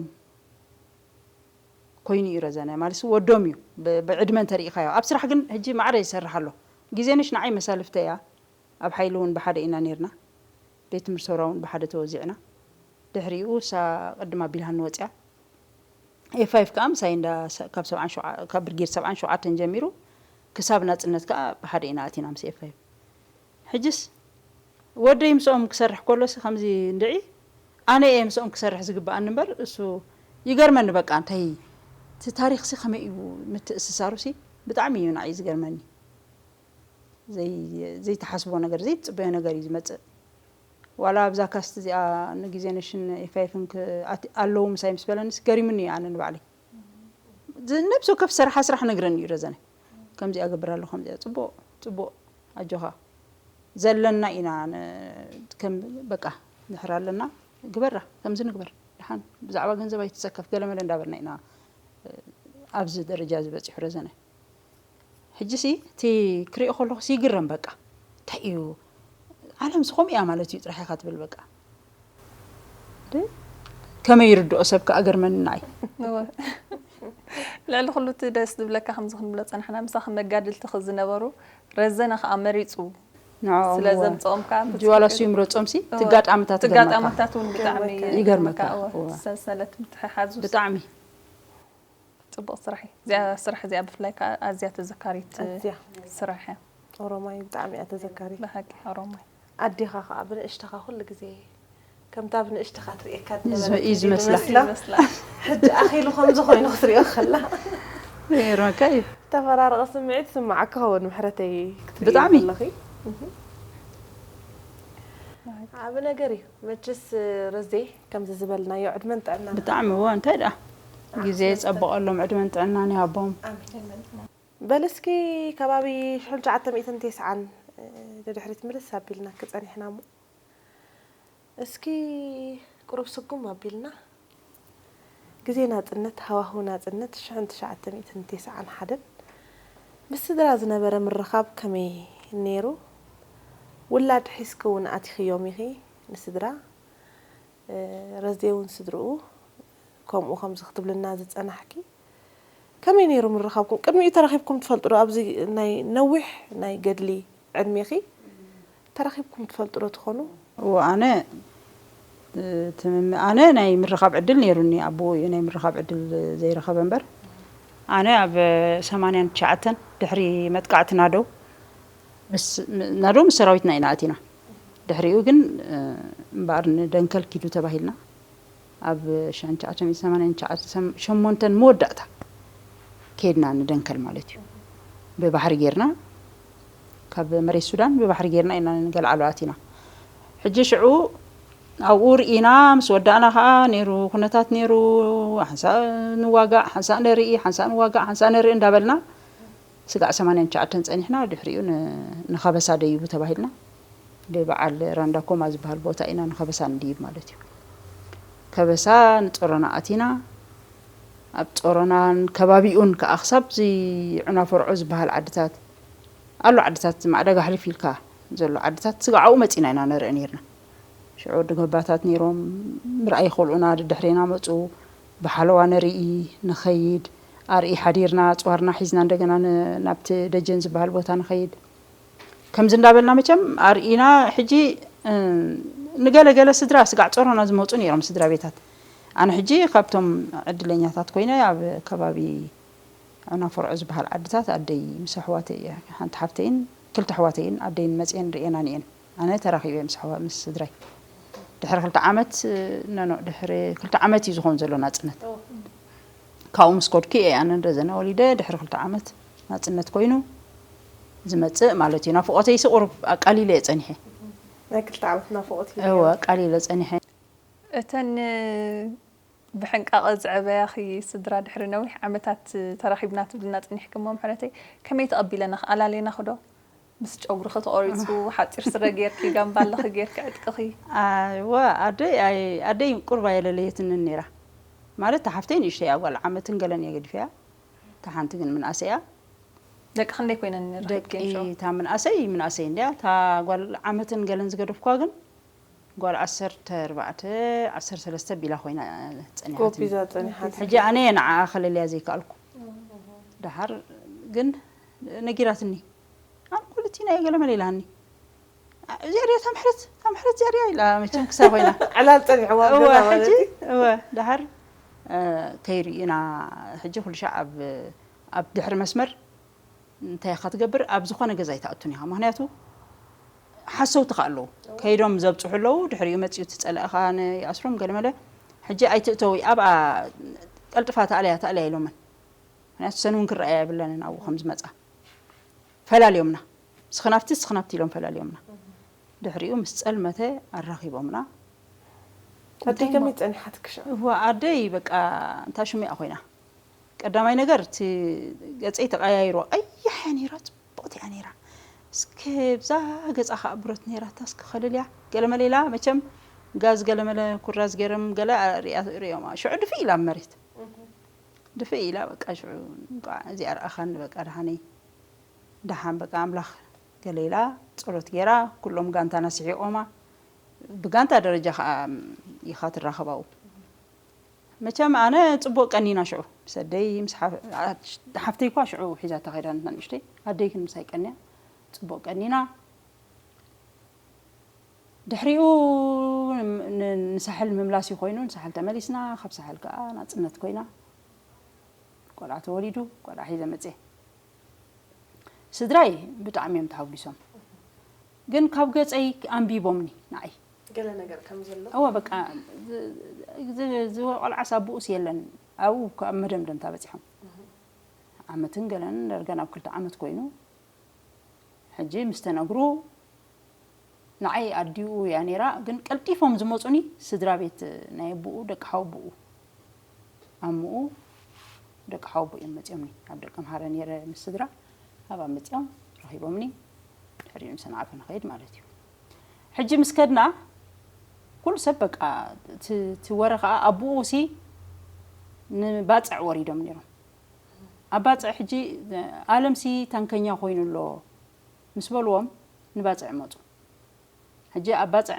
ኮይኑ እዩ ረዘነ ማለት ወዶም እዩ ብዕድመ እንተሪኢኻዮ ኣብ ስራሕ ግን ሕጂ ማዕረ ይሰርሕ ኣሎ። ግዜ ነሽ ንዓይ መሳልፍተ እያ። ኣብ ሓይሊ እውን ብሓደ ኢና ነርና። ቤት ትምህርቲ ሰውራ እውን ብሓደ ተወዚዕና። ድሕሪኡ እሳ ቅድም ኣቢልሃኒ ወፅያ። ኤፍ ፋይፍ ከዓ ምሳይ እንዳ ካብ ሰብዓን ሸውዓ- ካብ ብርጌድ ሰብዓን ሸውዓተን ጀሚሩ ክሳብ ናፅነት ከዓ ብሓደ ኢና ኣቲና ምስ ኤፍ ፋይፍ። ሕጅስ ወደይ ምስኦም ክሰርሕ ከሎሲ ከምዚ እንድዒ ኣነ እየ ምስኦም ክሰርሕ ዝግብኣኒ እምበር እሱ ይገርመኒ በቃ እንታይ እቲ ታሪኽሲ ከመይ እዩ ምትእስሳሩሲ ብጣዕሚ እዩ ንዓይ ዝገርመኒ። ዘይተሓስቦ ነገር ዘይትፅበዮ ነገር እዩ ዝመፅእ። ዋላ ኣብዛ ካስት እዚኣ ንግዜ ነሽን ኤፋይፍን ኣለዉ ምሳይ ምስ በለንስ ገሪሙኒ እዩ ኣነ ንባዕለይ። ነብሲ ወከፍ ዝሰርሓ ስራሕ ነግረኒ እዩ ረዘነ ከምዚኣ ገብር ኣሎ ከምዚኣ ፅቡቕ ፅቡቕ ኣጆኻ ዘለና ኢና ከም በቃ ድሕር ኣለና፣ ግበራ፣ ከምዚ ንግበር፣ ደሓን ብዛዕባ ገንዘብ ኣይትሰከፍ፣ ገለመለ እንዳበልና ኢና ኣብዚ ደረጃ እዚ በፂሑ ረዘነ። ሕጂ ሲ እቲ ክሪኦ ከለኹ ይግረም፣ በቃ እንታይ እዩ ዓለም ሲ ከምኡ እያ ማለት እዩ ጥራሕ ኢኻ ትብል። በቃ ደ-፣ ከመይ ይርድኦ ሰብ ከኣ ገርመኒ ንዓይ። እወ። ልዕሊ ኩሉ እቲ ደስ ዝብለካ ከምዚ ክንብሎ ጸናሕና፣ ምሳኺ መጋድልትኺ ዝነበሩ ረዘነ ከኣ መሪጹ ንዕኦም ስለ እወ። ዘምጽኦም ከኣ ሕጂ ዋላ እሱ ይምረጾም ሲ እቲ እወ። ኣጋጣሚታት እቲ ይገርመካ። ኣጋጣሚታት እውን ብጣዕሚ ይገርመካ። ይገርመካ። እወ። እወ። ሰንሰለት ምትሕሓዙ ብጣዕሚ ጽቡቕ ስራሕ እዩ። እዚኣ ስራሕ እዚኣ ብፍላይ ከኣ ኣዝያ ተዘካሪት ኣዝያ። ስራሕ እያ። ኦሮማይ ብጣዕሚ እያ ተዘካሪት። ብሓቂ ኦሮማይ። ኣዴኻ ከኣ ብንእሽተኻ ኩሉ ግዜ ከምታ ብንእሽተኻ ትርእየካ እዩ ዝመ-፣ ዝነበረት እዩ ዝመስላ። ይመስላ። ይመስላ። ሕጂ ኣኺሉ ከምዚ ኮይኑ ክትሪኦ ከላ ይገርመካ እዩ። ተፈራረቐ ስምዒት ስምዓካ ኸውን ምሕረተይ ክትርኢ ብጣዕሚ። ከለኺ። ዓቢ ነገር እዩ። መችስ ረዜ ከምዚ ዝበልናዮ ዕድመን ጥዕና ብጣዕሚ እወ፣ እንታይ ደኣ ግዜ የጸብቐሎም፣ ዕድመን ጥዕናን ይሃቦም። ኣሜን። በል እስኪ ከባቢ ሽሕን ትሽዓተ ሚእትን ተስዓን ንድሕሪት ምልስ ኣቢልና ክጸኒሕና እሞ እስኪ ቁሩብ ስጉም ኣቢልና ግዜ ናጽነት፣ ሃዋህው ናጽነት ሽሕን ትሽዓተ ሚእትን ተስዓን ሓደን ምስ ስድራ ዝነበረ ምርኻብ ከመይ ነይሩ? ውላድ ሒዝኪ እውን ኣቲኽዮም ኢኺ ንስድራ። ረዜ እውን ስድርኡ ከምኡ ከምዚ ክትብልና ዝጸናሕኪ ከመይ ነይሩ ምርኻብኩም? ቅድሚኡ ተራኺብኩም ትፈልጡ ዶ? ኣብዚ ናይ ነዊሕ ናይ ገድሊ ዕድሜኺ ተራኺብኩም ትፈልጡ ዶ ትኾኑ? እወ፣ ኣነ፣ እ፣ ትምም-፣ ኣነ ናይ ምርኻብ ዕድል ነይሩኒ። ኣቦኡ እዩ ናይ ምርኻብ ዕድል ዘይረኸበ እምበር። ኣነ ኣብ ሰማንያን ትሽዓተን ድሕሪ መጥቃዕቲ ናደው ምስ፣ ም-፣ ናደው ምስ ሰራዊትና ኢና ኣቲና። ድሕሪኡ ግን፣ እ፣ እምበኣር ንደንከል ኪዱ ተባሂልና ኣብ ሽሕን ትሽዓተ ሚእትን ሰማንያን ትሽዓተ፣ ሸሞንተን መወዳእታ ከይድና ንደንከል ማለት እዩ። ብባሕሪ ጌርና፣ ካብ መሬት ሱዳን ብባሕሪ ጌርና ኢና ንገልዓሉ ኣቲና። ሕጂ ሽዑ ኣብኡ ርኢና፣ ምስ ወዳእና ኸዓ ነይሩ ኩነታት ነይሩ፣ ሓንሳእ ንዋጋእ፣ ሓንሳእ ንርኢ፣ ሓንሳእ ንዋጋእ፣ ሓንሳእ ንርኢ እንዳበልና ስጋዕ ሰማንያን ትሽዓተን ጸኒሕና፣ ድሕሪኡ ን-፣ ንኸበሳ ደይቡ ተባሂልና፣ ብበዓል ራንዳኮማ ዝበሃል ቦታ ኢና ንኸበሳ ንድይብ ማለት እዩ። ከበሳ ንጾሮና ኣቲና፣ ኣብ ጾሮናን ከባቢኡን ከኣ ክሳብ እዚ ዑናፈርዖ ዝበሃል ዓድታት ኣሎ፣ ዓድታት ማዕዳ ጋሕሊፍ ኢልካ ዘሎ ዓድታት ስጋዕ ኣብኡ መጺና ኢና ንርኢ ነይርና። ሽዑ ወዲ ገባታት ነይሮም፣ ምርኣይ ይኸልኡና፣ ድድሕሬና መጹ፣ ብሓለዋ ንርኢ፣ ንኸይድ፣ ኣርኢ ሓዲርና፣ ኣጽዋርና ሒዝና እንደገና ን-፣ ናብቲ ደጀን ዝበሃል ቦታ ንኸይድ። ከምዚ እንዳበልና መቸም ኣርኢና፣ ሕጂ፣ እ፣ ንገለ ገለ ስድራ ስጋዕ ጾሮና ዝመጹ ነይሮም ስድራ ቤታት። ኣነ ሕጂ ካብቶም ዕድለኛታት ኮይነ ኣብ ከባቢ ዑናፈርዖ ዝበሃል ዓድታት ኣደይ ምስ ኣሕዋተይ እየ፣ ሓንቲ ሓፍተይን ክልተ ኣሕዋተይን ኣደይን መጽየን ርእየናን እየን። ኣነ ተራኺበ ምስ ኣሕዋ-፣ ምስ ስድራይ። ድሕሪ ክልተ ዓመት፣ ኖ፣ ኖ፣ ድሕሪ ክልተ ዓመት እዩ ዝኸውን ዘሎ ናጽነት። ካብኡ ምስ ከድኩ እየ ኣነ ረዘነ ወሊደ፣ ድሕሪ ክልተ ዓመት ናጽነት ኮይኑ ዝመጽእ ማለት እዩ። ናፍቖተይሲ ቁሩብ ኣቃሊለ እየ ጸኒሐ። ናይ ክልተ ዓመት ናፍቖት እዩ እወ፣ ነይሩ። ኣቃሊለ ጸኒሐ። እተን ብሕንቃቐ ዝዕበያኺ ስድራ ድሕሪ ነዊሕ ዓመታት ተራኺብና ትብልና ጸኒሕኪ እሞ፣ ምሕረተይ፣ ከመይ ተቐቢለናኺ? ኣላልየናኺ ዶ? ምስ ጨጉርኺ ተቖሪጹ፣ ሓጺር ስረ ጌርኪ፣ ጋምባለኺ ጌርኪ፣ ዕጥቅኺ? ኣይዋ፣ ኣደይ፣ ኣይ-፣ ኣደይ ቁሩብ ኣየለለየትንን ነይራ። ማለት፣ እታ ሓፍተይ ንእሽተይ እያ፣ ጓል ዓመትን ገለን እየ ገዲፈያ። እታ ሓንቲ ግን ምንኣሰይ እያ። ደቂ ክንደይ ኮይነን ነይረን? ደቂ ጌንሾ? እታ ምንኣሰይ፣ ምንኣሰይ እንድያ። እታ ጓል ዓመትን ገለን ዝገደፍኳ ግን ጓል ዓሰርተ ኣርባዕተ፣ ዓሰርተ ሰለስተ ቢላ ኮይና ጸኒሓትኒ። ጎቢዛ ጸኒሓት። ሕጂ ኣነ እየ ንዓኣ ከለልያ ዘይከኣልኩ። ደሓር ግን ነጊራትኒ። ኣነ ኩልቲና እየ ገለ መለ ኢላኒ። እዚኣ ድያ እታ ምሕረት፣ እታ ምሕረት እዚኣ ድያ ኢላ መቸም ክሳ ኮይና። ዕላል ጸኒሕዋ ኣብ እወ፣ ገዛ ሕጂ፣ ማለት እዩ። እወ፣ ደሓር፣ እ፣ ከይርእዩና፣ ሕጂ ኩሉ ሻዕ ኣብ፣ ኣብ ድሕሪ መስመር እንታይ ኢኻ ትገብር? ኣብ ዝኾነ ገዛ ኣይትኣቱን ኢኻ። ምኽንያቱ ሓሰውቲ ከ ኣለዉ። ከይዶም ዘብጽሑ ኣለዉ፣ ድሕሪኡ መጺኡ እቲ ጸላኢ ከኣ ን-፣ ይኣስሮም ገለ መለ። ሕጂ ኣይትእተዊ፣ ኣብኣ ቀልጥፋ ተኣልያ፣ ተኣልያ ኢሎመን። ምኽንያቱ ሰን እውን ክረኣያ የብለንን ኣብኡ ከም ዝመጻ። ፈላልዮምና። ስኽናብቲ፣ ስኽናብቲ ኢሎም ፈላልዮምና። ድሕሪኡ ምስ ጸልመተ ኣራኺቦምና። ኣደይ ከመይ ጸኒሓትኪ ሽዑ? እዋ፣ ኣደይ በቃ እንታ ሽሚያ ኮይና። ቀዳማይ ነገር እቲ ገጸይ ተቐያይርዋ። ቀያሕ እያ ነይራ፣ ጽብቕቲ እያ ነይራ። እስከ ብዛ ገጻ ከኣ ብረት ነይራታ፣ እስከ ከለልያ። ገለ መለ ኢላ መቸም ጋዝ ገለመለ ኩራዝ ገይሮም ገለ ሪኣ ሪኦም ሽዑ ድፍእ ኢላ ኣብ መሬት ድፍእ ኢላ በቃ ሽዑ እንቋዕ እዚኣ ረኣኻኒ በቃ ደሓነይ ደሓን በቃ ኣምላኽ ገለ ኢላ ጸሎት ገይራ ኩሎም ጋንታና ስሒቖማ ብጋንታ ደረጃ ከዓ ኢኻ ትራኸባው መቸም ኣነ ጽቡቅ ቀኒና ሽዑ ምስ ኣደይ ምስ ሓፍተይ እኳ ሽዑ ሒዛታ ከይዳ ንእሽተይ ኣደይ ግን ምሳይ ቀንያ ጽቡቅ ቀኒና ድሕሪኡ ንሳሕል ምምላስ እዩ ኮይኑ ንሳሕል ተመሊስና ካብ ሳሕል ከዓ ናፅነት ኮይና ቆልዓ ተወሊዱ ቆልዓ ሒዘ መፅየ ስድራይ ብጣዕሚ እዮም ተሃጉሶም ግን ካብ ገፀይ ኣንቢቦምኒ ንዓይ ገለ ነገር ከም ዘሎ እወ በቃ ዝወ ቆልዓስ ኣቦኡስ የለን ኣብኡ ኣብ መደምደምታ በፂሖም ዓመትን ገለን ደርገን ኣብ ክልተ ዓመት ኮይኑ ሕጂ ምስ ተነግሩ ንዓይ ኣዲኡ እያ ነይራ ግን ቀልጢፎም ዝመፁኒ ስድራ ቤት ናይ ኣቦኡ ደቂ ሓወቦኡ ኣምኡ ደቂ ሓወቦ እዮም መፅኦምኒ ኣብ ደቂ ኣምሃረ ነይረ ምስ ስድራ ኣብኣ መፅኦም ረኺቦምኒ ድሕሪኡ ንሰንዓፈ ንኸይድ ማለት እዩ ሕጂ ምስ ከድና ኩሉ ሰብ በቃ እቲ ወረ ከዓ ኣቦኡ ሲ ንባፅዕ ወሪዶም ነይሮም ኣብ ባፅዕ ሕጂ ኣለምሲ ታንከኛ ኮይኑ ኣሎ ምስ በልዎም ንባፅዕ መፁ ሕጂ ኣብ ባፅዕ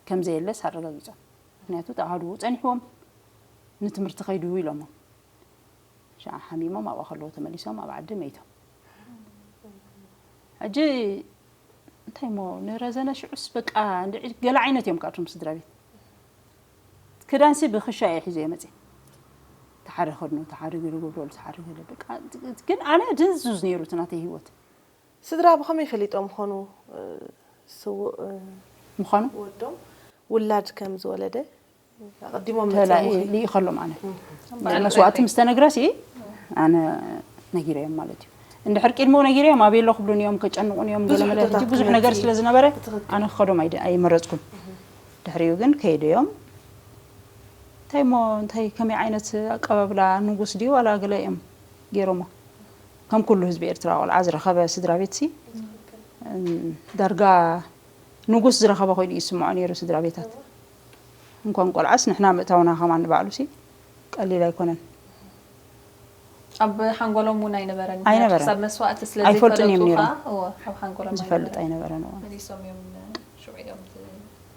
ከም ዘየለስ ኣረጋጊፆም ምክንያቱ ተኣሃድዉ ፀኒሕዎም ንትምህርቲ ከይድዉ ኢሎሞም ሻዓ ሓሚሞም ኣብኣ ከለዉ ተመሊሶም ኣብ ዓዲ መይቶም ሕጂ እንታይ ሞ ንረዘነ ሽዑስ በቃ እንድዒ ገለ ዓይነት እዮም ካብቶም ስድራ ቤት ክዳንሲ ብክሻ እየ ሒዘ መፅእ ተሓደ ከድኑ ተሓደ ገለ ገብረሉ ተሓደ ገለ በቃ ግን ኣነ ድንዙዝ ነይሩ እቲ ናተይ ህይወት ስድራ ብኸመይ ፈሊጦም ኾኑ ስውእ ምዃኑ ወዶም ውላድ ከም ዝወለደ ኣቐዲሞም መፅኦም ኾይ- ልኢኸሎም ኣነ መስዋእቲ ምስ ተነግረሲ ኣነ ነጊረዮም ማለት እዩ እንድሕር ቅድሚኡ ነጊረዮም ኣበይ ኣሎ ክብሉን እዮም ከጨንቑን እዮም ብዙሕ ገለመለ ሕቶታት ሕጂ ብዙሕ ነገር ክመፅእ- ስለ ዝነበረ ትኽክል። ኣነ ክኸዶም ኣይደ- ኣይመረፅኩን ድሕሪኡ ግን ከይደዮም እንታይ ሞ እንታይ ከመይ ዓይነት ኣቀባብላ ንጉስ ድዩ ዋላ ገለ እዮም ገይሮሞ ከም ኩሉ ህዝቢ ኤርትራ ቆልዓ ዝረኸበ ስድራ ቤትሲ ዳርጋ ንጉስ ዝረኸበ ኮይኑ እዩ ዝስምዖ ነይሩ ስድራ ቤታት እንኳን ቆልዓስ ንሕና ምእታውና ከማን ንባዕሉሲ ቀሊል ኣይኮነን ኣብ ሓንጎሎም እውን ኣይነበረን ኣይነበረን። ክሳብ መስዋእቲ ስለ ኣይፈልጥን እዮም ዘይፈለጡ ነይሮም። ከዓ እወ፣ ኣብ ሓንጎሎም ዝፈልጥ ኣይነበረን። ኣይነበረን እወ። መሊሶም እዮም ሽዑ እዮም እቲ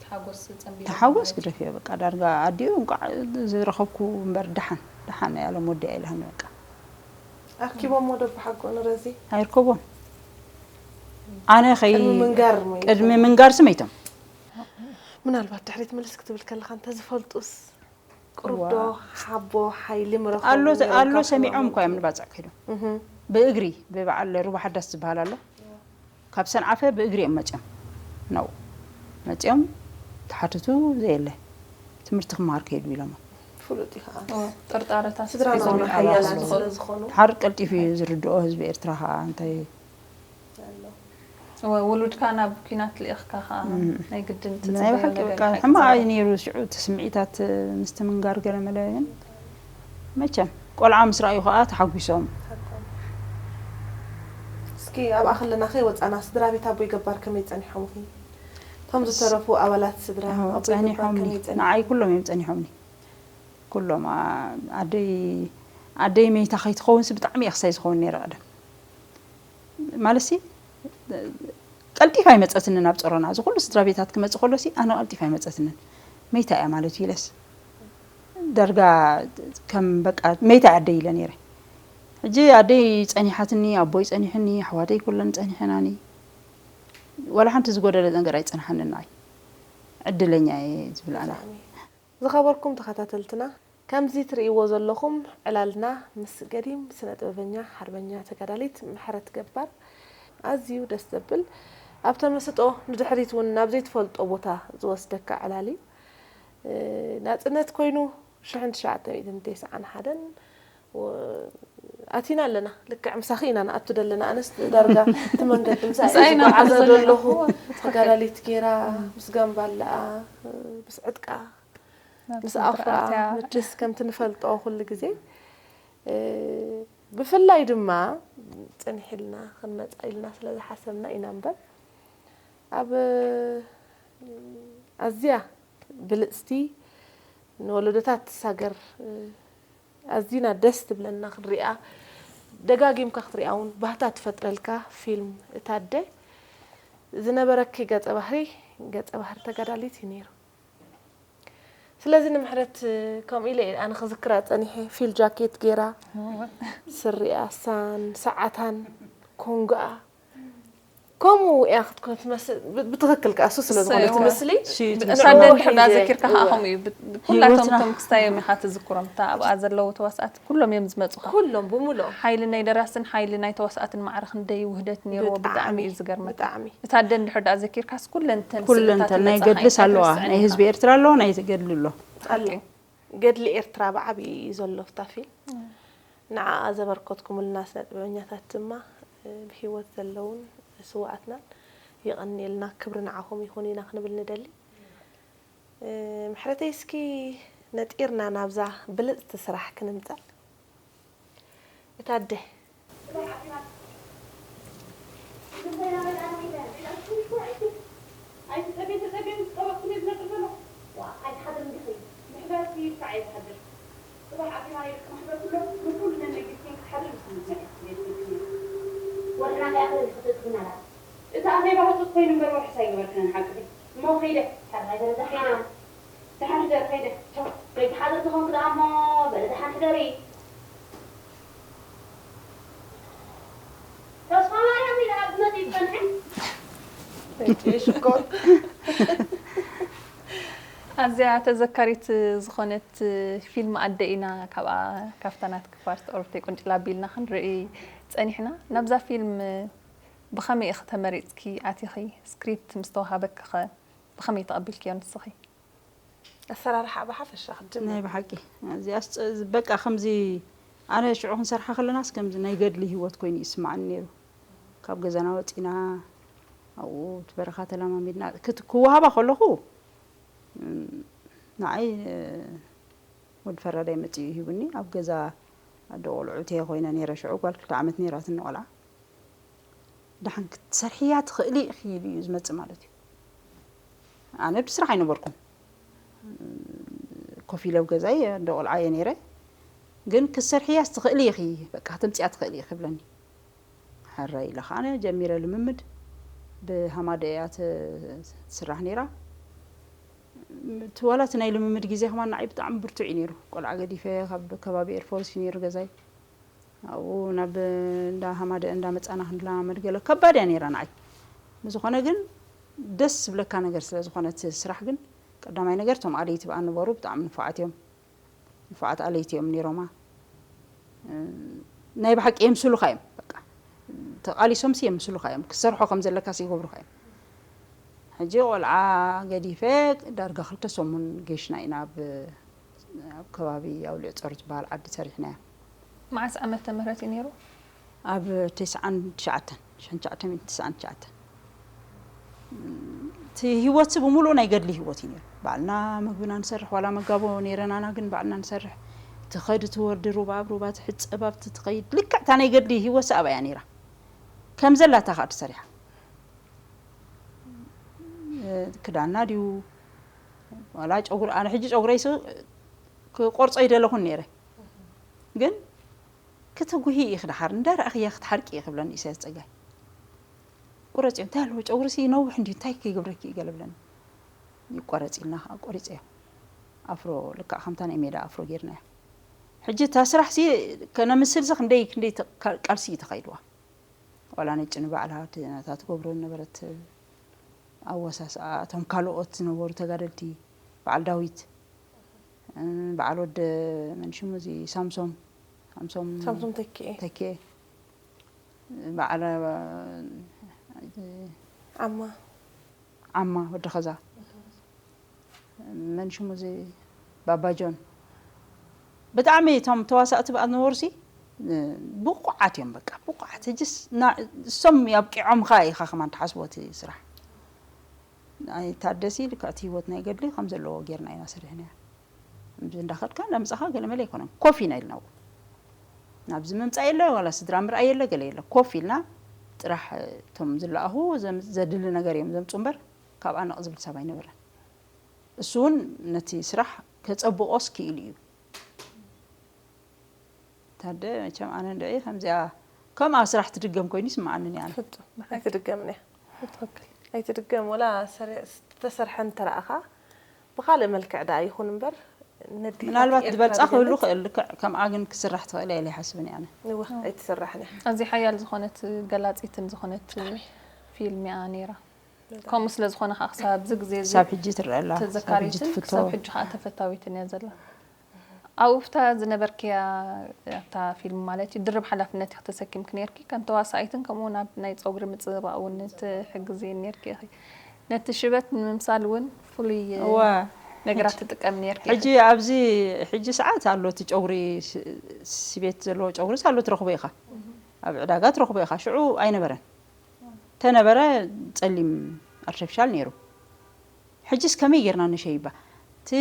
ተሓጎስ ጸንቢሮም ተሓጎስ ማለት እዩ። ግደፍዮ በቃ ዳርጋ ኣዲኡ እንቋዕ ዝረኸብኩ እምበር ደሓን ደሓን ያሎም ወዲኣ ኢላሃኒ በቃ ኣርኪቦሞ ዶ ብሓቁ ንረዚ ኣይርከቦን ኣነ ኸይ ቅድሚ ምንጋር ሞ እዩ። ቅድሚ ምንጋር ስመይቶም ምናልባት ድሕሪት ምልስ ክትብል ከለኻ እንተዝፈልጡስ ቁሩብ ዶ ሓቦ ሓይሊ ምረኸቡ ኣሎ ነይሮም ኣሎ ካብ ሰሚዖም ሕማሞም? እኳ እዮም ንባፅዕ ከይዶም እህ፣ ብእግሪ ብበዓል ሩባ ሓዳስ ዝበሃል ኣሎ ካብ ሰንዓፈ ብእግሪ እዮም መፅኦም ናብኡ መፅኦም ተሓትቱ ዘየለ ትምህርቲ ክመሃር ከይዱ ኢሎሞ ፍሉጥ እዩ ከዓ እዎ፣ ጥርጣረታት ስድራና ሒዞም እውን ይመፁ ሓያላት ኣለዉ። ስለ ዝኾኑ ድሓር ቀልጢፉ እዩ ዝርድኦ ህዝቢ ኤርትራ ከዓ እንታይ እወ፣ ውሉድካ ናብ ኲናት ልኢኽካ ኸዓ ናይ ግድን ናይ ትጽበዮ ብሓቂ ነገር በቃ እዩ። ሕማቕ እዩ ነይሩ ሽዑ እቲ ስምዒታት ምስቲ ምንጋር ገለ መለ ግን መቸም ቆልዓ ምስ ረኣዩ ኸዓ ተሓጒሶም። እስኪ ኣብኣ ከለና ከይወፃና ስድራ ቤት ኣቦይ ገባር ከመይ ፀኒሖምኺ? እቶም ዝተረፉ ኣባላት ስድራ ኣዎ፣ ኣቦይ ገባር ጸኒሖምኒ። ከመይ ፀኒሖም? ንዓይ ኩሎም እዮም ጸኒሖምኒ። ኩሎም ኣ- ኣደይ ኣደይ መይታ ከይትኸውንሲ ብጣዕሚ እየ ክሳይ ዝኸውን ነይረ ቀደም። ማለትሲ ቀልጢፋ ኣይመፀትንን ኣብ ፀሮና እዚ ኩሉ ስድራ ቤታት ክመፅእ ከሎሲ ኣነ ቀልጢፋ ኣይመፀትንን መይታ እያ ማለት እዩ ኢለስ ዳርጋ ከም በቃ መይታ እያ ኣደይ ኢለ ነይረ ሕጂ ኣደይ ፀኒሓትኒ ኣቦይ ፀኒሕኒ ኣሕዋተይ ኩለን ፀኒሐናኒ ዋላ ሓንቲ ዝጎደለ ነገር ኣይፀንሓንን ንዓይ ዕድለኛ እየ ዝብል ኣነ ዝኸበርኩም ተኸታተልትና ከምዚ ትርእይዎ ዘለኹም ዕላልና ምስ ገዲም ስነ ጥበበኛ ሓርበኛ ተጋዳሊት ምሕረት ገባር ኣዝዩ ደስ ዘብል ኣብ ተመስጦ ንድሕሪት እውን ናብ ዘይትፈልጦ ቦታ ዝወስደካ ዕላል እዩ ናፅነት ኮይኑ ሽሕን ትሽዓተ ሚእትን ተስዓን ሓደን ኣቲና ኣለና ልክዕ ምሳኺ ኢና ንኣቱ ዘለና ኣነስ ዳርጋ እቲ መንገዲ ምሳይ ዝጓዓዘ ዘለኹ ተጋዳሊት ገይራ ምስ ጋምባላኣ ምስ ዕጥቃ ምስ ኣፍራ ምችስ ከምቲ ንፈልጦ ኩሉ ግዜ ብፍላይ ድማ ፅንሕ ኢልና ክንመፃ ኢልና ስለ ዝሓሰብና ኢና እምበር ኣብ ኣዝያ ብልጽቲ፣ ንወለዶታት ትሳገር፣ ኣዝና ደስ ትብለና ክንሪኣ፣ ደጋጊምካ ክትሪኣ እውን ባህታ ትፈጥረልካ ፊልም እታ ኣደ። ዝነበረኪ ገጸ ባህሪ፣ ገጸ ባህሪ ተጋዳሊት እዩ ነይሩ። ስለዚ ንምሕረት ከምኡ ኢለ እየ ኣነ ክዝክራ ጸኒሐ። ፊል ጃኬት ገይራ፣ ስሪኣ፣ ሳን ሰዓታን ኮንጎኣ ከምኡ እያ ክትኮን ትመስል። ብ- ብትኽክል ከኣ እሱ ስለ ዝኾነ እቲ እሰይ፣ ምስሊ ሽዩት ንዕኡ እሳደ ሒዘ- እንድሕር ዳ ዘኪርካ ከዓ እወ። ከምኡ እዩ። ብ- ኩላቶም ህይወትና- እቶም ክስታይ እዮም ኢኻ ትዝክሮም። እታ ኣብኣ ዘለዉ ተዋስኣት ኩሎም እዮም ዝመፁኻ። ኩሎም ብምልኦም ሓይሊ ናይ ደራስን ሓይሊ ናይ ተዋስኣትን ማዕረ ክንደይ ውህደት ነይርዎ። ብጣዕሚ እዩ ዝገርመካ። ብጣዕሚ እታ ኣደ እንድሕር ዳ ዘኪርካስ ኩለንተን ኩለንተን ናይ ገድልስ ኣለዋ። ናይ ህዝቢ ኤርትራ ኣለዎ፣ ናይ ገድሊ ኣሎ። ኣሎ። ገድሊ ኤርትራ ብዓብዪ እዩ ዘሎ ኣብታ ፊልም። ንዓኣ ዘበርከትኩምልና ስነ ጥበበኛታት ድማ ብህይወት ዘለውን ስውኣትናን የቐንየልና፣ ክብሪ ንዓኹም ይኹን ኢና ክንብል ንደሊ። ምሕረተይ፣ እስኪ ነጢርና ናብዛ ብልጽቲ ስራሕ ክንምጸእ። እታ ኣደ እታ ኣኼባ ህጹጽ ኮይኑ እምበር ወርሕስ ኣይገበርክን ሓቅኺ። እሞ ከይደ። ደሓን ሕደር ከይደ። ቻው። ከይትሓድር ተኾንክ ደኣ እሞ በሊ ደሓን ሕደሪ። ተስፋ ማርያም ኢለ ኣብ መጽእ ይጸንሐ። ሽኮር ኣዝያ ተዘካሪት ዝኾነት ፊልም ኣደ ኢና ካብኣ ካብታ ናትኪ ፓርት ኦርቴ ቁንጭላ ኣቢልና ክንርኢ ጸኒሕና። ናብዛ ፊልም ብኸመይ ኢኺ ተመሪጽኪ ኣቲኺ? ስክሪፕት ምስ ተዋሃበኪ ኸ ብኸመይ ተቐቢልክዮ ንስኺ? ኣሰራርሓ ብሓፈሻ ክትጅምር ናይ ብሓቂ እዚኣስ በቃ ከምዚ ኣነ ሽዑ ክንሰርሓ ከለናስ ከምዚ ናይ ገድሊ ህይወት ኮይኑ ይስማዓኒ ነይሩ። ካብ ገዛና ወፂና ኣብኡ እቲ በረኻ ተለማሚድና ክት- ክወሃባ ከለኹ እም፣ ንዓይ እ፣ ወዲ ፈራዳይ መፂኡ ሂቡኒ። ኣብ ገዛ ኣደ ቆልዑ እተየ ኮይነ ነይረ። ሽዑ ጓል ክልተ ዓመት ነይራትኒ ቆልዓ። ደሓን ክትሰርሕያ ትኽእሊ ኢኺ ኢሉ እዩ ዝመፅእ ማለት እዩ። ኣነ ብስራሕ ኣይነበርኩን። ኮፍ ኢለ ኣብ ገዛይ ኣደ ቆልዓ እየ ነይረ። ግን ክትሰርሕያስ ትኽእሊ ኢኺ፣ በቃ ክትምፅያ ትኽእሊ ኢኺ ይብለኒ። ሕራይ ኢለ ከዓ ኣነ ጀሚረ ልምምድ። ብሃማደ እያ ት- ትስራሕ ነይራ። እቲ ዋላ እቲ ናይ ልምምድ ግዜ ከማን ንዓይ ብጣዕሚ ብርቱዕ እዩ ነይሩ። ቆልዓ ገዲፈ ካብ ከባቢ ኤርፎርስ እዩ ነይሩ ገዛይ። ኣብኡ ናብ እንዳ ሃማደ እንዳ መፃና ክንለማመድ ገለ ከባድ እያ ነይራ ንዓይ። ብዝኾነ ግን ደስ ዝብለካ ነገር ስለ ዝኾነ እቲ ስራሕ ግን ቀዳማይ ነገር እቶም ኣለይቲ ብኣ ነበሩ ብጣዕሚ ንፉዓት እዮም። ንፉዓት ኣለይቲ እዮም ነይሮማ። ናይ ብሓቂ የምስሉኻ እዮም። በቃ ተቓሊሶምሲ የምስሉኻ እዮም። ክትሰርሖ ከም ዘለካሲ ይገብሩኻ እዮም። ሕጂ ቆልዓ ገዲፈ ዳርጋ ክልተ ሰሙን ጌሽና ኢና ኣብ ኣብ ከባቢ ኣውሊዕ ጾር ዝበሃል ዓዲ ሰሪሕናያ። መዓስ ዓመተ ምህረት እዩ ነይሩ? ኣብ ተስዓን ትሽዓተን፣ ሽሕን ትሽዓተ ሚእትን ተስዓን ትሽዓተን። እቲ ህይወትሲ ብምሉኡ ናይ ገድሊ ህይወት እዩ ነይሩ። ባዕልና ምግብና ንሰርሕ፣ ዋላ መጋቦ ነይረናና፣ ግን ባዕልና ንሰርሕ። ትኸድ ትወርድ፣ ሩባ ኣብ ሩባ ትሕጸብ፣ ኣብቲ ትኸይድ። ልክዕ እታ ናይ ገድሊ ህይወትሲ ኣብኣ እያ ነይራ። ከም ዘላታ ከኣ ትሰሪሓ። ክዳና ድዩ ዋላ ጨጉሪ፣ ኣነ ሕጂ ጨጉረይሲ ክቆርጾ ይደለኹን ነይረ። ግን ክትጉሂ ኢኺ ደሓር፣ እንዳረኣኽያ ክትሓርቂ ኢኺ ይብለኒ ኢሳያስ ጸጋይ። ቁረጽዮ፣ እንታይ ኣለዎ ጨጉርሲ ነዊሕ እንድዩ፣ እንታይ ከይገብረኪ እዩ ገለ ብለኒ። ይቆረጽ ኢልና ከዓ ቆሪጸዮ። ኣፍሮ ልክዕ ከምታ ናይ ሜዳ ኣፍሮ ጌርናዮ። ሕጂ እታ ስራሕሲ ከነምስልሲ ክንደይ ክንደይ ተ- ቃልሲ እዩ ተኻይድዋ። ዋላ ነጭ ንባዕላ እቲ ናታ ትገብሮ ዝነበረት ኣወሳስኣ፣ እቶም ካልኦት ዝነበሩ ተጋደልቲ፣ በዓል ዳዊት፣ እ፣ በዓል ወደ መን ሽሙ እዚ ሳምሶም፣ ሳምሶም ሳምሶም ተኪኤ ተኪኤ፣ በዓል ዓማ ዓማ ወዲ ኸዛ፣ መን ሽሙ እዚ ባባ ጆን፣ ብጣዕሚ እቶም ተዋሳእቲ ብኣ ዝነበሩሲ ብቑዓት እዮም። በቃ ብቑዓት ሕጅስ ና- እሶም ኣብቂዖምኻ ኢኻ ከማን ትሓስቦ እቲ ስራሕ። ናይ ታደሲ ልክዕቲ ህይወት ናይ ገድሊ ከም ዘለዎ ጌርና ኢና ሰሪሕናያ። እምዚ እንዳኸድካ እንዳምጻኻ ገለመለ ኣይኮነን። ኮፍ ኢና ኢልና እውን ናብዚ ምምጻእ የለ ዋላ ስድራ ምርኣይ የለ ገለ የለ። ኮፍ ኢልና ጥራሕ እቶም ዝለኣኹ ዘም- ዘድሊ ነገር እዮም ዘምፁ እምበር ካብ ኣነቕ ዝብል ሰብ ኣይነበረን። እሱ እውን ነቲ ስራሕ ከጸብቖስ ክኢሉ እዩ። ታደ መቸም ኣነ እንድዒ ከምዚኣ ከምኣ ስራሕ ትድገም ኮይኑ ይስምዓኒ። ኣነ ፍጹም ኣይትድገምን እያ። ትኽክል። ኣይትድገም ወላ ዝተሰርሐ እንተረኣኻ ብካልእ መልክዕ ደኣ ይኹን እምበር ነዲታት ምናልባት ኤርትራ ዝበልፃ ክህሉ ዝገልጽ ክእል ልክዕ ከምኣ ግን ክስራሕ ትኽእል እያ ኢለ ይሓስብን እየ ኣነ። እወ ኣይትስራሕን እያ። ኣዝያ ሓያል ዝኾነት ገላፂትን ዝኾነት ፊልም እያ ነይራ። ከምኡ ስለ ዝኾነ ከዓ ክሳብ ኣብዚ ግዜ እዚ ክሳብ ሕጂ ትረአ ኣላ፣ ክሳብ ሕጂ ተዘካሪትን ትፍቶ። ክሳብ ሕጂ ከዓ ተፈታዊትን እያ ዘላ። ኣብኡ ብታ ዝነበርክያ ኣብታ ፊልም ማለት እዩ ድርብ ሓላፍነት ኢኺ ተሰኪምኪ ነርኪ። ከም ተዋሳኢትን ከምኡ እውን ኣብ ናይ ፀጉሪ ምፅብባቕ እውን ትሕግዚ ነርኪ ኢኺ። ነቲ ሽበት ንምምሳል እውን ፍሉይ እዋ፣ ነገራት ትጥቀም ነርኪ ኢኺ። ሕጂ ኣብዚ ሕጂ ሰዓት ኣሎ እቲ ጨጉሪ ስ- ስቤት ዘለዎ ጨጉሪስ ኣሎ ትረኽቦ ኢኻ። ኣብ ዕዳጋ ትረኽቦ ኢኻ። ሽዑ ኣይነበረን። ተነበረ ጸሊም ኣርተፊሻል ነይሩ። ሕጅስ ከመይ ጌርና ንሸይባ? እቲ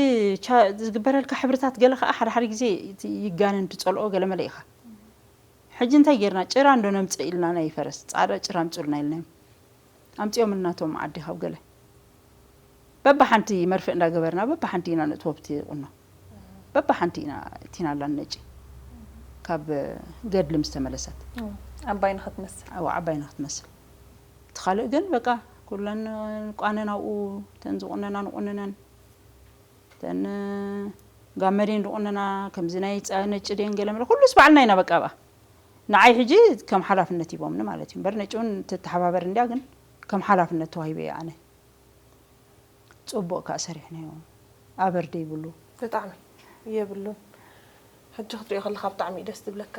ቻ- ዝግበረልካ ሕብርታት ገለ ከኣ ሓደ ሓደ ግዜ እቲ ይጋነን ትጸልኦ ገለ መለ ኢኻ። ሕጂ እንታይ ጌርና? ጭራ እንዶ ነምጽእ ኢልና ናይ ፈረስ ጻዕዳ ጭራ ኣምጽኡልና ኢልናዮም። ኣምጺኦምልና እቶም ዓዲ ካብ ገለ። በብሓንቲ መርፍእ እንዳገበርና በብሓንቲ ኢና ነእትዎ ኣብቲ ቁኖ። በብሓንቲ ኢና እቲናላ ነጪ። ካብ ገድሊ ምስ ተመለሰት። ዓባይ ንኽትመስል። ኣዎ ዓባይ ንኽትመስል። እቲ ካልእ ግን በቃ ኩለን ቋነን ኣብኡ እተን ዝቑነና ንቑንነን እተን ጋመ ድየን ዝቑነና ከምዚ ናይ ፃ- ነጭ ድየን ገለ መለ ኩሉስ ባዕልና ኢና በቃ ብኣ ንዓይ ሕጂ ከም ሓላፍነት ሂቦምኒ ማለት እዩ እምበር ነጭ እውን ትተሓባበር እንድያ ግን ከም ሓላፍነት ተዋሂበ እየ ኣነ ፅቡቕ ከዓ ሰሪሕናዮ ኣበር ደይብሉ ብጣዕሚ የብሉን። ሕጂ ክትሪኦ ከለካ ብጣዕሚ እዩ ደስ ዝብለካ፣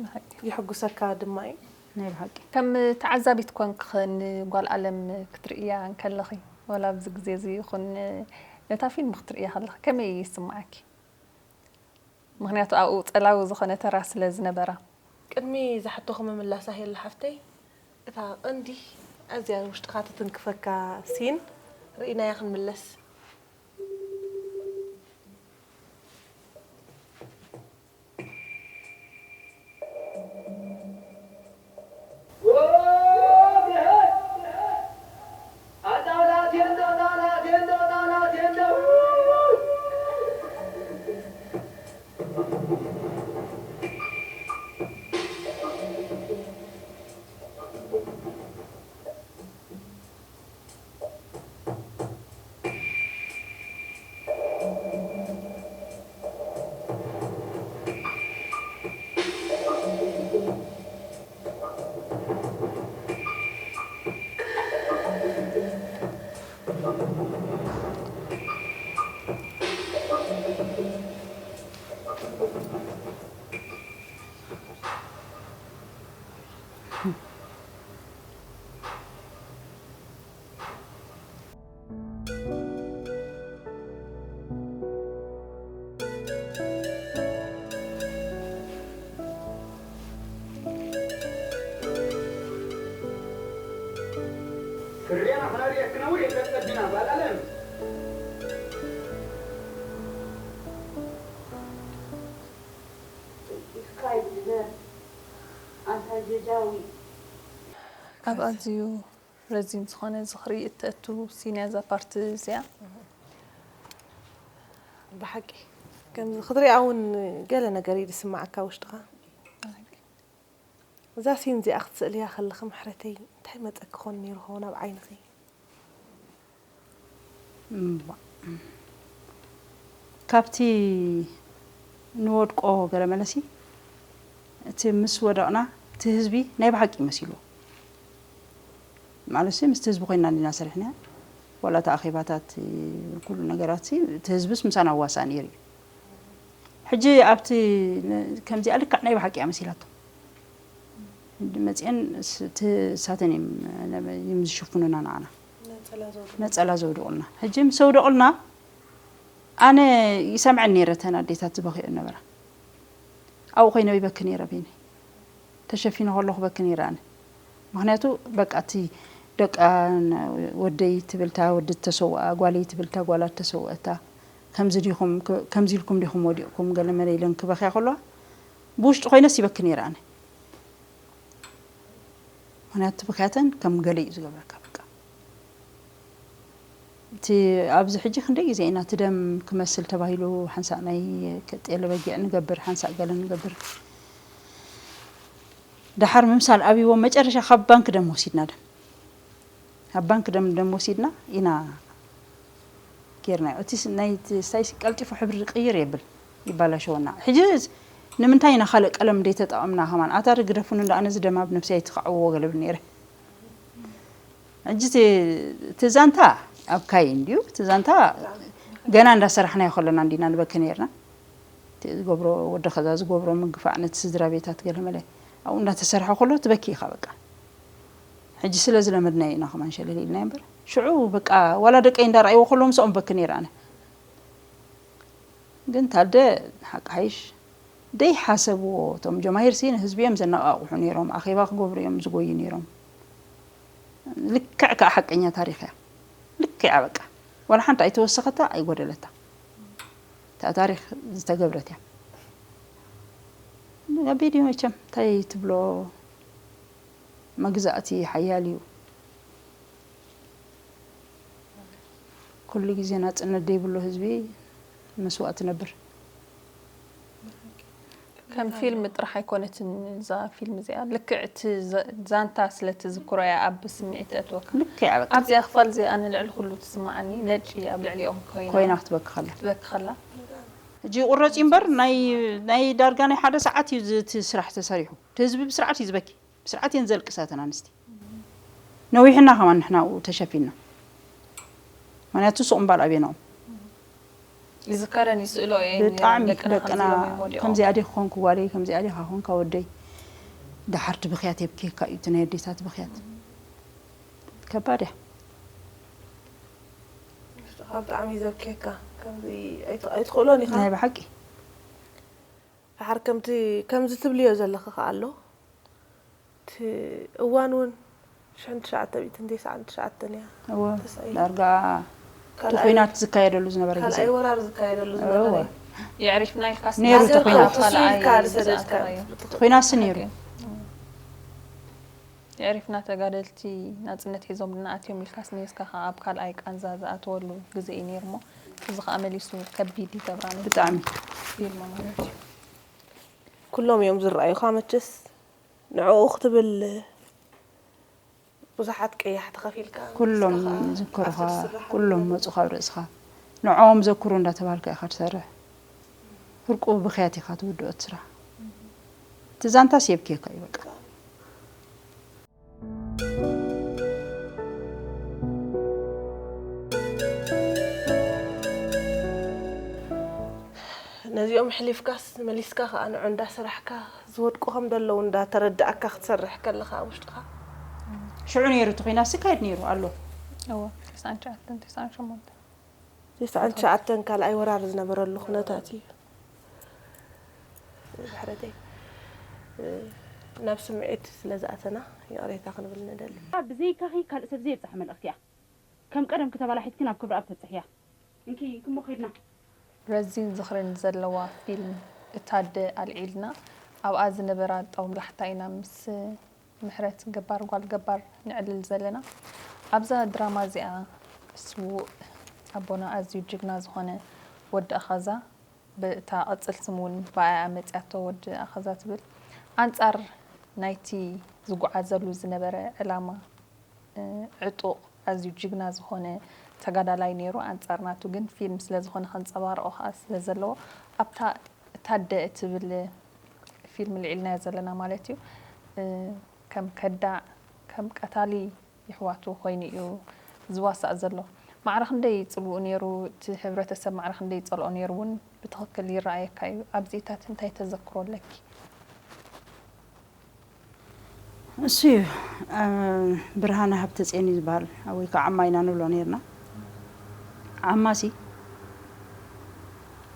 ብሓቂ። የሕጉሰካ ድማ እዩ። ናይ ብሓቂ ከም ተዓዛቢት ኮንክ ንጓል ኣለም ክትርእያ እንከለኺ ወላ ኣብዚ ግዜ እዚ ይኹን ነታ ፊልም ክትርእያ ከለኺ ከመይ ይስምዓኪ? ምክንያቱ ኣብኡ ፀላዊ ዝኾነ ተራ ስለ ዝነበራ። ቅድሚ ዝሓቶኺ ምምላሳ ሄሉ ሓፍተይ፣ እታ ቀንዲ ኣዝያ ውሽጥኻ ትትንክፈካ ሲን ርኢናያ ክንምለስ። ፍርያና ክነርእየኪ ነዊሕ ኢልካ ጸቢና ጓል ኣለም። ኢፍካይ ብዝበር ኣንታ ጀጃዊ። ኣብ ኣዝዩ ረዚን ዝኾነ ዝኽሪ እተእቱ ሲን እያ እዛ ፓርት እዚኣ። ብሓቂ ከምዚ ክትሪኣ እውን ገለ ነገር እዩ ዝስማዓካ ውሽጥኻ። እዛ ሲን እዚኣ ክትስእልያ ከለኺ ምሕረተይ እንታይ መፀኪ ኾን ነይሩ ኸውን ኣብ ዓይንኺ? እምቧ። ካብቲ ንወድቆ ገለ መለሲ እቲ ምስ ወደቕና እቲ ህዝቢ ናይ ብሓቂ መሲልዎ ማለት ምስቲ ህዝቢ ኮይና እንዲና ሰሪሕና ዋላ እቲ ኣኼባታት ኩሉ ነገራት እቲ ህዝብስ ምሳና ዋሳእ ነይሩ እዩ ሕጂ ኣብቲ ከምዚኣ ልክዕ ናይ ብሓቂ እያ መሲላቶ መፅአን እሳተን እዮም ዝሽፍኑና ንዓና ነፀላ ዘውድቑልና ሕጂ ምስ ኣውደቑልና ኣነ ይሰምዐን ነይረ እተን ኣዴታት ዝበኽዮ ነበራ ኣብኡ ኮይነ ይበኪ ነይረ በይነይ ተሸፊነ ከለኹ በኪ ነይረ ኣነ ምክንያቱ በቃ እቲ ደቃ ወደይ ትብል እታ ወዲ ተሰውኣ ጓለይ ትብል እታ ጓላ ተሰውአ እታ ከምዚ ዲኹም ከምዚ ኢልኩም ዲኹም ወዲቕኩም ገለ መለ ኢለን ክበኽያ ከለዋ ብውሽጢ ኮይነስ ይበኪ ነይረ ኣነ ምክንያቱ ብክያተን ከም ገለ እዩ ዝገብረካ በቃ እቲ ኣብዚ ሕጂ ክንደይ ግዜ ኢና እቲ ደም ክመስል ተባሂሉ ሓንሳእ ናይ ጤለ በጊዕ ንገብር፣ ሓንሳእ ገለ ንገብር። ደሓር ምምሳል ኣብይዎም መጨረሻ ካብ ባንክ ደም ወሲድና ደም። ካብ ባንክ ደም ደም ወሲድና ኢና ጌርናዮ። እቲ ስ-፣ ናይ እቲ ስታይ ሲ ቀልጢፉ ሕብሪ ቅይር የብል፣ ይባላሸወና። ሕጂ ስ-፣ ንምንታይ ኢና ካልእ ቀለም ዘይተጠቐምና ከማን? ኣታ ዶ ግደፉኒ እንዳ ኣነ እዚ ደም ኣብ ነብሰይ ኣይትኻዕዎ ገለ ብል ነይረ። ሕጂ እቲ፣ እቲ ዛንታ ኣብ ካይ እንድዩ፣ እቲ ዛንታ ገና እንዳሰራሕናዮ ከለና እንዲና ንበኪ ነይርና። እቲ ዝገብሮ ወዲ ኸዛ ዝገብሮ ምግፋዕ ነቲ ስድራ ቤታት ገለ መለ ኣብኡ እንዳተሰርሐ ከሎ ትበኪ ኢኻ በቃ። ሕጂ ስለ ዝለመድናዮ ኢና ከማን ሸለል ኢልናዮ እምበር። ሽዑ በቃ ዋላ ደቀይ እንዳረኣይዎ ከለዉ ምስኦም በኪ ነይረ ኣነ። ግን ታደ ሓቂ ሓይሽ ደይሓሰብዎ እቶም ጀማሂር ሲ ንህዝቢ እዮም ዘነቓቕሑ ነይሮም። ኣኼባ ክገብሩ እዮም ዝጎዩ ነይሮም። ልክዕ ከኣ ሓቀኛ ታሪኽ እያ። ልክዕ እያ በቃ። ዋላ ሓንቲ ኣይተወሰኸታ ኣይጎደለታ። እታ ታሪኽ ዝተገብረት እያ። ከቢድ እዩ መቸም። እንታይ ትብሎ? መግዛእቲ ሓያል እዩ። ኩሉ ግዜ ናጽነት ዘይብሉ ህዝቢ መስዋእቲ ነብር። ከም ፊልም ጥራሕ ኣይኮነትን እዛ ፊልም እዚኣ፣ ልክዕ እቲ ዘ- ዛንታ ስለ ትዝክሮ እያ ኣብ ስምዒት ተእትወካ። ልክዕ በቃ ኣብዚኣ ክፋል እዚኣ ንልዕሊ ኩሉ ትስምዓኒ፣ ነጭ ኣብ ልዕሊኦም ኮይና ኮይና ክትበኪ ከላ። ክትበኪ ከላ። ሕጂ ይቑረጽ እዩ እምበር ናይ ናይ ዳርጋ ናይ ሓደ ሰዓት እዩ እዚ እቲ ስራሕ ተሰሪሑ። እቲ ህዝቢ ብስርዓት እዩ ዝበኪ። ብስርዓት እየን ዘልቅሳ እተን ኣንስቲ። ነዊሕና ከማን ንሕና ኣብኡ ተሸፊንና። ምኽንያቱ ሱቕ እምባል ኣብየናኦም። ይዝከረን ይስእሎ እየ ብጣዕሚ ደቅና ደቅና ከምዚ ኢሎም እዮም ወዲቖም። ከምዚኣ ዲኺ ኮንኩ ጓለይ፣ ከምዚኣ ዲኻ ኮንካ ወደይ። ደሓር እቲ ብኽያት የብክየካ እዩ እቲ ናይ ኣዴታት ብኽያት። ከባድ እያ። ካብ ብጣዕሚ ዘብክየካ ከምዚ ኣይት- ኣይትኽእሎን ኢኻ ናይ ብሓቂ ድሓር ከምቲ ከምዚ ትብልዮ ዘለኺ ከኣ ኣሎ እቲ እዋን እውን ሽሕን ትሽዓተ ሚእትን ተስዓን ትሽዓተን እያ እወ ተሳኢሉ። ዳርጋ እቲ ካልኣይ- ኹናት ዝካየደሉ ዝነበረ ግዜ ካልኣይ ወራር ዝካየደሉ እወ ዝነበረ እዩ። የዕሪፍና ኢልካስ ነይሩ እቲ ንዘርካ ኹናት። ካልኣይ እሱ ኢልካ ዝሰደድካ ዝኣተወ እዩ። እቲ ኹናት ሲ ነይሩ የዕሪፍና ተጋደልቲ ናጽነት ሒዞምልና ኣትዮም ኢልካስ ነስካ ከኣ ኣብ ካልኣይ ቃንዛ ዝኣተወሉ ግዜ እዩ ነይሩ እሞ እዚ ከኣ መሊሱ ከቢድ ይገብራ ነቲ ብጣዕሚ ፊልም ማለት እዩ። ኩሎም እዮም ዝረኣዩኻ መቸስ ንዕኡ ክትብል ብዙሓት ቀያሕቲ ከፊልካ ኩሎም ንስኻ ዝከሩኻ ኣብቲ ትስራሕ ኩሎም መፁ ካብ ርእስኻ ንዕኦም ዘክሩ እንዳተባልካ ኢኻ ትሰርሕ ፍርቁ ብኽያት ኢኻ ትውድኦ እቲ ስራሕ እቲ ዛንታስ የብክየካ እዩ በቃ ነዚኦም ኣሕሊፍካስ መሊስካ ከዓ ንዑ እንዳሰራሕካ ዝወድቁ ከም ዘለዉ እንዳተረዳእካ ክትሰርሕ ከለኻ ኣብ ውሽጥኻ ሽዑ ነይሩ እቲ ኹናት ዝካየድ ነይሩ ኣሎ እወ ተስዓን ትሽዓተን ተስዓን ሸሞንተን ተስዓን ትሽዓተን ካልኣይ ወራር ዝነበረሉ ኩነታት እዩ ብሕረተይ ናብ ስምዒት ስለ ዝኣተና ይቕሬታ ክንብል ንደሊ ብዘይካኺ ካልእ ሰብ ዘየብፅሐ መልእኽቲ እያ። ከም ቀደምኪ ተባላሒትኪ ናብ ክብረኣብ ተብፅሕያ። እንኪ እንክሞ ከይድና። ረዚን ዝኽርን ዘለዋ ፊልም እታ ኣደ ኣልዒልና ኣብኣ ዝነበራ ጦብላሕታ ኢና ምስ ምሕረት ገባር ጓል ገባር ንዕልል ዘለና። ኣብዛ ድራማ እዚኣ ስዉእ ኣቦና ኣዝዩ ጅግና ዝኾነ ወዲ ኣኻዛ ብእታ ቅጽል ስም እውን ብኣያ መጺኣቶ ወዲ ኣኻዛ ትብል ኣንጻር ናይቲ ዝጓዓዘሉ ዝነበረ ዕላማ ዕጡቕ ኣዝዩ ጅግና ዝኾነ ተጋዳላይ ነይሩ ኣንጻር ናቱ ግን ፊልም ስለ ዝኾነ ከንጸባርቖ ከኣ ስለ ዘለዎ ኣብታ እታ ኣደ እትብል ፊልም ልዒልናዮ ዘለና ማለት እዩ ከም ከዳዕ ከም ቀታሊ የሕዋቱ ኮይኑ እዩ ዝዋሳእ ዘሎ። ማዕረ ክንደይ ይፅልኡ ነይሩ፣ እቲ ሕብረተሰብ ማዕረ ክንደይ ይፀልኦ ነይሩ እውን ብትኽክል ይረኣየካ እዩ። ኣብዚታት እንታይ ተዘክሮ ኣለኪ? እሱ እዩ ብርሃነ ሃብተፅዮን እዩ ዝበሃል ወይ ከዓ ዓማ ኢና ንብሎ ነርና ዓማ ሲ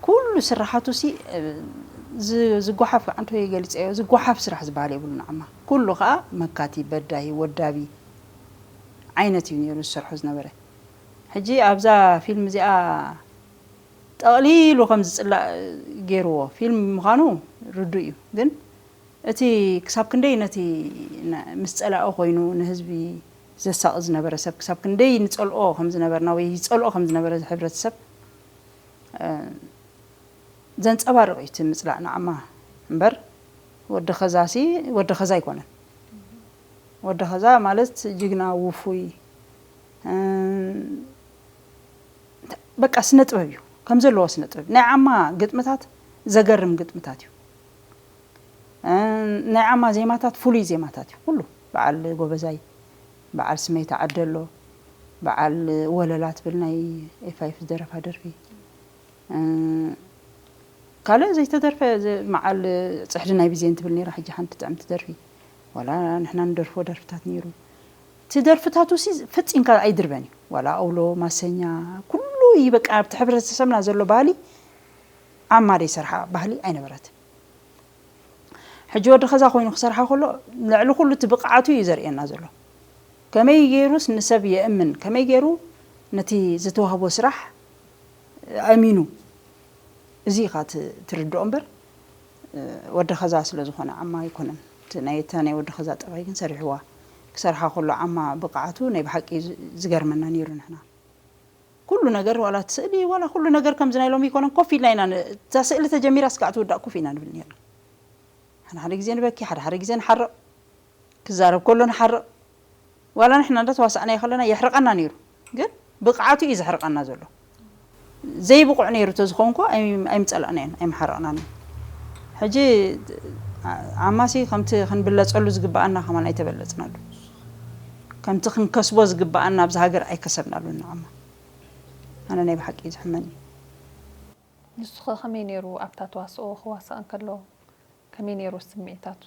ኩሉ ስራሓቱ ሲ ዝጓሓፍ ዓንቶ የገሊፀዮ ዝጓሓፍ ስራሕ ዝበሃል የብሉን ዓማ ኩሉ ከዓ መካቲ በዳሂ ወዳቢ ዓይነት እዩ ነይሩ ዝሰርሖ ዝነበረ ሕጂ ኣብዛ ፊልም እዚኣ ጠቕሊሉ ከም ዝፅላእ ገይርዎ ፊልም ምዃኑ ርዱእ እዩ ግን እቲ ክሳብ ክንደይ ነቲ ምስ ፀላኢ ኮይኑ ንህዝቢ ዘሳቒ ዝነበረ ሰብ ክሳብ ክንደይ ንጸልኦ ከም ዝነበርና ወይ ይጸልኦ ከም ዝነበረ እዚ ሕብረተሰብ ዘንጸባርቕ እዩ እቲ ምጽላእ ንዓማ እምበር ወዲ ኸዛሲ ወዲ ኸዛ ኣይኮነን። ወዲ ኸዛ ማለት ጅግና ውፉይ በቃ ስነ ጥበብ እዩ ከም ዘለዎ ስነ ጥበብ ናይ ዓማ ግጥምታት ዘገርም ግጥምታት እዩ። ናይ ዓማ ዜማታት ፍሉይ ዜማታት እዩ ኩሉ በዓል ጎበዛይ በዓል ስመይ ተዓደሎ በዓል ወለላ ትብል ናይ ኤፋይፍ ዝደረፋ ደርፊ ካልእ ዘይተደርፈ መዓል ፅሕዲ ናይ ብዜን ትብል ነራ ሕጂ ሓንቲ ጥዕምቲ ደርፊ ዋላ ንሕና ንደርፎ ደርፍታት ነይሩ እቲ ደርፍታቱ ሲ ፈፂምካ ኣይድርበን እዩ ዋላ ኣውሎ ማሰኛ ኩሉ እዩ በቃ ኣብቲ ሕብረተሰብና ዘሎ ባህሊ ዓማ ደይ ሰርሓ ባህሊ ኣይነበረትን ሕጂ ወዲ ኸዛ ኮይኑ ክሰርሓ ከሎ ልዕሊ ኩሉ እቲ ብቕዓቱ እዩ ዘርእየና ዘሎ ከመይ ገይሩስ ንሰብ የእምን ከመይ ገይሩ ነቲ ዝተዋህቦ ስራሕ ኣሚኑ እዚ ኢኻ ትርድኦ እምበር ወዲ ኸዛ ስለ ዝኾነ ዓማ ኣይኮነን እቲ ናይ እታ ናይ ወዲ ኸዛ ጠባይ ግን ሰሪሕዋ ክሰርሓ ከሎ ዓማ ብቕዓቱ ናይ ብሓቂ ዝገርመና ነይሩ ንሕና ኩሉ ነገር ዋላ ትስእሊ ዋላ ኩሉ ነገር ከምዚ ናይ ሎሚ ይኮነን ኮፍ ኢልና ኢና እታ ስእሊ ተጀሚራ እስካዕ ትውዳእ ኮፍ ኢና ንብል ነርና ሓደ ሓደ ግዜ ንበኪ ሓደ ሓደ ግዜ ንሓርቕ ክዛረብ ከሎ ንሓርቕ ዋላ ንሕና እንዳተዋሳእናዮ ከለና የሕርቐና ነይሩ ግን ብቕዓቱ እዩ ዘሕርቐና ዘሎ ዘይብቑዕ ነይሩ ተዝኾንኮ ኣይምፀላእናዮን ኣይምሓረቕናን ሕጂ ዓማሲ ከምቲ ክንብለፀሉ ዝግበኣና ከማን ኣይተበለፅናሉ ከምቲ ክንከስቦ ዝግበኣና ኣብዚ ሃገር ኣይከሰብናሉን ንዓማ ኣነ ናይ ብሓቂ ዝሕመኒ ንሱ ኸ ከመይ ነይሩ ኣብታ ተዋስኦ ክዋሳእ እንከሎ ከመይ ነይሩ ስምዒታቱ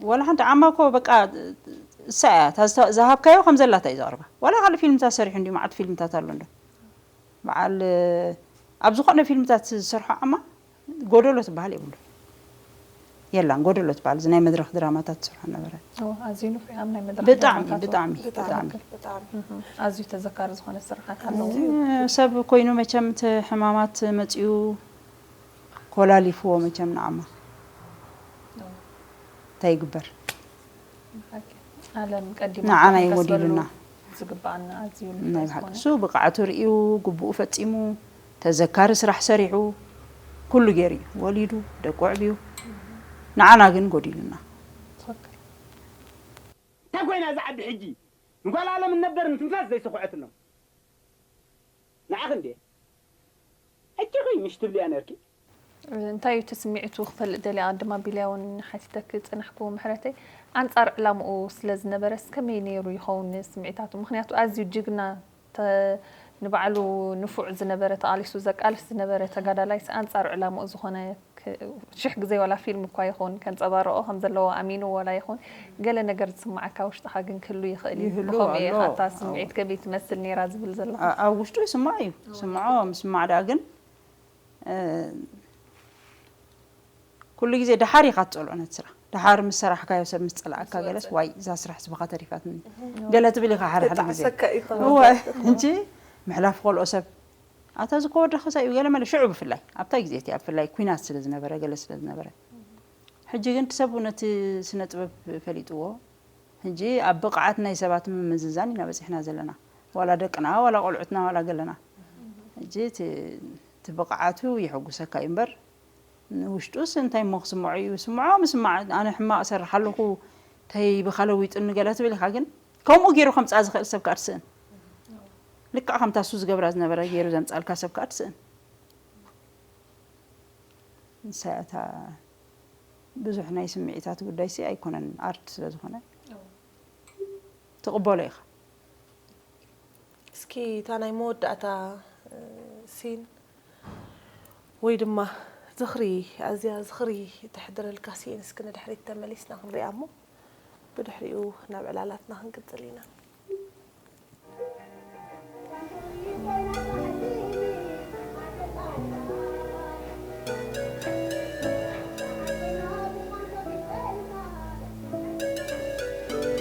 ወላ ሓንቲ ዓማ እኮ በቃ እሳ እያ እታ ዝሃብካዮ ከም ዘላታ እዩ ዘቕርባ ዋላ ካልእ ፊልምታት ሰሪሑ እንዲ መዓት ፊልምታት ኣሎ እንዶ በዓል ኣብ ዝኾነ ፊልምታት ዝሰርሖ ዓማ ጎደሎ ትበሃል የብሉ የላን ጎደሎ ትበሃል እዚ ናይ መድረክ ድራማታት ትሰርሖ ነበረ ኣዝዩ ንፉዕ ኣብ ናይ መድረክ ብጣዕሚ ብጣዕሚ ብጣዕሚ ኣዝዩ ተዘካሪ ዝኾነ ስርሓት ኣለዎ ሰብ ኮይኑ መቸም እቲ ሕማማት መፅኡ ኮላሊፍዎ መቸም ንዓማ እንታይ ይግበር ዓለም ቀዲማ ንዓና እዩ ጎዲሉና ዝግባኣና ኣዝዩ ናይ ብሓቂ እሱ ብቕዓቱ ርእዩ ግቡኡ ፈጺሙ ተዘካሪ ስራሕ ሰሪሑ ኩሉ ገይሩ እዩ ወሊዱ ደቁ ኣዕብዩ ንዓና ግን ጎዲሉና እንታይ ኮይና እዛ ዓዲ ሕጂ ንጓል ኣለም እነበር ንትንፋስ ዘይሰኹዐትሎም ንዓኺ እንዴ ሕጂ ኸይ ምሽ ትብልያ ነርኪ እንታይ እዩ እቲ ስምዒቱ ክፈልጥ ደልየ ቅድም ኣቢለያ እውን ሓቲተኪ ዝፀናሕኩ ምሕረተይ ኣንፃር ዕላምኡ ስለ ዝነበረስ ከመይ ነይሩ ይኸውን ስምዒታቱ ምኽንያቱ ኣዝዩ ጅግና ንባዕሉ ንፉዕ ዝነበረ ተቓሊሱ ዘቃልስ ዝነበረ ተጋዳላይስ ኣንፃር ዕላምኡ ዝኾነ ሽሕ ግዜ ዋላ ፊልም እኳ ይኹን ከንፀባርቖ ከም ዘለዎ ኣሚኑ ዋላ ይኹን ገለ ነገር ዝስምዓካ ውሽጥኻ ግን ክህሉ ይኽእል እዩ ይህሉ ብኸምኡ ኣሎ። እየ ኣታ ስምዒት ከመይ ትመስል ነይራ ዝብል ዘለኹ ኣብ ውሽጡ ይስማዕ እዩ ስምዖ ምስማዕ ደኣ ግን ኩሉ ግዜ ደሓር ኢኻ ትፀልኦ ነቲ ስራሕ ደሓር ምስ ሰራሕካዮ ሰብ ምስ ፀላኣካ ገለስ ዋይ እዛ ስራሕ ስብኻ ተሪፋትኒ ገለ ትብል ኢኻ ሓደ ሓደ ግዜ እወ እንጂ ምሕላፍ ከልኦ ሰብ ኣታ እዚ ከወደኸ ሳይ እዩ ገለ መለ ሽዑ ብፍላይ ኣብታ ግዜ እቲኣ ብፍላይ ኩናት ስለ ዝነበረ ገለ ስለ ዝነበረ ሕጂ ግን እቲ ሰብ ነቲ ስነ ጥበብ ፈሊጥዎ ሕጂ ኣብ ብቕዓት ናይ ሰባት ምምዝዛን ኢና በፂሕና ዘለና ዋላ ደቅና ዋላ ቆልዑትና ዋላ ገለና ሕጂ እቲ ብቕዓቱ የሐጉሰካ እዩ እምበር ንውሽጡስ እንታይ እሞ ክስምዖ እዩ ስምዖ ምስማዕ ኣነ ሕማቕ እሰርሕ ኣለኹ እንታይ ብኻ ለዊጡኒ ገለ ትብል ኢኻ ግን ከምኡ ገይሩ ከምፅኣ ዝኽእል ሰብ ከዓ ትስእን ልክዕ ከምታ እሱ ዝገብራ ዝነበረ ገይሩ ዘምፃልካ ሰብ ከዓ ትስእን ንሳ እያ እታ ብዙሕ ናይ ስምዒታት ጉዳይሲ ኣይኮነን ኣርት ስለ ዝኾነ ትቕበሎ ኢኻ እስኪ እታ ናይ መወዳእታ ሲን ወይ ድማ ዝኽሪ ኣዝያ ዝኽሪ ተሕድረልካ ሲን እስኪ ንድሕሪት ተመሊስና ክንሪኣ እሞ ብድሕሪኡ ናብ ዕላላትና ክንቅጽል ኢና።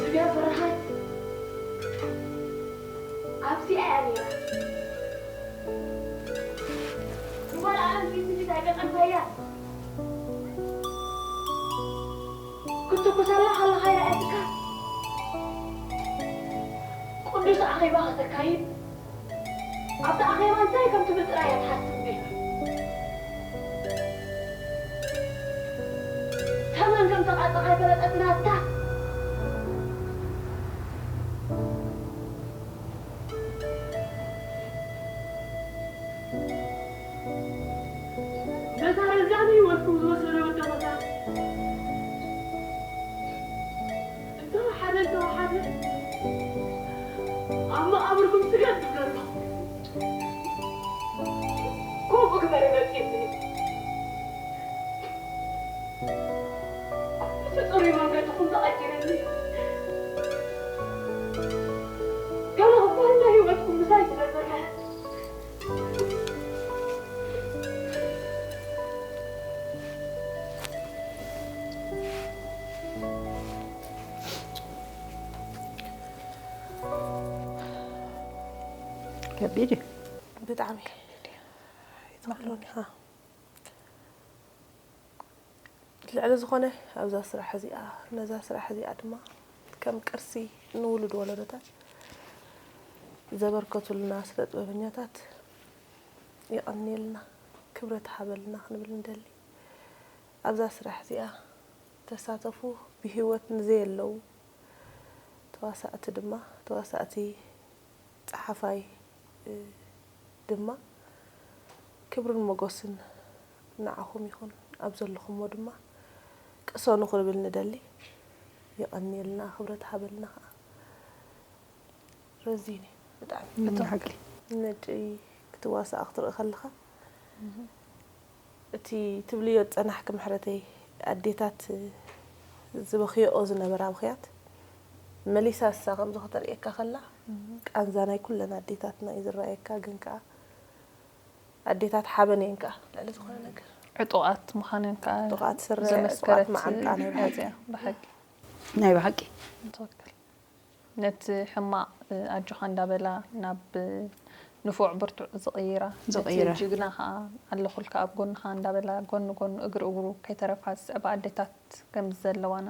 እዛ ፍርሃት ኣብዚኣ እያ ነይራ። ንጓል ኣለም ፊት ንፊት ኣይገጠምካያ። ክትኩሰላ ከለኻ ይረኣየትካ። እቲ ኣኼባ ከተካይድ ኣብቲ ኣኼባ እንታይ ከም ትብል ጥራይ እያ ትሓስብ ነይራ። ተመን ከም ተቓጸ ከይፈለጠት ናታ። በዛ ረዛን ህይወትኩም ዝወሰደ ወደቦታት እንተወሓደ እንተወሓደ ኣብ መቓብርኩም ስገድ ትብለሉ። ከምኡ ግበሪ መጺእኒ። እቲ ጽሩይ መንገድኹም ተቐይርኒ። ገለ እኳ እንተ ህይወትኩም ምሳይ ስለ ዘሎ። ከቢድ እዩ። ብጣዕሚ ይትኽሉን ኢኻ። ልዕሊ ዝኾነ ኣብዛ ስራሕ እዚኣ ነዛ ስራሕ እዚኣ ድማ ከም ቅርሲ ንውሉድ ወለዶታት ዘበርከቱልና ስነ ጥበበኛታት የቐንየልና፣ ክብረት ሃበልና ክንብል ንደሊ። ኣብዛ ስራሕ እዚኣ ተሳተፉ ብህይወት ንዘየለዉ ተዋሳእቲ ድማ ተዋሳእቲ ጸሓፋይ ድማ ክብርን ሞጎስን ንዓኹም ይኹን ኣብ ዘለኹሞ ድማ ቅሰኑ ክንብል ንደሊ። የቐንየልና ክብረት ሃበልና ከኣ። ረዚን እዩ ብጣዕሚ። ነጭ ክትዋሳእ ክትርኢ ከለኻ እቲ ትብልዮ ዝጸናሕኪ ምሕረተይ ኣዴታት ዝበኽየኦ ዝነበራ ብኽያት መሊሳ እሳ ከምዚ ከተርእየካ ከላ ቃንዛ ናይ ኩለን ኣዴታትና እዩ ዝረኣየካ። ግን ከኣ ኣዴታት ሓበን እየን ከኣ ልዕሊ ዝኾነ ነገር ዕጡቓት ምዃነን ከኣ ዕጡቓት ስረ፣ ዘመስከረት ዕጡቓት መዓንጣ ናይ ብሓቂ እያ። ብሓቂ ናይ ብሓቂ ትኽክል። ነቲ ሕማቕ ኣጆኻ እንዳበላ ናብ ንፉዕ ብርቱዕ ዝቕይራ፣ ነቲ ዝቕይራ። ጅግና ኸኣ ኣለኹልካ ኣብ ጎንኻ እንዳበላ ጎኒ ጎኑ እግሪ እግሩ ከይተረፋ ዝስዕባ ኣዴታት ከም ዘለዋና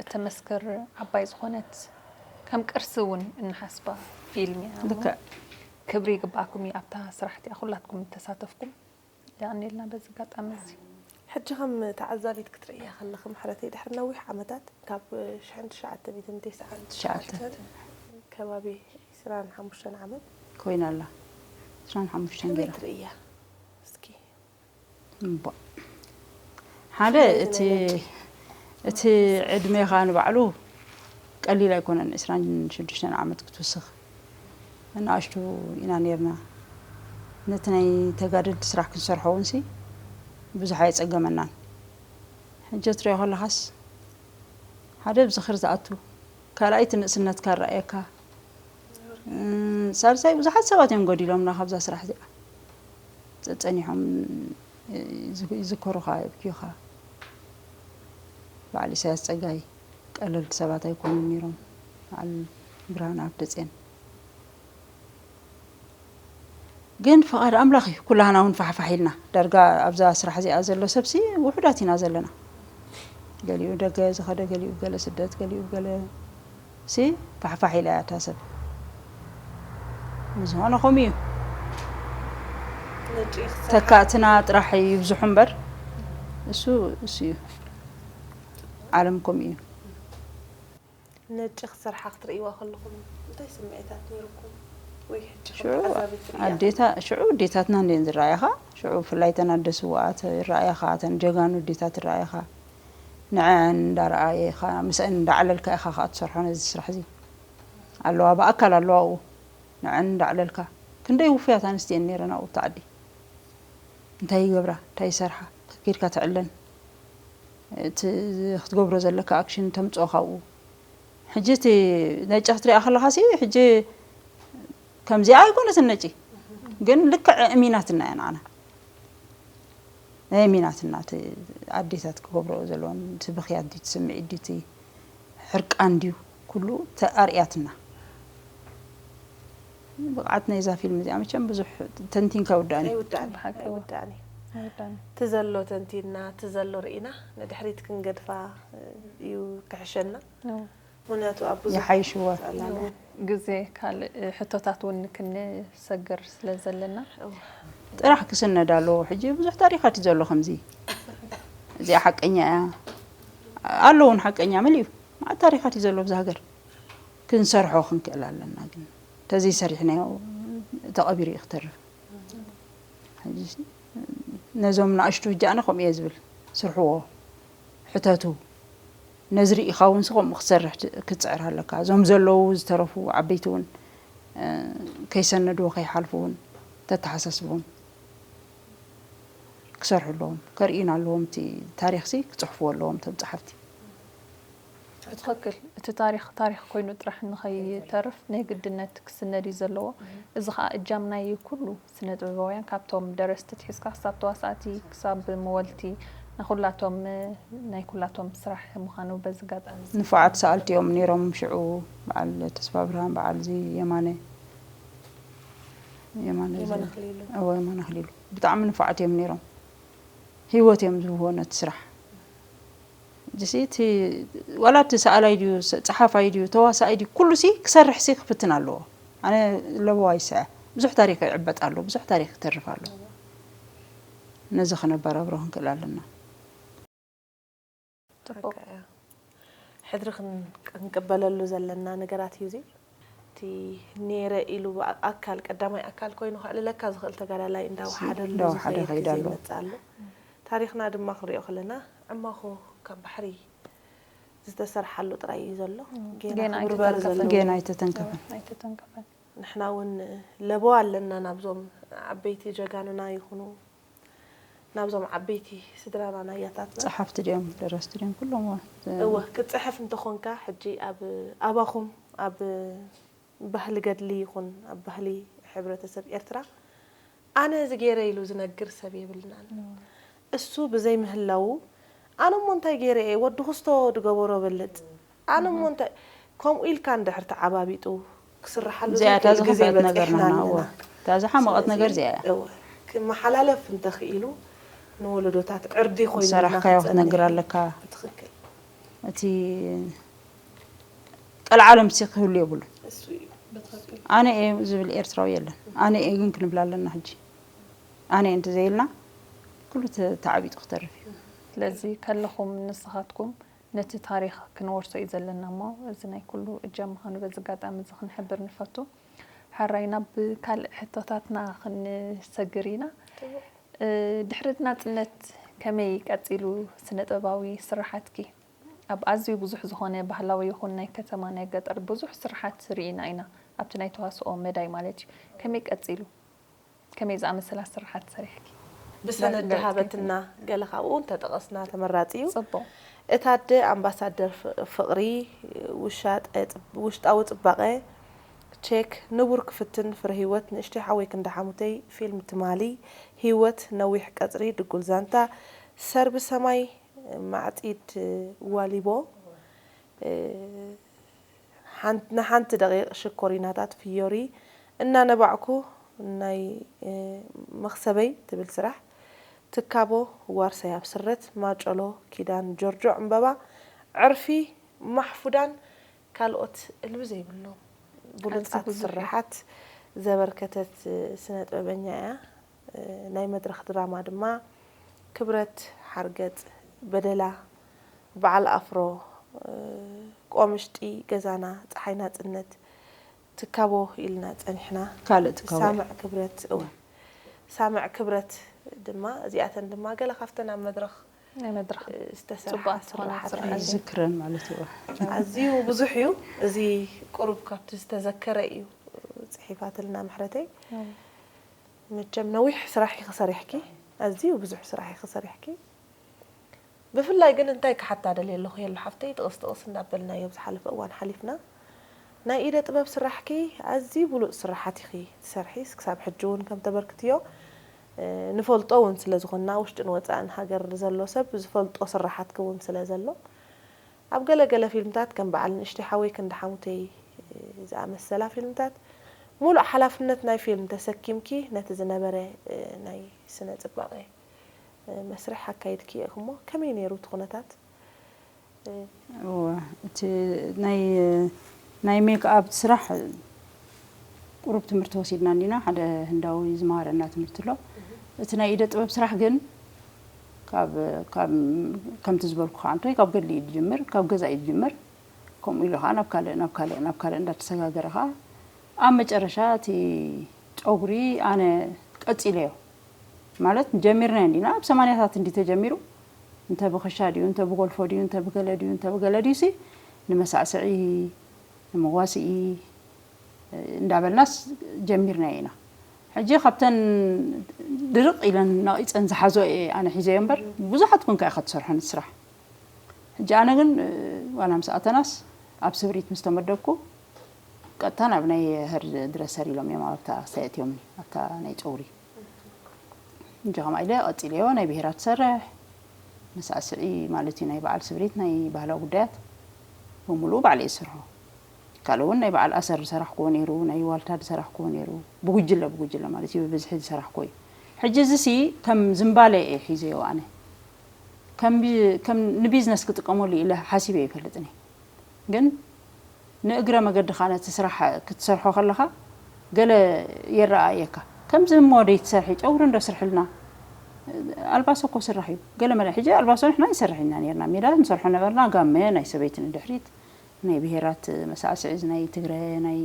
እተመስክር ዓባይ ዝኾነት ከም ቅርሲ እውን እንሓስባ ፊልም እያ። እሞ ልክዕ። ክብሪ ይግባኣኩም እዩ ኣብታ ስራሕ እቲኣ ኩላትኩም እተሳተፍኩም። የቐንየልና በዚ ኣጋጣሚ እዚ። ሕጂ ከም ተዓዛቢት ክትርእያ ከለኺ ምሕረተይ ድሕሪ ነዊሕ ዓመታት ካብ ሽሕን ትሽዓተ ሚእትን ተስዓን ትሽዓተ ትሽዓተ ከባቢ ዕስራን ሓሙሽተን ዓመት ኮይና ኣላ። ዕስራን ሓሙሽተን ከመይ ገይራ። ትርእያ እስኪ? እምቧ። ሓደ እቲ እቲ ዕድሜኻ ንባዕሉ ቀሊል ኣይኮነን። ዕስራን ሽዱሽተን ዓመት ክትውስኽ ንኣሽቱ ኢና ነይርና። ነቲ ናይ ተጋደልቲ ስራሕ ክንሰርሖ እውን ሲ ብዙሕ ኣየጸገመናን። ሕጂ ትሪኦ ከለኻስ ሓደ ብዝኽሪ ዝኣቱ ካልኣይቲ ንእስነትካ ይረኣየካ። ሳልሳይ ብዙሓት ሰባት እዮም ጎዲሎምና ካብዛ ስራሕ እዚኣ። ጸጸኒሖም ይዝከሩኻ የብክዩኻ። በዓል ኢሳያስ ጸጋይ ቀለልቲ ሰባት ኣይኮኑን ነይሮም። በዓል ብርሃን ኣብደጼን ግን ፍቓድ ኣምላኽ እዩ። ኩላህና እውን ፋሕፋሕ ኢልና ዳርጋ ኣብዛ ስራሕ እዚኣ ዘሎ ሰብሲ ውሑዳት ኢና ዘለና። ገሊኡ ደገ ዝኸደ፣ ገሊኡ ገለ ስደት፣ ገሊኡ ገለ ሲ ፋሕፋሕ ኢላ እያ እታ ሰብ። ብዝኾነ ከምኡ እዩ። ተካእትና ጥራሕ ይብዝሑ እምበር እሱ እሱ እዩ። ዓለም ከምኡ እዩ። ነጭ ክትሰርሓ ክትርእይዋ ከለኹም እንታይ ስምዒታት ነይሩኩም? ወይ ሕጂ ከም ሽዑ ተዓዛቢት ትርእያ? ኣዴታ ሽዑ ኣዴታትና እንዴን ዝረኣያኻ ሽዑ ብፍላይ እተን ኣደ ስውኣት ይረኣያኻ እተን ጀጋኑ ኣዴታት ይረኣያኻ ንዐን እንዳረኣየኻ ምስአን እንዳዕለልካ ኢኻ ከዓ ትሰርሖ ነዚ ስራሕ እዚ ኣለዋ ብኣካል ኣለዋ ኣብኡ ንዐን እንዳዕለልካ ክንደይ ውፉያት ኣንስትየን ነይረን ኣብኡ ኣብቲ ዓዲ እንታይ ይገብራ እንታይ ይሰርሓ ከኪድካ ትዕለን እቲ ክትገብሮ ዘለካ ኣክሽን ተምፅኦ ካብኡ ሕጂ እቲ ነጭ ክትሪኣ ከለኻ ሲ ሕጂ ከምዚኣ ኣይኮነትን ነጭ ግን ልክዕ እሚናትና እያ ንዓና ናይ እሚናትና እቲ ኣዴታት ክገብረኦ ዘለዎን እቲ ብኽያት ድዩ እቲ ስምዒት ድዩ እቲ ሕርቃን ድዩ ኩሉ ኣርእያትና ብቕዓት ናይዛ ፊልም እዚኣ መቸም ብዙሕ ተንቲንካ ውዳእን እዩ። ኣይውዳእን እዩ፣ ብሓቂ እዎ። ኣይውዳእን እዩ። ኣይውዳእን እዩ። እቲ ዘሎ ተንቲንና፣ እቲ ዘሎ ርኢና ንድሕሪት ክንገድፋ እዩ ክሕሸና። እዎ። ምክንያቱ ኣብ ብዙሕ ይሓይሽዎ። ኣለና። ግዜ ካልእ ሕቶታት እውን ክንሰግር ስለ ዘለና ጥራሕ ክስነድ ኣለዎ። ሕጂ ብዙሕ ታሪኻት እዩ ዘሎ ከምዚ። እዚኣ ሓቀኛ እያ ኣሎ እውን ሓቀኛ መሊኡ መዓት ታሪኻት እዩ ዘሎ ኣብዚ ሃገር። ክንሰርሖ ክንክእል ኣለና ግን ተዘይሰሪሕናዮ ተቐቢሩ እዩ ክተርፍ። ሕጂ ነዞም ንኣሽቱ ሕጂ ኣነ ከምኡ እየ ዝብል ስርሕዎ ሕተቱ ነዚ ርኢኻ እውን ከምኡ ክትሰርሕ ክትፅዕር ኣለካ። እዞም ዘለዉ ዝተረፉ ዓበይቲ እውን ከይሰነድዎ ከይሓልፉ እውን ተተሓሳስቦም ክሰርሑ ኣለዎም። ከርእዩና ኣለዎም። እቲ ታሪኽሲ ክፅሕፍዎ ኣለዎም እቶም ፀሓፍቲ። ብትኽክል እቲ ታሪኽ ታሪኽ ኮይኑ ጥራሕ ንኸይተርፍ ናይ ግድነት ክስነድ እዩ ዘለዎ። እዚ ከዓ እጃም ናይ ኩሉ ስነ ጥበባውያን ካብቶም ደረስቲ ትሒዝካ ክሳብ ተዋሳእቲ ክሳብ መወልቲ ናይ ኩላቶም ናይ ኩላቶም ስራሕ ምዃኑ በዚ ኣጋጣሚ እዚ ንፉዓት ሰኣልቲ እዮም ነይሮም ሽዑ በዓል ተስፋ ብርሃን በዓል እዚ የማነ የማነ እዚ- የማነ ኣኽሊሉ። እዎ፣ የማነ ኣኽሊሉ ብጣዕሚ ንፉዓት እዮም ነይሮም። ህይወት እዮም ዝህብዎ ነቲ ስራሕ። ጅሲ እቲ ዋላ እቲ ሰኣላይ ድዩ ጸሓፋይ ድዩ ተዋሳኣይ ድዩ ኩሉ ሲ ክሰርሕ ሲ ክፍትን ኣለዎ። ኣነ ለበዋ ይስዐ ብዙሕ ታሪክ ይዕበጥ ኣሎ፣ ብዙሕ ታሪክ ይተርፍ ኣሎ። ነዚ ክነበራብሮ ክንክእል ኣለና። ጽቡቕ ሕድሪ ክንቅበለሉ ዘለና ነገራት እዩ እዚ። እቲ ነይረ ኢሉ ኣካል ቀዳማይ ኣካል ኮይኑ ከዕልለካ ዝኽእል ተጋዳላይ እንዳወሓደሉ እንዳወሓደ ዝኸይድ ይኸይድ ግዜ ኣሎ። ይመጽእ ኣሎ። ታሪኽና ድማ ክንሪኦ ከለና ዕማኹ ካብ ባሕሪ ዝተሰርሓሉ ጥራይ እዩ ዘሎ። ጌና ጌና ክብርበር ኣይተተንከፈን። ዘለዎ። ጌና ኣይተተንከፈን። ኣይተተንከፈን። ንሕና እውን ለበዋ ኣለና ናብዞም ዓበይቲ ጀጋኑና ይኹኑ ናብዞም ዓበይቲ ስድራና ናያታትና። ጸሓፍቲ ድዮም ደረስቲ ድዮም ኩሎም እወ ክትጽሕፍ እንተኾንካ ሕጂ ኣብ ኣባኹም ኣብ ባህሊ ገድሊ ይኹን ኣብ ባህሊ ሕብረተሰብ ኤርትራ ኣነ እዚ ገይረ ኢሉ ዝነግር ሰብ የብልናን። እሱ ብዘይ ምህላዉ ኣነ እሞ እንታይ ገይረ እየ ወዲ ክስቶ ድገበሮ በልጥ ኣነ እሞ እንታይ ከምኡ ኢልካ እንድሕር ተዓባቢጡ ክስርሓሉ እዚኣ እታ ዘይክእል ግዜ ዝኸፍአት ነገር በጺሕና ናና እወ ኣለና። እታ ዝሓመቐት ነገር እዚኣ እያ። እወ ክመሓላለፍ እንተኽኢሉ ንወለዶታት ዕርዲ ኮይኑ ዝሰራሕካዮ ክትነግር ኣለካ። ትኽክል እቲ ቀልዓለም ሲ ክህሉ የብሉን። እሱ እዩ። ኣነ እየ ዝብል ኤርትራዊ የለን። ኣነ እየ ግን ክንብል ኣለና ሕጂ። ኣነ እየ እንተዘይልና ኩሉ ተ- ተዓቢጡ ክተርፍ እዩ። ስለዚ ከለኹም ንስኻትኩም ነቲ ታሪኽ ክንወርሶ እዩ ዘለና እሞ እዚ ናይ ኩሉ እጃም ምዃኑ በዚ ኣጋጣሚ እዚ ክንሕብር ንፈቱ። ሓራይ ናብ ካልእ ሕቶታትና ክንሰግር ኢና። እ፣ ድሕሪ ናጽነት ከመይ ቀጺሉ ስነ ጥበባዊ ስራሓትኪ? ኣብ ኣዝዩ ብዙሕ ዝኾነ ባህላዊ ይኹን ናይ ከተማ ናይ ገጠር ብዙሕ ስራሓት ርኢና ኢና ኣብቲ ናይ ተዋስኦ መዳይ ማለት እዩ። ከመይ ቀጺሉ? ከመይ ዝኣመሰላ ስራሓት ሰሪሕኪ? ብሰነድ ዳዊት ድሃበትና ገለ ካብኡ እንተጠቐስና ተመራጺ እዩ። ጽቡቕ። እታ ኣደ ኣምባሳደር ፍ- ፍቕሪ፣ ውሻጠ ጽብ- ውሽጣዊ ጽባቐ፣ ቼክ፣ ንቡር ክፍትን ፍረ ህይወት ንእሽተይ ሓወይ ክንዲ ሓሙተይ ፊልም ትማሊ፣ ህይወት ነዊሕ ቀጽሪ ድጉል ዛንታ፣ ሰርቢ ሰማይ፣ ማዕጺድ ዋሊቦ፣ ሓን- ንሓንቲ ደቂቕ ሽኮሪናታት ፍዮሪ እናነባዕኩ ናይ መኽሰበይ ትብል ስራሕ ትካቦ ዋርሳይ ኣብ ስረት ማጨሎ ኪዳን ጆርጆ ዕምበባ ዕርፊ ማሕፉዳን ካልኦት እልቢ ዘይብሎም ብሉጻት ብዙሕ እዩ። ስራሓት ዘበርከተት ስነ ጥበበኛ እያ። ናይ መድረኽ ድራማ ድማ ክብረት ሓርገጽ በደላ በዓል ኣፍሮ ቆምሽጢ ገዛና ጸሓይ ናጽነት ትካቦ ኢልና ጸኒሕና። ካልእ ትካቦ። ሳምዕ ክብረት እወ ሳምዕ ክብረት ድማ እዚኣተን ድማ ገለ ካብተን ኣብ መድረኽ ናይ መድረኽ ዝተሰርሓ ጽቡቓት ዝኾና ስራሓት ስራሓት እየን። እየን። ዝክረን ማለት እዩ። ኣዝዩ ብዙሕ እዩ። እዚ ቁሩብ ካብቲ ዝተዘከረ እዩ ጽሒፋትልና ምሕረተይ። መቸም ነዊሕ ስራሕ ኢኺ ሰሪሕኪ፣ ኣዝዩ ብዙሕ ስራሕ ኢኺ ሰሪሕኪ። ብፍላይ ግን እንታይ ክሓታ ደልየ ኣለኹ የሉ ሓፍተይ፣ ጥቕስ ጥቕስ እንዳበልናዮ ኣብ ዝሓለፈ እዋን ሓሊፍና። ናይ ኢደ ጥበብ ስራሕኪ ኣዝዩ ብሉጽ ስራሓት ኢኺ ትሰርሒ፣ ክሳብ ሕጂ እውን ከም ተበርክትዮ እ፣ ንፈልጦ እውን ስለ ዝኾንና ውሽጥን ወጻእን ሃገር ዘሎ ሰብ ዝፈልጦ ስራሓትኪ እውን ስለ ዘሎ ኣብ ገለ ገለ ፊልምታት ከም በዓል ንእሽተይ ሓወይ ክንዲ ሓሙተይ እ፣ ዝኣመሰላ ፊልምታት ሙሉእ ሓላፍነት ናይ ፊልም ተሰኪምኪ ነቲ ዝነበረ እ፣ ናይ ስነ ጽባቐ እ፣ መስርሕ ኣካይድኪ ኢኺ እሞ ከመይ ነይሩ እቲ ኩነታት? እወ፣ እቲ ናይ ናይ ሜክኣፕ ስራሕ ቁሩብ ትምህርቲ ወሲድና እንዲና። ሓደ ህንዳዊ ዝመሃረና ትምህርቲ ኣሎ። እቲ ናይ ኢደ ጥበብ ስራሕ ግን ካብ ካብ ከምቲ ዝበልኩ ከዓ እንተወይ ካብ ገድሊ እዩ ዝጅምር፣ ካብ ገዛ እዩ ዝጅምር። ከምኡ ኢሉ ከዓ ናብ ካልእ ናብ ካልእ ናብ ካልእ እንዳተሰጋገረ ከዓ ኣብ መጨረሻ እቲ ጨጉሪ ኣነ ቀፂለዮ። ማለት ጀሚርናዮ እንዲና፣ ኣብ ሰማንያታት እንዲ ተጀሚሩ፣ እንተ ብክሻ ድዩ፣ እንተ ብጎልፎ ድዩ፣ እንተ ብገለ ድዩ፣ እንተ ብገለ ድዩ ሲ ንመሳዕስዒ፣ ንመዋስኢ እንዳበልናስ ጀሚርናዮ ኢና። ሕጂ ካብተን ድርቕ ኢለን ነቒፀን ዝሓዞ እየ ኣነ ሒዘዮ እምበር፣ ብዙሓት ኩንካ ኢኻ ትሰርሖ ነቲ ስራሕ። ሕጂ ኣነ ግን ዋላ ምስ ኣተናስ ኣብ ስብሪት ምስ ተመደብኩ ቀጥታ ናብ ናይ ሄር ድረሰር ኢሎም እዮም ኣብታ ክሳየት እዮም ኣብታ ናይ ፀጉሪ። እንጂ ከምኣ ኢለ ቀፂለዮ ናይ ብሄራት ትሰርሕ መሳዕስዒ ማለት እዩ። ናይ በዓል ስብሪት ናይ ባህላዊ ጉዳያት ብምሉኡ ባዕለ እየ ዝሰርሖ። ካልእ እውን ናይ በዓል ኣሰር ዝሰራሕክዎ ነይሩ፣ ናይ ዋልታ ዝሰራሕክዎ ነይሩ፣ ብጉጅለ ብጉጅለ ማለት እዩ ብብዝሒ ዝሰራሕክዎ እዩ። ሕጂ እዚ ሲ ከም ዝምባለ እየ ሒዘዮ ኣነ። ከም ቢ- ከም ንቢዝነስ ክጥቀመሉ ኢለ ሓሲበ ይፈልጥን እየ። ግን ንእግረ መገድኻ ነቲ ስራሕ ክትሰርሖ ከለኻ ገለ ይረኣየካ። ከምዚ እሞ ደይ ትሰርሒ ጨጉሪ እንዶ ስርሕልና። ኣልባሶ እኮ ስራሕ እዩ። ገለ መለ ሕጂ ኣልባሶ ንሕና ይሰርሕ ኢና ነርና። ሜዳ ንሰርሖ ነበርና። ጋመ ናይ ሰበይቲ ንድሕሪት፣ ናይ ብሄራት መሳዕስዒ፣ እዚ ናይ ትግረ፣ ናይ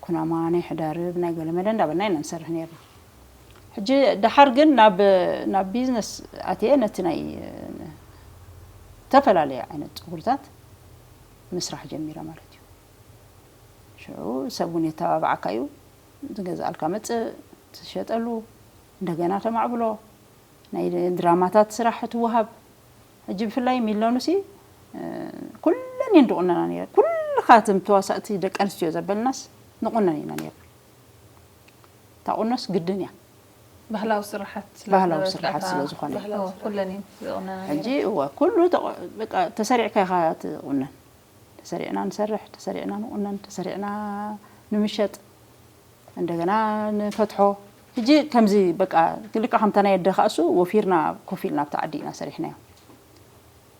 ኩናማ፣ ናይ ሕዳርብ፣ ናይ ገለመለ እንዳበልና ኢና ንሰርሕ ነርና። ሕጂ ደሓር ግን ናብ ናብ ቢዝነስ ኣትየ ነቲ ናይ ዝተፈላለየ ዓይነት ጸጉርታት ምስራሕ ጀሚረ ማለት እዩ። ሽዑ ሰብ እውን የተባብዓካ እዩ። ዝገዝኣልካ መጽእ ትሸጠሉ፣ እንደገና ተማዕብሎ፣ ናይ ድራማታት ስራሕ ትወሃብ። ሕጂ ብፍላይ ሚለኑሲ ኩለን እየን ዝቑነና ነይረ። ኩልኻ እቶም ተዋሳእቲ ደቂ ኣንስትዮ ዘበልናስ ንቑነን ኢና ነይርና። እታ ቁኖስ ግድን እያ። ባህላዊ ስራሓት ባህላዊ ስራሓት ስለ ዝኾነ። ኩለን እየን ዝቑነና ነይረን። ሕጂ እወ ኩሉ ተቆ- በቃ ተሰሪዕካ ኢኻ ትቑነን። ተሰሪዕና ንሰርሕ፣ ተሰሪዕና ንቑነን፣ ተሰሪዕና ንምሸጥ፣ እንደገና ንፈትሖ። ሕጂ ከምዚ በቃ ልክዕ ከምታ ናይ ኣደ ከኣሱ ወፊርና ኮፍ ኢልና ኣብቲ ዓዲ ኢና ሰሪሕናዮ።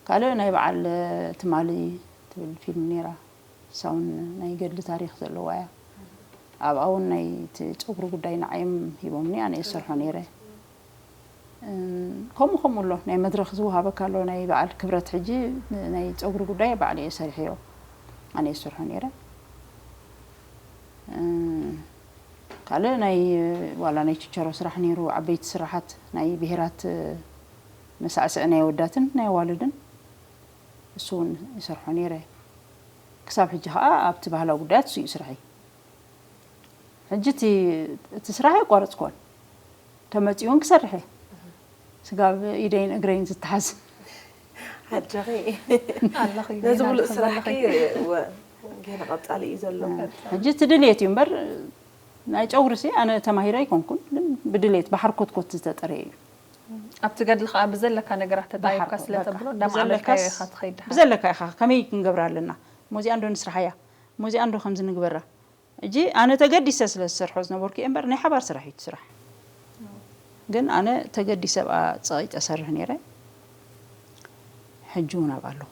ካልእ ናይ በዓል ትማሊ ትብል ፊልም ነይራ። እሳ እውን ናይ ገድሊ ታሪክ ዘለዋ እያ። ኣብኣ እውን ናይ እቲ ፀጉሪ ጉዳይ ንዓዮም ሂቦምኒ ኣነ እየ ዝሰርሖ ነይረ። ከምኡ ከምኡ ኣሎ ናይ መድረክ ዝወሃበካ ኣሎ ናይ በዓል ክብረት ሕጂ ናይ ፀጉሪ ጉዳይ ባዕለ እየ ሰሪሐዮ ኣነ እየ ዝሰርሖ ነይረ። ካልእ ናይ ዋላ ናይ ችቸሮ ስራሕ ነይሩ ዓበይቲ ስራሓት ናይ ብሄራት መሳዕስዒ ናይ ኣወዳትን ናይ ኣዋልድን እሱ እውን ይሰርሖ ነይረ። ክሳብ ሕጂ ከዓ ኣብቲ ባህላዊ ጉዳያት እሱ እዩ ስርሐይ። ሕጂ እቲ እቲ ስራሕ ኣይቋረፅኩዎን። ተመፂኡ እውን ክሰርሕ እየ። ስጋብ ኢደይን እግረይን ዝተሓዝ። ሓጃኺ ኣለኺ ነዚ ጌና ሙሉእ ትኽእሊ ስራሕኪ ኣለኺ። ወ- ገና ቀፃሊ እዩ ዘሎ። ሕጂ እቲ ድልየት እዩ እምበር ናይ ጨጉሪ ሲ ኣነ ተማሂረ ኣይኮንኩን፣ ግን ብድልየት ብሓርኮትኮት ዝተጠረየ እዩ። ኣብቲ ገድሊ ከዓ ብዘለካ ነገራት ተጣይብካ ብሓርኮት፣ ስለተብሎ በቃ፣ እንዳማዕበልካዮ ብዘለካስ- ኢኻ ትኸይድ ድሓር። ብዘለካ ኢኻ ከመይ ክንገብራ ኣለና፣ ሞዚኣ እንዶ ንስራሓያ፣ ሞዚኣ እንዶ ከምዚ ንግበራ። ሕጂ ኣነ ተገዲሰ ስለ ዝሰርሖ ዝነበርኩ እየ እምበር ናይ ሓባር ስራሕ እዩ እቲ ስራሕ። ግን ኣነ ተገዲሰ ብኣ ፀቒጠ ሰርሕ ነይረ። ሕጂ እውን ኣብኣ ኣለኹ።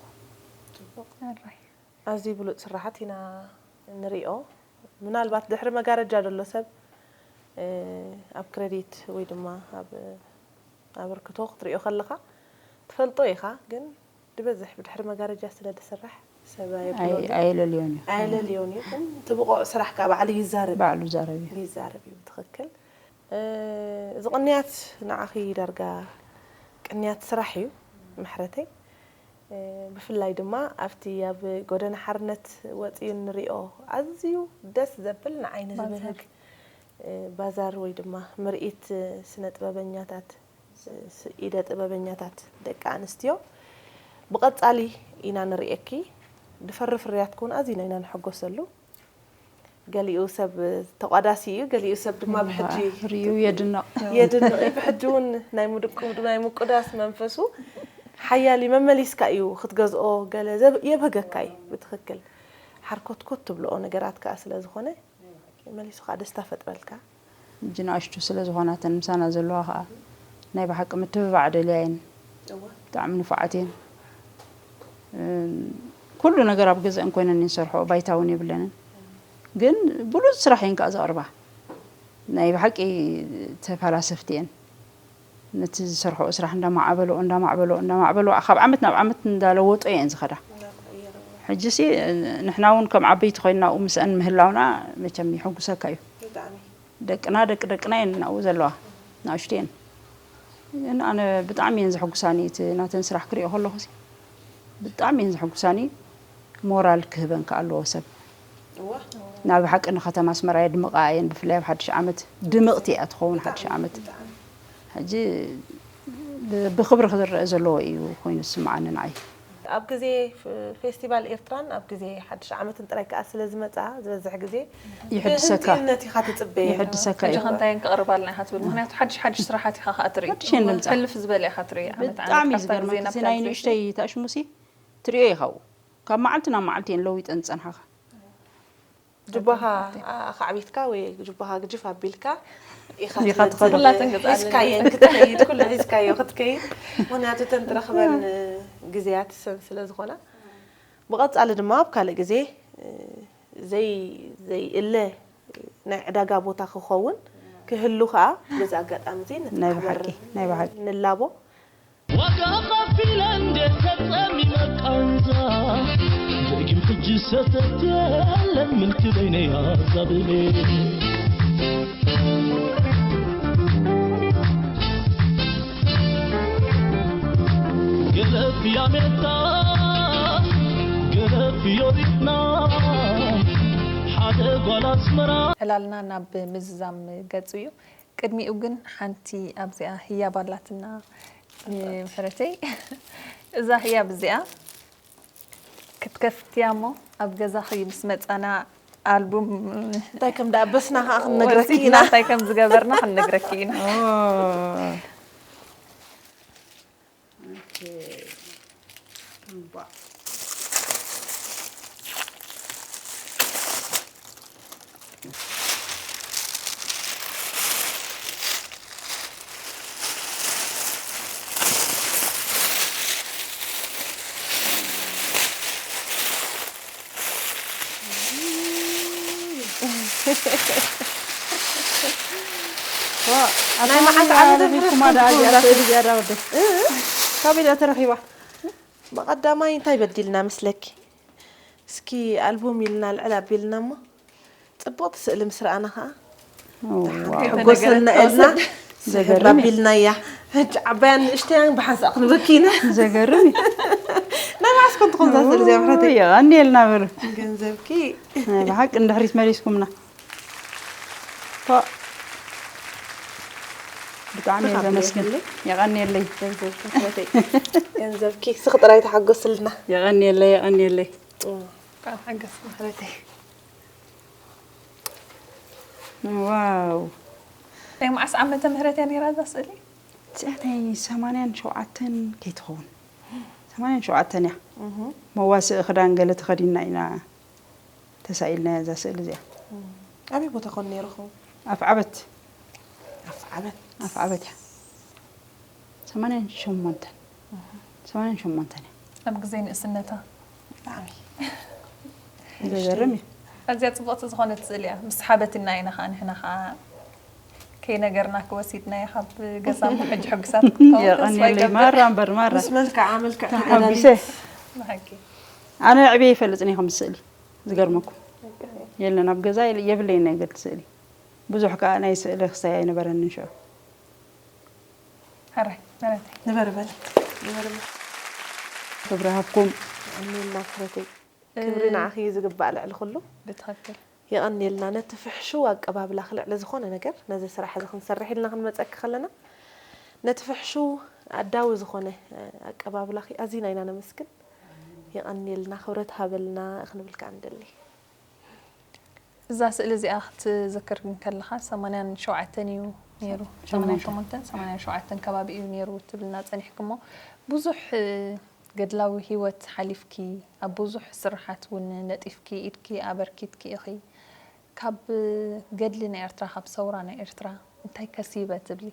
ሕራይ። ኣዝዩ ብሉፅ ስራሓት ኢና ንሪኦ። ምናልባት ድሕሪ መጋረጃ ዘሎ ሰብ እ፣ ኣብ ክረዲት ወይ ድማ ኣብ ኣበርክቶ ክትሪኦ ከለኻ ትፈልጦ ኢኻ፣ ግን ዝበዝሕ ብድሕሪ መጋረጃ ስለ ዝስራሕ ሰብ ኣየብሎን እዩ። ኣየለልዮን እዩ። ኣየለልዮን እዩ፣ ግን እቲ ብቑዕ ስራሕ ከዓ ባዕሉ ይዛረብ እዩ። ባዕሉ ዛረብ እዩ። ይዛረብ እዩ ብትኽክል። እ፣ እዚ ቅንያት ንዓኺ ዳርጋ ቅንያት ስራሕ እዩ ምሕረተይ። እ፣ ብፍላይ ድማ ኣብቲ ኣብ ጎደና ሓርነት ወፂኡ እንሪኦ ኣዝዩ ደስ ዘብል ንዓይኒ ባዛር። ዝብህግ እ፣ ባዛር ወይ ድማ ምርኢት እ፣ ስነ ጥበበኛታት እ፣ ስ- ኢደ ጥበበኛታት ደቂ ኣንስትዮ ብቐፃሊ ኢና ንርእየኪ። ድፈሪ ፍርያትክ እውን ኣዚና ኢና ንሕጎሰሉ። ገሊኡ ሰብ ተቋዳሲ እዩ፣ ገሊኡ ሰብ ድማ ብሕጂ ሪኡ የድንቕ። የድንቕ እዩ። ብሕጂ እውን ናይ ምድቁ ናይ ምቁዳስ መንፈሱ ሓያል እዩ። መመሊስካ እዩ ክትገዝኦ ገለ ዘብ- የብህገካ እዩ። ብትኽክል ሓርኮትኮት ትብልኦ ነገራት ከዓ ስለ ዝኾነ መሊሱ ከዓ ደስታ ፈጥረልካ። ሕጂ ንኣሽቱ ስለ ዝኾናተን ምሳና ዘለዋ ከዓ ናይ ብሓቂ ምትብባዕ ደልያ እየን። ብጣዕሚ ንፉዓት እየን። ኩሉ ነገር ኣብ ገዛእን ኮይነን እየን ዝሰርሕኦ፣ ባይታ እውን የብለንን። ግን ብሉጽ ስራሕ እየን ከኣ ዘቕርባ። ናይ ብሓቂ ተፈላሰፍቲ እየን። ነቲ ዝሰርሕኦ ስራሕ እንዳማዕበልኦ፣ እንዳማዕበልኦ፣ እንዳማዕበልኦ፣ ካብ ዓመት ናብ ዓመት እንዳለወጦ እየን ዝኸዳ። ሕጂሲ ንሕና እውን ከም ዓበይቲ ኮይንና ኣብኡ ምስአን ምህላውና መቸም ይሕጉሰካ እዩ። ደቅና ደቂ ደቅና እየን ኣብኡ ዘለዋ፣ ንኣሽቱ እየን። ግን ኣነ ብጣዕሚ እየን ዘሕጉሳኒ፣ እቲ ናተን ስራሕ ክሪኦ ከለኹ ሲ ብጣዕሚ እየን ዘሕጉሳኒ። ሞራል ክህበን ከ ኣለዎ ሰብ። ናብ ሓቂ ንከተማ ኣስመራ የድምቓ እየን፣ ብፍላይ ኣብ ሓድሽ ዓመት ድምቕቲ እያ ትኸውን ሓድሽ ዓመት። ሕጂ ብ- ብክብሪ ክዝረአ ዘለዎ እዩ ኮይኑ ዝስምዓኒ ንዓይ። ኣብ ግዜ ፌስቲቫል ኤርትራን ኣብ ግዜ ሓድሽ ዓመትን ጥራይ ከኣ ስለ ዝመጻ ዝበዝሕ ግዜ ይሕድሰካ። ብህንጥዩነት ኢኻ ትጽበየ። ይሕድሰካ ሕጂ እዩ። ከምታይ እንቀቕርባ ኣለና ኢኻ ትብል። ምክንያቱ ሓድሽ ሓድሽ ስራሓት ኢኻ ከኣ ትርኢ። ሓድሽ እየን ድምጻ። ሕልፍ ዝበለ ኢኻ ትርኢ። ዓመት ዓመት ብጣዕሚ እዩ ካብታ ግዜ ዝገርመካ፣ እቲ ናብታ ናይ ግዜ ንእሽተይ ታሽሙሲ ትሪኦ ኢኻ። ካብ መዓልቲ ናብ መዓልቲ እየን ለዊጠን ዝጸንሓኻ። ጅባኻ ኣኻዕቢትካ ወይ ጅባኻ ግጅፍ ኣቢልካ ኢኻ ኢኻ ትመጽእ። ትኸዶ። ኩላተን ገጻለን። ሒዝካየን ክትከይድ፣ ኩሉ ሒዝካዮ ክትከይድ። ምክንያቱ እተን ትረኽበን ግዜያት ሰን ስለ ዝኾና። ብቐጻሊ ድማ ኣብ ካልእ ግዜ ዘይ ዘይእለ ናይ ዕዳጋ ቦታ ክኸውን ክህሉ ከኣ በዚ ኣጋጣሚ እዚ ነቲ ናይ ማሕበር ብሓቂ፣ ናይ ብሓቂ። ንላቦ። ዋጋ ከፊለ እንዴት ተጸሚመ ቃንዛ ደጊም ሕጂ ሰተት የለን ምልኪ በይነይ ኣዛብሌ ገለፍ ያሜታ ገለፍ ዮሪትና ሓደ ጓል ኣስመራ ዕላልና ናብ ምዝዛም ገጹ እዩ። ቅድሚኡ ግን ሓንቲ ኣብዚኣ ህያብ ኣላትና ንምሕረተይ። እዛ ህያብ እዚኣ ክትከፍትያ እሞ ኣብ ገዛኺ ምስ መጻና ኣልቡም እንታይ ከም ደኣበስና ከኣ ክንነግረኪ ወሲድና ኢና። እንታይ ከም ዝገበርና ክንነግረኪ ኢና። ናይ መዓት ዓመተ ምህረት ረኺብኩማ ደኣ እዚኣ ትብሉ። ስእሊ እዚኣ ዳ ወደይ? እ? ካበይ ደኣ ተረኺባ? ብቐዳማይ እንታይ በዲልና መስለኪ? እስኪ ኣልቡም ኢልና ልዕል ኣቢልና እሞ ጽቡቕቲ ስእሊ ምስ ረኣና ኸኣ ዋው። ሕጎሰልና ኢልና ዘገርም እዩ። ኣቢልናያ። ሕጂ ዓባያን ንእሽተያን ብሓንሳእ ክንበኪ ኢና። ዘገርም እዩ። ናይ ባዕስኩም ትኾን እዛ ስእሊ እዚኣ ምሕረተይ። የቐንየልና በሉ። ገንዘብኪ ናይ ብሓቂ እንድሕሪት መሊስኩምና። ፖ። ብጣዕሚ እየ ንኻብ ዘመስግን። የለይ። የቐንየለይ። ገንዘብኪ ምሕረተይ። ገንዘብኪ ስኺ ጥራይ ተሓጎስልና። የቐንየለይ፣ የቐንየለይ። እንኳዕ ሓገዝ ምሕረተይ። ዋው። ናይ መዓስ ዓመተ ምህረት እያ ነይራ እዛ ስእሊ? እዚኣ ናይ ሰማንያን ሸውዓተን ከይትኸውን። ሰማንያን ሸውዓተን እያ። መዋስኢ ክዳን ገለ ተኸዲንና ኢና ተሳኢልናያ እዛ ስእሊ እዚኣ። ኣበይ ቦታ ኮን ነይርኹም? ኣፍዓበት። ኣፍዓበት። ኣፍዓበት እያ። ሰማንያን ሸሞንተን። ሰማንያን ሸሞንተን እያ። ኣብ ግዜ ንእስነታ። ብጣዕሚ ዘገርም እዩ። ኣዝያ ጽብቕቲ ዝኾነት ስእሊ እያ። ምስ ሓበትና ኢና ኸዓ ንሕና ኸዓ ከይነገርና ክወሲድናዮ ካብ ገዛ እሞ ሕጂ ሕጉሳት ክትከውን ተስፋ የቐንየለይ። ይገብር። ማራ እምበር ማራ። ምስ መልክዓ መልክዕ ተሓጒሰ። ብሓቂ። ኣነ ዕብየ ይፈልጥን እየ ከም ስእሊ። ዝገርመኩም። የለን ኣብ ገዛ የለ- የብለይን ናይ ገድሊ ስእሊ። ብዙሕ ከዓ ናይ ስእሊ ክሳይ ኣይነበረንን ሽዑ። ሕራይ መረተይ። ንበር በል ንበር በል። ክብሪ ሃብኩም። ኣሜን ማፍረተይ። ክብሪ ንዓኺ እዩ ዝግባእ ልዕሊ ኩሉ። ብትኽክል። የቐንየልና ነቲ ፍሕሹው ኣቀባብላኺ ልዕሊ ዝኾነ ነገር ነዚ ስራሕ እዚ ክንሰርሕ ኢልና ክንመፀኪ ከለና ነቲ ፍሕሹው ኣዳዊ ዝኾነ ኣቀባብላኺ ኣዚና ኢና ነመስግን። የቐንየልና ክብረት ሃበልና ክንብል ከዓ ንደሊ። እዛ ስእሊ እዚኣ ክትዝክር እንከለኻ ሰማንያን ሸውዓተን እዩ ነይሩ። ሰማንያን ሸሞንተን ሰማንያን ሸውዓተን ከባቢ እዩ ነይሩ ትብልና ጸኒሕኪ እሞ ብዙሕ ገድላዊ ህይወት ሓሊፍኪ ኣብ ብዙሕ ስርሓት እውን ነጢፍኪ ኢድኪ ኣበርኪትኪ ኢኺ። ካብ ገድሊ ናይ ኤርትራ ካብ ሰውራ ናይ ኤርትራ እንታይ ከሲበ ትብሊ?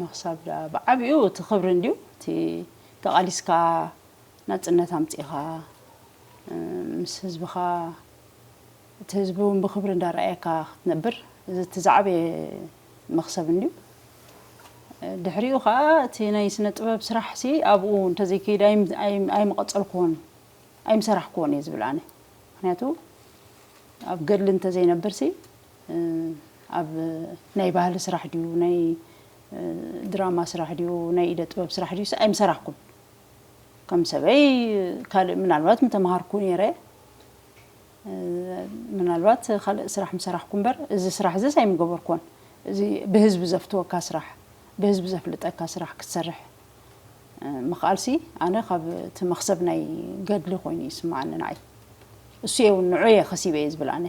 መኽሰብ ደኣ ብዓቢኡ እቲ ክብሪ እንድዩ፣ እቲ ተቓሊስካ ናጽነት ኣምጺእኻ፣ እ፣ ምስ ህዝብኻ፣ እቲ ህዝቢ እውን ብኽብሪ እንዳረኣየካ ክትነብር፣ እዚ እቲ ዝዓበየ መኽሰብ እንድዩ። ድሕሪኡ ኸኣ እቲ ናይ ስነ ጥበብ ስራሕሲ ኣብኡ እንተዘይከይደ ኣይም-፣ ኣይም-፣ ኣይምቐጸልኩዎን፣ ኣይምሰራሕኩዎን እየ ዝብል ኣነ። ምኽንያቱ ኣብ ገድሊ እንተዘይነብርሲ፣ እ፣ ኣብ ናይ ባህሊ ስራሕ ድዩ፣ ናይ፣ እ፣ ድራማ ስራሕ ድዩ፣ ናይ ኢደ ጥበብ ስራሕ ድዩስ ኣይምሰራሕኩን። ከም ሰበይ ካልእ ምናልባት ምተምሃርኩ ነይረ፣ እ፣ ምናልባት ካልእ ስራሕ ምሰራሕኩ እምበር፣ እዚ ስራሕ እዚስ ኣይምገበርኩዎን። እዚ ብህዝቢ ዘፍትወካ ስራሕ፣ ብህዝቢ ዘፍልጠካ ስራሕ ክትሰርሕ፣ እ፣ ምኽኣልሲ፣ ኣነ ካብ እቲ መኽሰብ ናይ ገድሊ ኮይኑ ይስምዓኒ ንዓይ። እሱ እየ እውን ንዑ እየ ከሲበ እየ ዝብል ኣነ።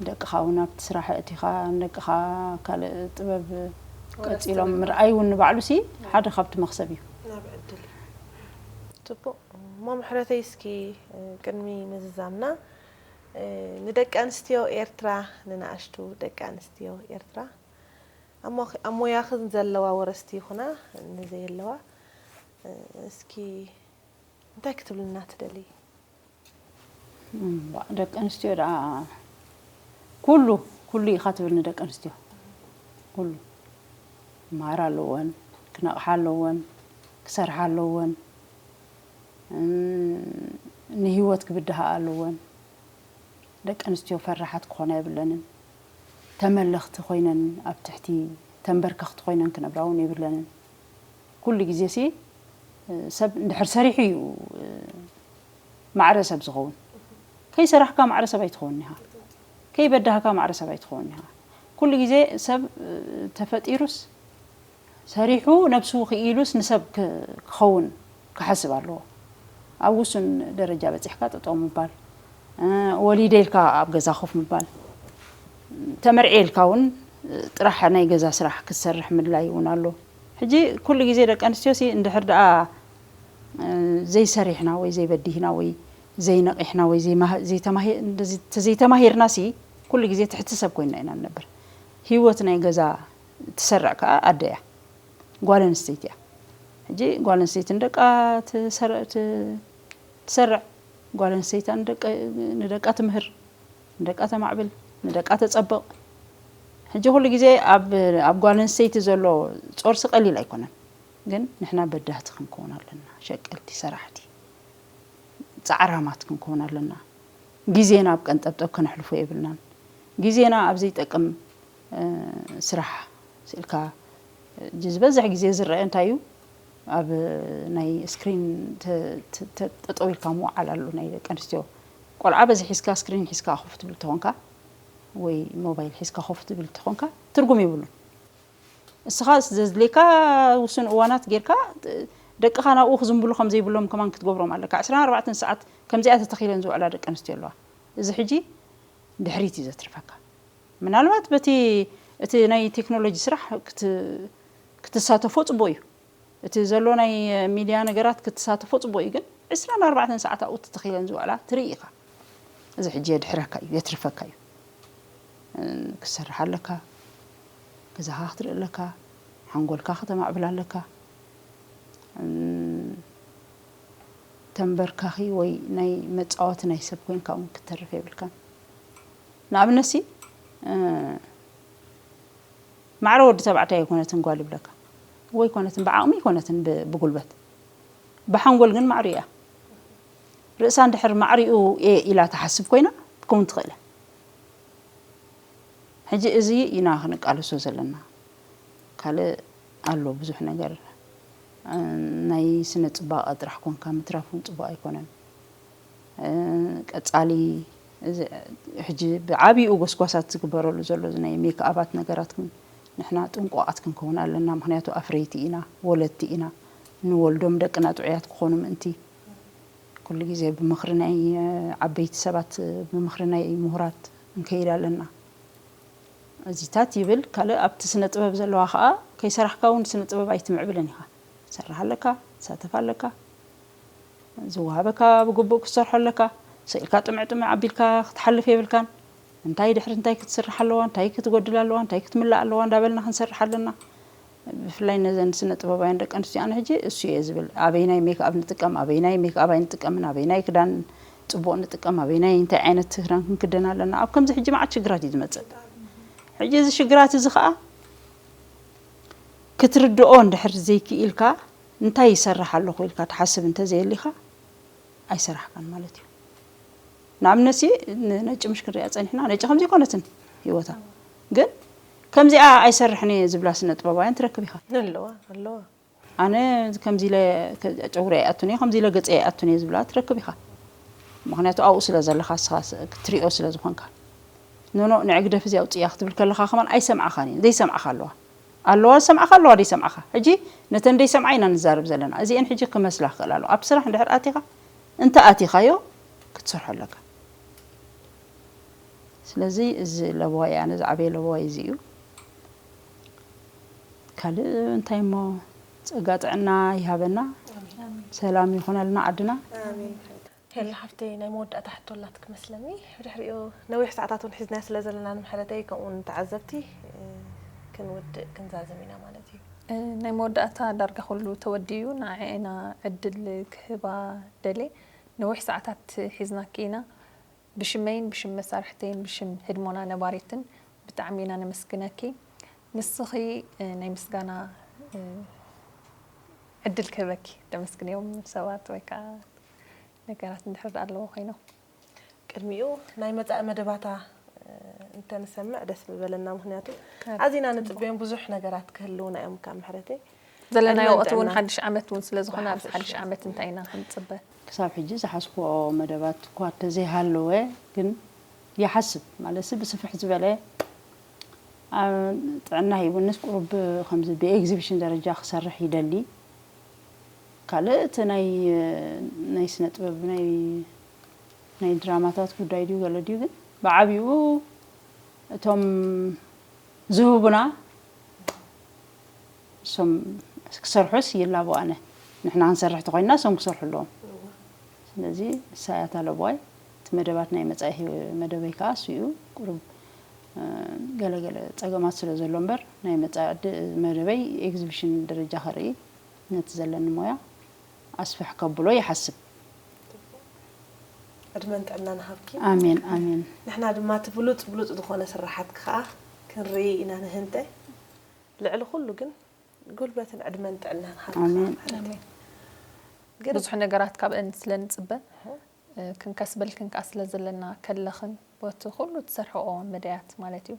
ደቅኻ እውን ኣብቲ ስራሕ ኣእቲኻ፣ ንደቅኻ ካልእ ጥበብ ቀጺሎም ምርኣይ እውን ንባዕሉሲ ሓደ ካብቲ መኽሰብ እዩ። ናብ ዕድል እዩ። ጽቡቕ። እሞ ምሕረተይ፣ እስኪ፣ እ፣ ቅድሚ ምዝዛምና፣ እ፣ ንደቂ ኣንስትዮ ኤርትራ፣ ንንኣሽቱ ደቂ ኣንስትዮ ኤርትራ፣ ኣብ ሞ-፣ ኣብ ሞያኽን ዘለዋ ወረስቲ ይኹና ንዘየለዋ፣ እ፣ እስኪ እንታይ ክትብልና ትደሊ? እም፣ ዋ፣ ደቂ ኣንስትዮ ደኣ ኩሉ፣ ኩሉ ኢኻ ትብል ንደቂ ኣንስትዮ። ኩሉ። ክመሃራ ኣለወን፣ ክነቕሓ ኣለወን፣ ክሰርሓ ኣለወን፣ እም፣ ንህይወት ክብድሃ ኣለወን። ደቂ ኣንስትዮ ፈራሓት ክኾና የብለንን። ተመለኽቲ ኮይነን ኣብ ትሕቲ ተንበርከኽቲ ኮይነን ክነብራ እውን የብለንን። ኩሉ ግዜሲ፣ እ፣ ሰብ እንድሕር ሰሪሑ እዩ፣ እ፣ ማዕረ ሰብ ዝኸውን። ከይሰራሕካ ማዕረ ሰብ ኣይትኸውን ኢኻ። ከይበዳህካ ማዕረ ሰብ ኣይትኸውን ኢኻ። ኩሉ ግዜ ሰብ፣ እ፣ ተፈጢሩስ ሰሪሑ ነብሱ ክኢሉስ ንሰብ ክ-፣ ክኸውን ክሓስብ ኣለዎ። ኣብ ውሱን ደረጃ በጺሕካ ጠጠው ምባል፣ እ፣ ወሊደ ኢልካ ኣብ ገዛ ኮፍ ምባል፣ ተመርዕየ ኢልካ እውን ጥራሕ ናይ ገዛ ስራሕ ክትሰርሕ ምድላይ እውን ኣሎ። ሕጂ ኩሉ ግዜ ደቂ ኣንስትዮሲ እንድሕር ደኣ፣ እ፣ ዘይሰሪሕና ወይ ዘይበዲህና ወይ ዘይነቒሕና ወይ ዘይማህ-፣ ዘይተማሂ-፣ እንደዚ-፣ ተዘይተማሂርናሲ ኩሉ ግዜ ትሕቲ ሰብ ኮይንና ኢና ንነብር። ህይወት ናይ ገዛ ትሰርዕ ከኣ ኣደ እያ። ጓል ኣንስተይቲ እያ። ሕጂ ጓል ኣንስተይቲ ንደቃ ትሰር-፣ ት-፣ ትሰርዕ፣ ጓል ኣንስተይቲ ንደቀ-፣ ንደቃ ትምህር፣ ንደቃ ተማዕብል፣ ንደቃ ተጸብቕ። ሕጂ ኩሉ ግዜ ኣብ፣ ኣብ ጓል ኣንስተይቲ ዘሎ ጾርሲ ቀሊል ኣይኮነን። ግን ንሕና በዳህቲ ክንከውን ኣለና፣ ሸቀልቲ ሰራሕቲ፣ ጻዕራማት ክንከውን ኣለና። ግዜና ኣብ ቀንጠብጠብ ከነሕልፎ የብልናን። ግዜና ኣብ ዘይጠቅም፣ እ፣ ስራሕ ስኢልካ፣ እ፣ ዝበዝሕ ግዜ ዝረአ እንታይ እዩ? ኣብ ናይ ስክሪን ተ-፣ ተ-፣ ተ-፣ ጠጠው ኢልካ ምውዓል ኣሎ ናይ ደቂ ኣንስትዮ። ቆልዓ በዚ ሒዝካ ስክሪን ሒዝካ ኮፍ ትብል ተኾንካ ወይ ሞባይል ሒዝካ ኮፍ ትብል ተኾንካ ትርጉም የብሉን። እስኻ ዘድልየካ ውሱን እዋናት ጌርካ፣ ደቅኻ ናብኡ ክዝንብሉ ከም ዘይብሎም ከማን ክትገብሮም ኣለካ። ዕስራን ኣርባዕተን ሰዓት ከምዚኣ ተተኺለን ዝውዕላ ደቂ ኣንስትዮ ኣለዋ። እዚ ሕጂ ድሕሪት እዩ ዘትርፈካ። ምናልባት በቲ፣ እቲ ናይ ቴክኖሎጂ ስራሕ ክት-፣ ክትሳተፎ ጽቡቕ እዩ። እቲ ዘሎ ናይ ሚድያ ነገራት ክትሳተፎ ጽቡቕ እዩ፣ ግን ዕስራን ኣርባዕተን ሰዓት ኣብኡ ተተኺለን ዝውዕላ ትርኢ ኢኻ። እዚ ሕጂ የድሕረካ እዩ፣ የትርፈካ እዩ። እ፣ ክትሰርሕ ኣለካ፣ ገዛኻ ክትርኢ ኣለካ፣ ሓንጎልካ ከተማዕብል ኣለካ። እ፣ ተንበርካኺ ወይ ናይ መጻወቲ ናይ ሰብ ኮይንካ እውን ክትተርፍ የብልካን። ንኣብነትሲ፣ እ፣ ማዕረ ወዲ ተባዕታይ ኣይኮነትን ጓል ይብለካ። ወይ ኮነትን ብዓቕሚ ኣይኮነትን ብ-፣ ብጉልበት። ብሓንጎል ግን ማዕሪኡ እያ። ርእሳ እንድሕር ማዕሪኡ እየ ኢላ ትሓስብ ኮይና ክትከውን ትኽእል እያ። ሕጂ እዚ ኢና ክንቃለሶ ዘለና። ካልእ ኣሎ ብዙሕ ነገር። እ፣ ናይ ስነ ጽባቐ ጥራሕ ኮንካ ምትራፍ እውን ጽቡቕ ኣይኮነን። እ፣ ቀጻሊ እዚ ሕጂ ብዓቢኡ ጎስጓሳት ዝግበረሉ ዘሎ እዚ ናይ ሜክኣባት ነገራት ግን ንሕና ጥንቁቓት ክንከውን ኣለና። ምኽንያቱ ኣፍረይቲ ኢና፣ ወለድቲ ኢና። ንወልዶም ደቅና ጥዑያት ክኾኑ ምእንቲ ኩሉ ግዜ ብምኽሪ ናይ፣ እ፣ ዓበይቲ ሰባት፣ ብምኽሪ ናይ ምሁራት ክንከይድ ኣለና። እዚታት ይብል። ካልእ ኣብቲ ስነ ጥበብ ዘለዋ ኸኣ ከይሰራሕካ እውን ስነ ጥበብ ኣይትምዕብልን ኢኻ። ትሰርሕ ኣለካ፣ ትሳተፍ ኣለካ። ዝወሃበካ ብግቡእ ክትሰርሖ ኣለካ። ስኢልካ ጥምዕ ጥምዕ ኣቢልካ ክትሓልፍ የብልካን። እንታይ ድሕሪ እንታይ ክትስራሕ ኣለዋ፣ እንታይ ክትጎድል ኣለዋ፣ እንታይ ክትምላእ ኣለዋ እንዳበልና ክንሰርሕ ኣለና። ብፍላይ ነዘን ስነ ጥበባውያን ደቂ ኣንስትዮ ኣነ ሕጂ እሱ እየ ዝብል፣ ኣበይናይ ሜክኣፕ ንጥቀም፣ ኣበይናይ ሜክኣፕ ኣይንጥቀምን፣ ኣበይናይ ክዳን ጽቡቕ ንጥቀም፣ ኣበይናይ እንታይ ዓይነት ክዳን ክንክደን ኣለና። ኣብ ከምዚ ሕጂ መዓት ሽግራት እዩ ዝመጽእ። ሕጂ እዚ ሽግራት እዚ ኸኣ ክትርድኦ እንድሕር ዘይክኢልካ፣ እንታይ ይሰርሕ ኣለኹ ኢልካ ትሓስብ እንተዘየሊኻ ኣይሰራሕካን ማለት እዩ። ንኣብነት ሲ፣ ንነጭ ምሽ ክንሪኣ ጸኒሕና፣ ነጭ ከምዚ ኣይኮነትን ህይወታ። ግን ከምዚኣ ኣይሰርሕን እየ ዝብላ ስነ ጥበባውያን ትረክብ ኢኻ። ኣለዋ ኣለዋ። ኣነ ከምዚ ኢለ ጨጉሪ ኣይኣቱን እየ፣ ከምዚ ኢለ ገጸይ ኣይኣቱን እየ ዝብላ ትረክብ ኢኻ። ምኽንያቱ ኣብኡ ስለ ዘለኻ፣ ንስኻ ክትሪኦ ስለ ዝኾንካ። ኖኖ፣ ንዕግደፍ እዚ ኣውጽእያ ክትብል ከለኻ ከማን ኣይሰምዓኻን እየን፣ ዘይሰምዓኻ ኣለዋ። ኣለዋ ዝሰምዓኻ ኣለዋ ዘይሰምዓኻ። ሕጂ ነተን ዘይሰምዓ ኢና ንዛረብ ዘለና። እዚኤን ሕጂ ክመስላ ክኽእል ኣለዋ። ኣብ ስራሕ እንድሕር ኣቲኻ፣ እንተ ኣቲኻዮ ክትሰርሖ ኣለካ። ስለዚ እዚ ለበዋይ፣ ኣነ ዝዓበየ ለበዋይ እዚ እዩ። ካልእ እንታይ እሞ፣ ጸጋ ጥዕና ይሃበና፣ ሰላም ይኹነልና ዓድና። ሄላ ሓፍተይ፣ ናይ መወዳእታ ሕቶ ኣላትኪ መስለኒ። ብድሕሪኡ ነዊሕ ሰዓታት እውን ሒዝናዮ ስለ ዘለና ንምሕረተይ፣ ከምኡ እውን ተዓዘብቲ፣ ክንውድእ ክንዛዝም ኢና ማለት እዩ። ናይ መወዳእታ ዳርጋ ኩሉ ተወዲኡ፣ ንዓኤና ዕድል ክህባ ደልየ። ነዊሕ ሰዓታት ሒዝናኪ ኢና። ብሽመይን ብሽም መሳርሕተይን ብሽም ህድሞና ነባሪትን ብጣዕሚ ኢና ነመስግነኪ። ንስኺ ናይ ምስጋና ዕድል ክህበኪ፣ ተመስግንዮም ሰባት ወይ ከዓ ነገራት እንድሕር ኣለዎ ኮይኖም። ቅድሚኡ ናይ መጻኢ መደባታ እንተንሰምዕ ደስ ምበለና፣ ምኽንያቱ ኣዚና ንጽበዮም ብዙሕ ነገራት ክህልውና እዮም። ካብ ምሕረተይ ዘለናዮ ዕድመን ወቕቲ እውን ጥዕናን። ሓድሽ ዓመት እውን ስለ ዝኾነ ኣብዚ ብሓፈሻ። ሓድሽ ዓመት እንታይ ኢና ክንጽበ? ክሳብ ሕጂ ዝሓስብኦ መደባት እኳ እንተዘይሃለወ፣ ግን ይሓስብ፣ ማለትሲ ብስፍሕ ዝበለ ኣብ ጥዕና ሂቡንስ ቁሩብ ከምዚ ብኤግዚቢሽን ደረጃ ክሰርሕ ይደሊ። ካልእ እቲ ናይ ናይ ስነ ጥበብ ናይ ናይ ድራማታት ጉዳይ ድዩ ገለ ድዩ፣ ግን ብዓቢኡ እቶም ዝህቡና እሶም ክሰርሑስ ይላቦ፣ ኣነ ንሕና ክንሰርሕ ተኾይንና እሶም ክሰርሑ ኣለዎም። ስለዚ ንሳ እያ እታ ለበዋይ። እቲ መደባት ናይ መጻኢ ህይወ- መደበይ ከኣ እሱ እዩ። ቁሩብ ገለገለ ጸገማት ስለ ዘሎ እምበር ናይ መጻኢ ዕድ- መደበይ ኤግዚቢሽን ደረጃ ከርኢ ነቲ ዘለኒ ሞያ ኣስፍሕ ከብሎ ይሓስብ። ዕድመን ጥዕናን ሃብኪ። ኣሜን ኣሜን። ንሕና ድማ እቲ ብሉጽ ብሉጽ ዝኾነ ስራሓትኪ ከኣ ክንርኢ ኢና ንህንጠ። ልዕሊ ኩሉ ግን ጉልበትን ዕድመን ጥዕናን ሃብኪ። ኣሜን። ኣሜን። ብዙሕ ነገራት ካብአን ስለ ንጽበ ክንከስበልክን ከዓ ስለ ዘለና ከለኽን በቲ ኩሉ ትሰርሕኦ መዳያት ማለት እዩ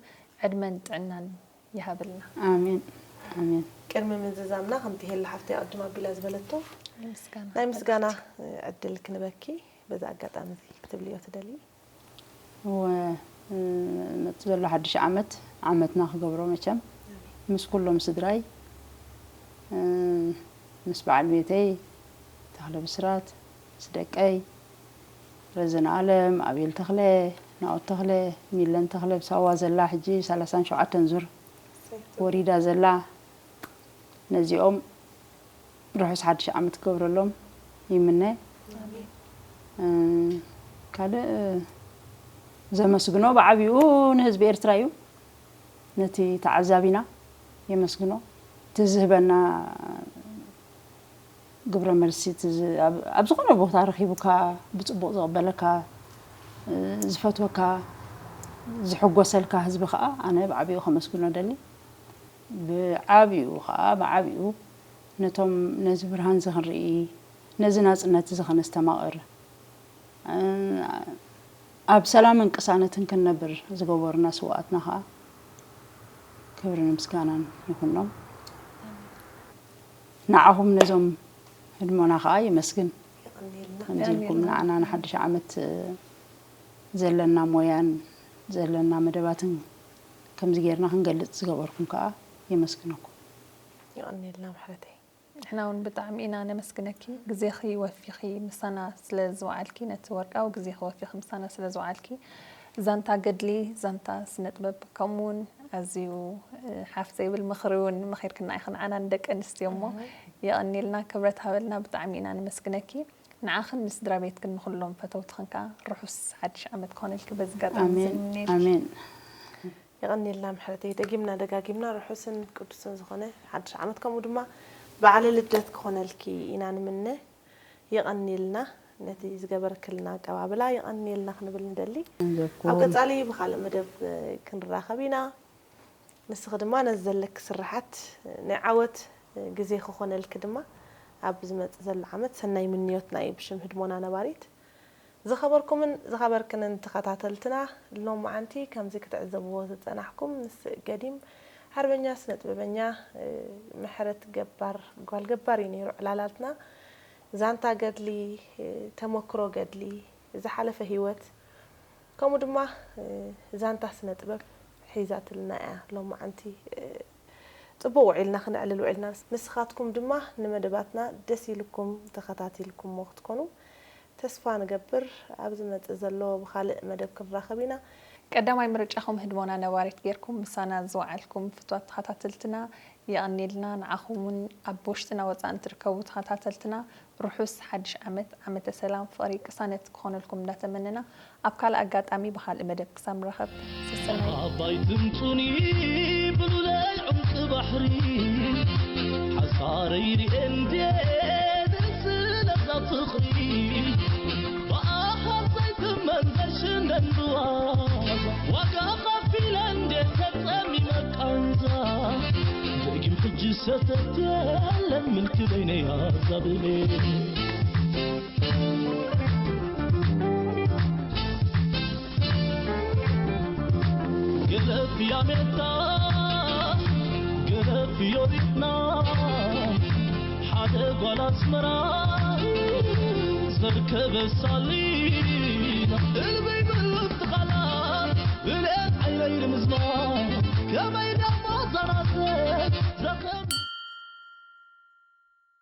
ዕድመን ጥዕናን ይሃበልና። ኣሜን ኣሜን። ቅድሚ ምዝዛምና ከምቲ ሄላ ሓፍቲ ኣቅድም ኣቢላ ዝበለቶ ናይ ምስጋና ናይ ምስጋና ዕድል ክንበኪ በዚ ኣጋጣሚ እዚ ክትብልዮ ትደሊ? እወ፣ መጽእ ዘሎ ሓድሽ ዓመት ዓመትና ክገብሮ መቸም ምስ ኩሎም ስድራይ፣ ምስ በዓል ቤተይ ተኽለ ብስራት፣ ምስ ደቀይ ረዘነ ኣለም፣ ኣቤል ተኽለ፣ ናኦት ተኽለ፣ ሚለን ተኽለ ብሳዋ ዘላ ሕጂ ሰላሳን ሸውዓተን ዙር ወሪዳ ዘላ፣ ነዚኦም ርሑስ ሓድሽ ዓመት ክገብረሎም ይምነ። ካልእ ዘመስግኖ ብዓቢኡ ንህዝቢ ኤርትራ እዩ። ነቲ ተዓዛቢና የመስግኖ። እቲ ዝህበና ግብረ መልሲ፣ እቲ ዝ- ኣብ- ኣብ ዝኾነ ቦታ ረኺቡካ ብጽቡቕ ዝቕበለካ፣ ዝፈትወካ፣ ዝሕጎሰልካ ህዝቢ ከኣ ኣነ ብዓቢኡ ከመስግኖ ደሊ። ብዓቢኡ ከኣ ብዓቢኡ ነቶም ነዚ ብርሃን እዚ ክንርኢ፣ ነዚ ናጽነት እዚ ከነስተማቕር፣ ኣብ ሰላምን ቅሳነትን ክንነብር ዝገበሩና ስውኣትና ከኣ ክብርን ምስጋናን ይኹኖም። ንዓኹም ነዞም ህድሞና ከኣ የመስግን። ከምዚ ኢልኩም ንዓና ንሓድሽ ዓመት ዘለና ሞያን ዘለና መደባትን ከምዚ ጌርና ክንገልጽ ዝገበርኩም ከኣ የመስግነኩም። የቐንየልና ምሕረተይ። ንሕና እውን ብጣዕሚ ኢና ነመስግነኪ፣ ግዜኺ ወፊኺ ምሳና ስለ ዝወዓልኪ፣ ነቲ ወርቃዊ ግዜኺ ወፊኺ ምሳና ስለ ዝወዓልኪ፣ ዛንታ ገድሊ፣ ዛንታ ስነ ጥበብ፣ ከምኡ እውን ኣዝዩ ሓፍ ዘይብል ምኽሪ እውን መኺርክና ኢኺ ንዓና ንደቂ ኣንስትዮ እሞ፣ የቐንየልና፣ ክብረት ሃበልና፣ ብጣዕሚ ኢና ነመስግነኪ። ንዓኽን ንስድራ ቤትክን ንኹሎም ፈተውትኽን ከኣ ርሑስ ሓድሽ ዓመት ክኾነልኪ በዚ ኣጋጣሚ ኣሜን ዝምነየልኪ። ኣሜን። የቐንየልና ምሕረተይ፣ ደጊምና ደጋጊምና ርሑስን ቅዱስን ዝኾነ ሓድሽ ዓመት፣ ከምኡ ድማ በዓለ ልደት ክኾነልኪ ኢና ንምነ። የቐንየልና ነቲ ዝገበርክልና ኣቀባብላ፣ የቐንየልና ክንብል ንደሊ። ኣብ እንዘኩም ቀጻሊ ብኻልእ መደብ ክንራኸብ ኢና። ንስኺ ድማ ነዚ ዘለኪ ስርሓት ናይ ዓወት ግዜ ክኾነልኪ ድማ ኣብ ዝመጽእ ዘሎ ዓመት ሰናይ ምንዮትና እዩ ብሽም ህድሞና ነባሪት። ዝኸበርኩምን ዝኸበርክንን ተኸታተልትና፣ ሎማዓንቲ ከምዚ ክትዕዘብዎ ዝጸናሕኩም ምስ ገዲም ሓርበኛ ስነ ጥበበኛ ምሕረት ገባር፣ ጓል ገባር እዩ ነይሩ ዕላላትና። ዛንታ ገድሊ፣ ተመክሮ ገድሊ፣ ዝሓለፈ ህይወት፣ ከምኡ ድማ ዛንታ ስነ ጥበብ ሒዛትልና እያ ሎማዓንቲ። ጽቡቕ ውዒልና ክነዕልል ውዒልና። ንስኻትኩም ድማ ንመደባትና ደስ ኢልኩም ተኸታቲልኩሞ ክትኮኑ ተስፋ ንገብር። ኣብ ዝመጽእ ዘሎ ብኻልእ መደብ ክንራኸብ ኢና። ቀዳማይ ምርጫኹም ህድሞና ነባሪት ጌርኩም ምሳና ዝወዓልኩም ፍትዋት ተኸታተልትና የቐንየልና። ንዓኹም እውን ኣብ ውሽጥና ወጻእን ትርከቡ ተኸታተልትና ርሑስ ሓድሽ ዓመት፣ ዓመተ ሰላም፣ ፍቕሪ፣ ቅሳነት ክኾነልኩም እንዳተመነና ኣብ ካልእ ኣጋጣሚ ብኻልእ መደብ ክሳብ ንራኸብ ሰሰናዩ። ኣባይ ትምጹኒ ብሉለይ ዑምቂ ባሕሪ ሓሳረይ ርኤ እንዴ ስለ ፍቕሪ ብኣኻ ዘይትመን ዘሽነን ብዋዛ ዋጋ ኸፊለ እንዴ ተጸሚመ ቃንዛ ደጊም ሕጂ ሰተት የለን ምልኪ በይነይ ኣዛብሌ ገለፍ ያሜታ ገለፍ ዮሪትና ሓደ ጓል ኣስመራ ዘርከበ ሳሊ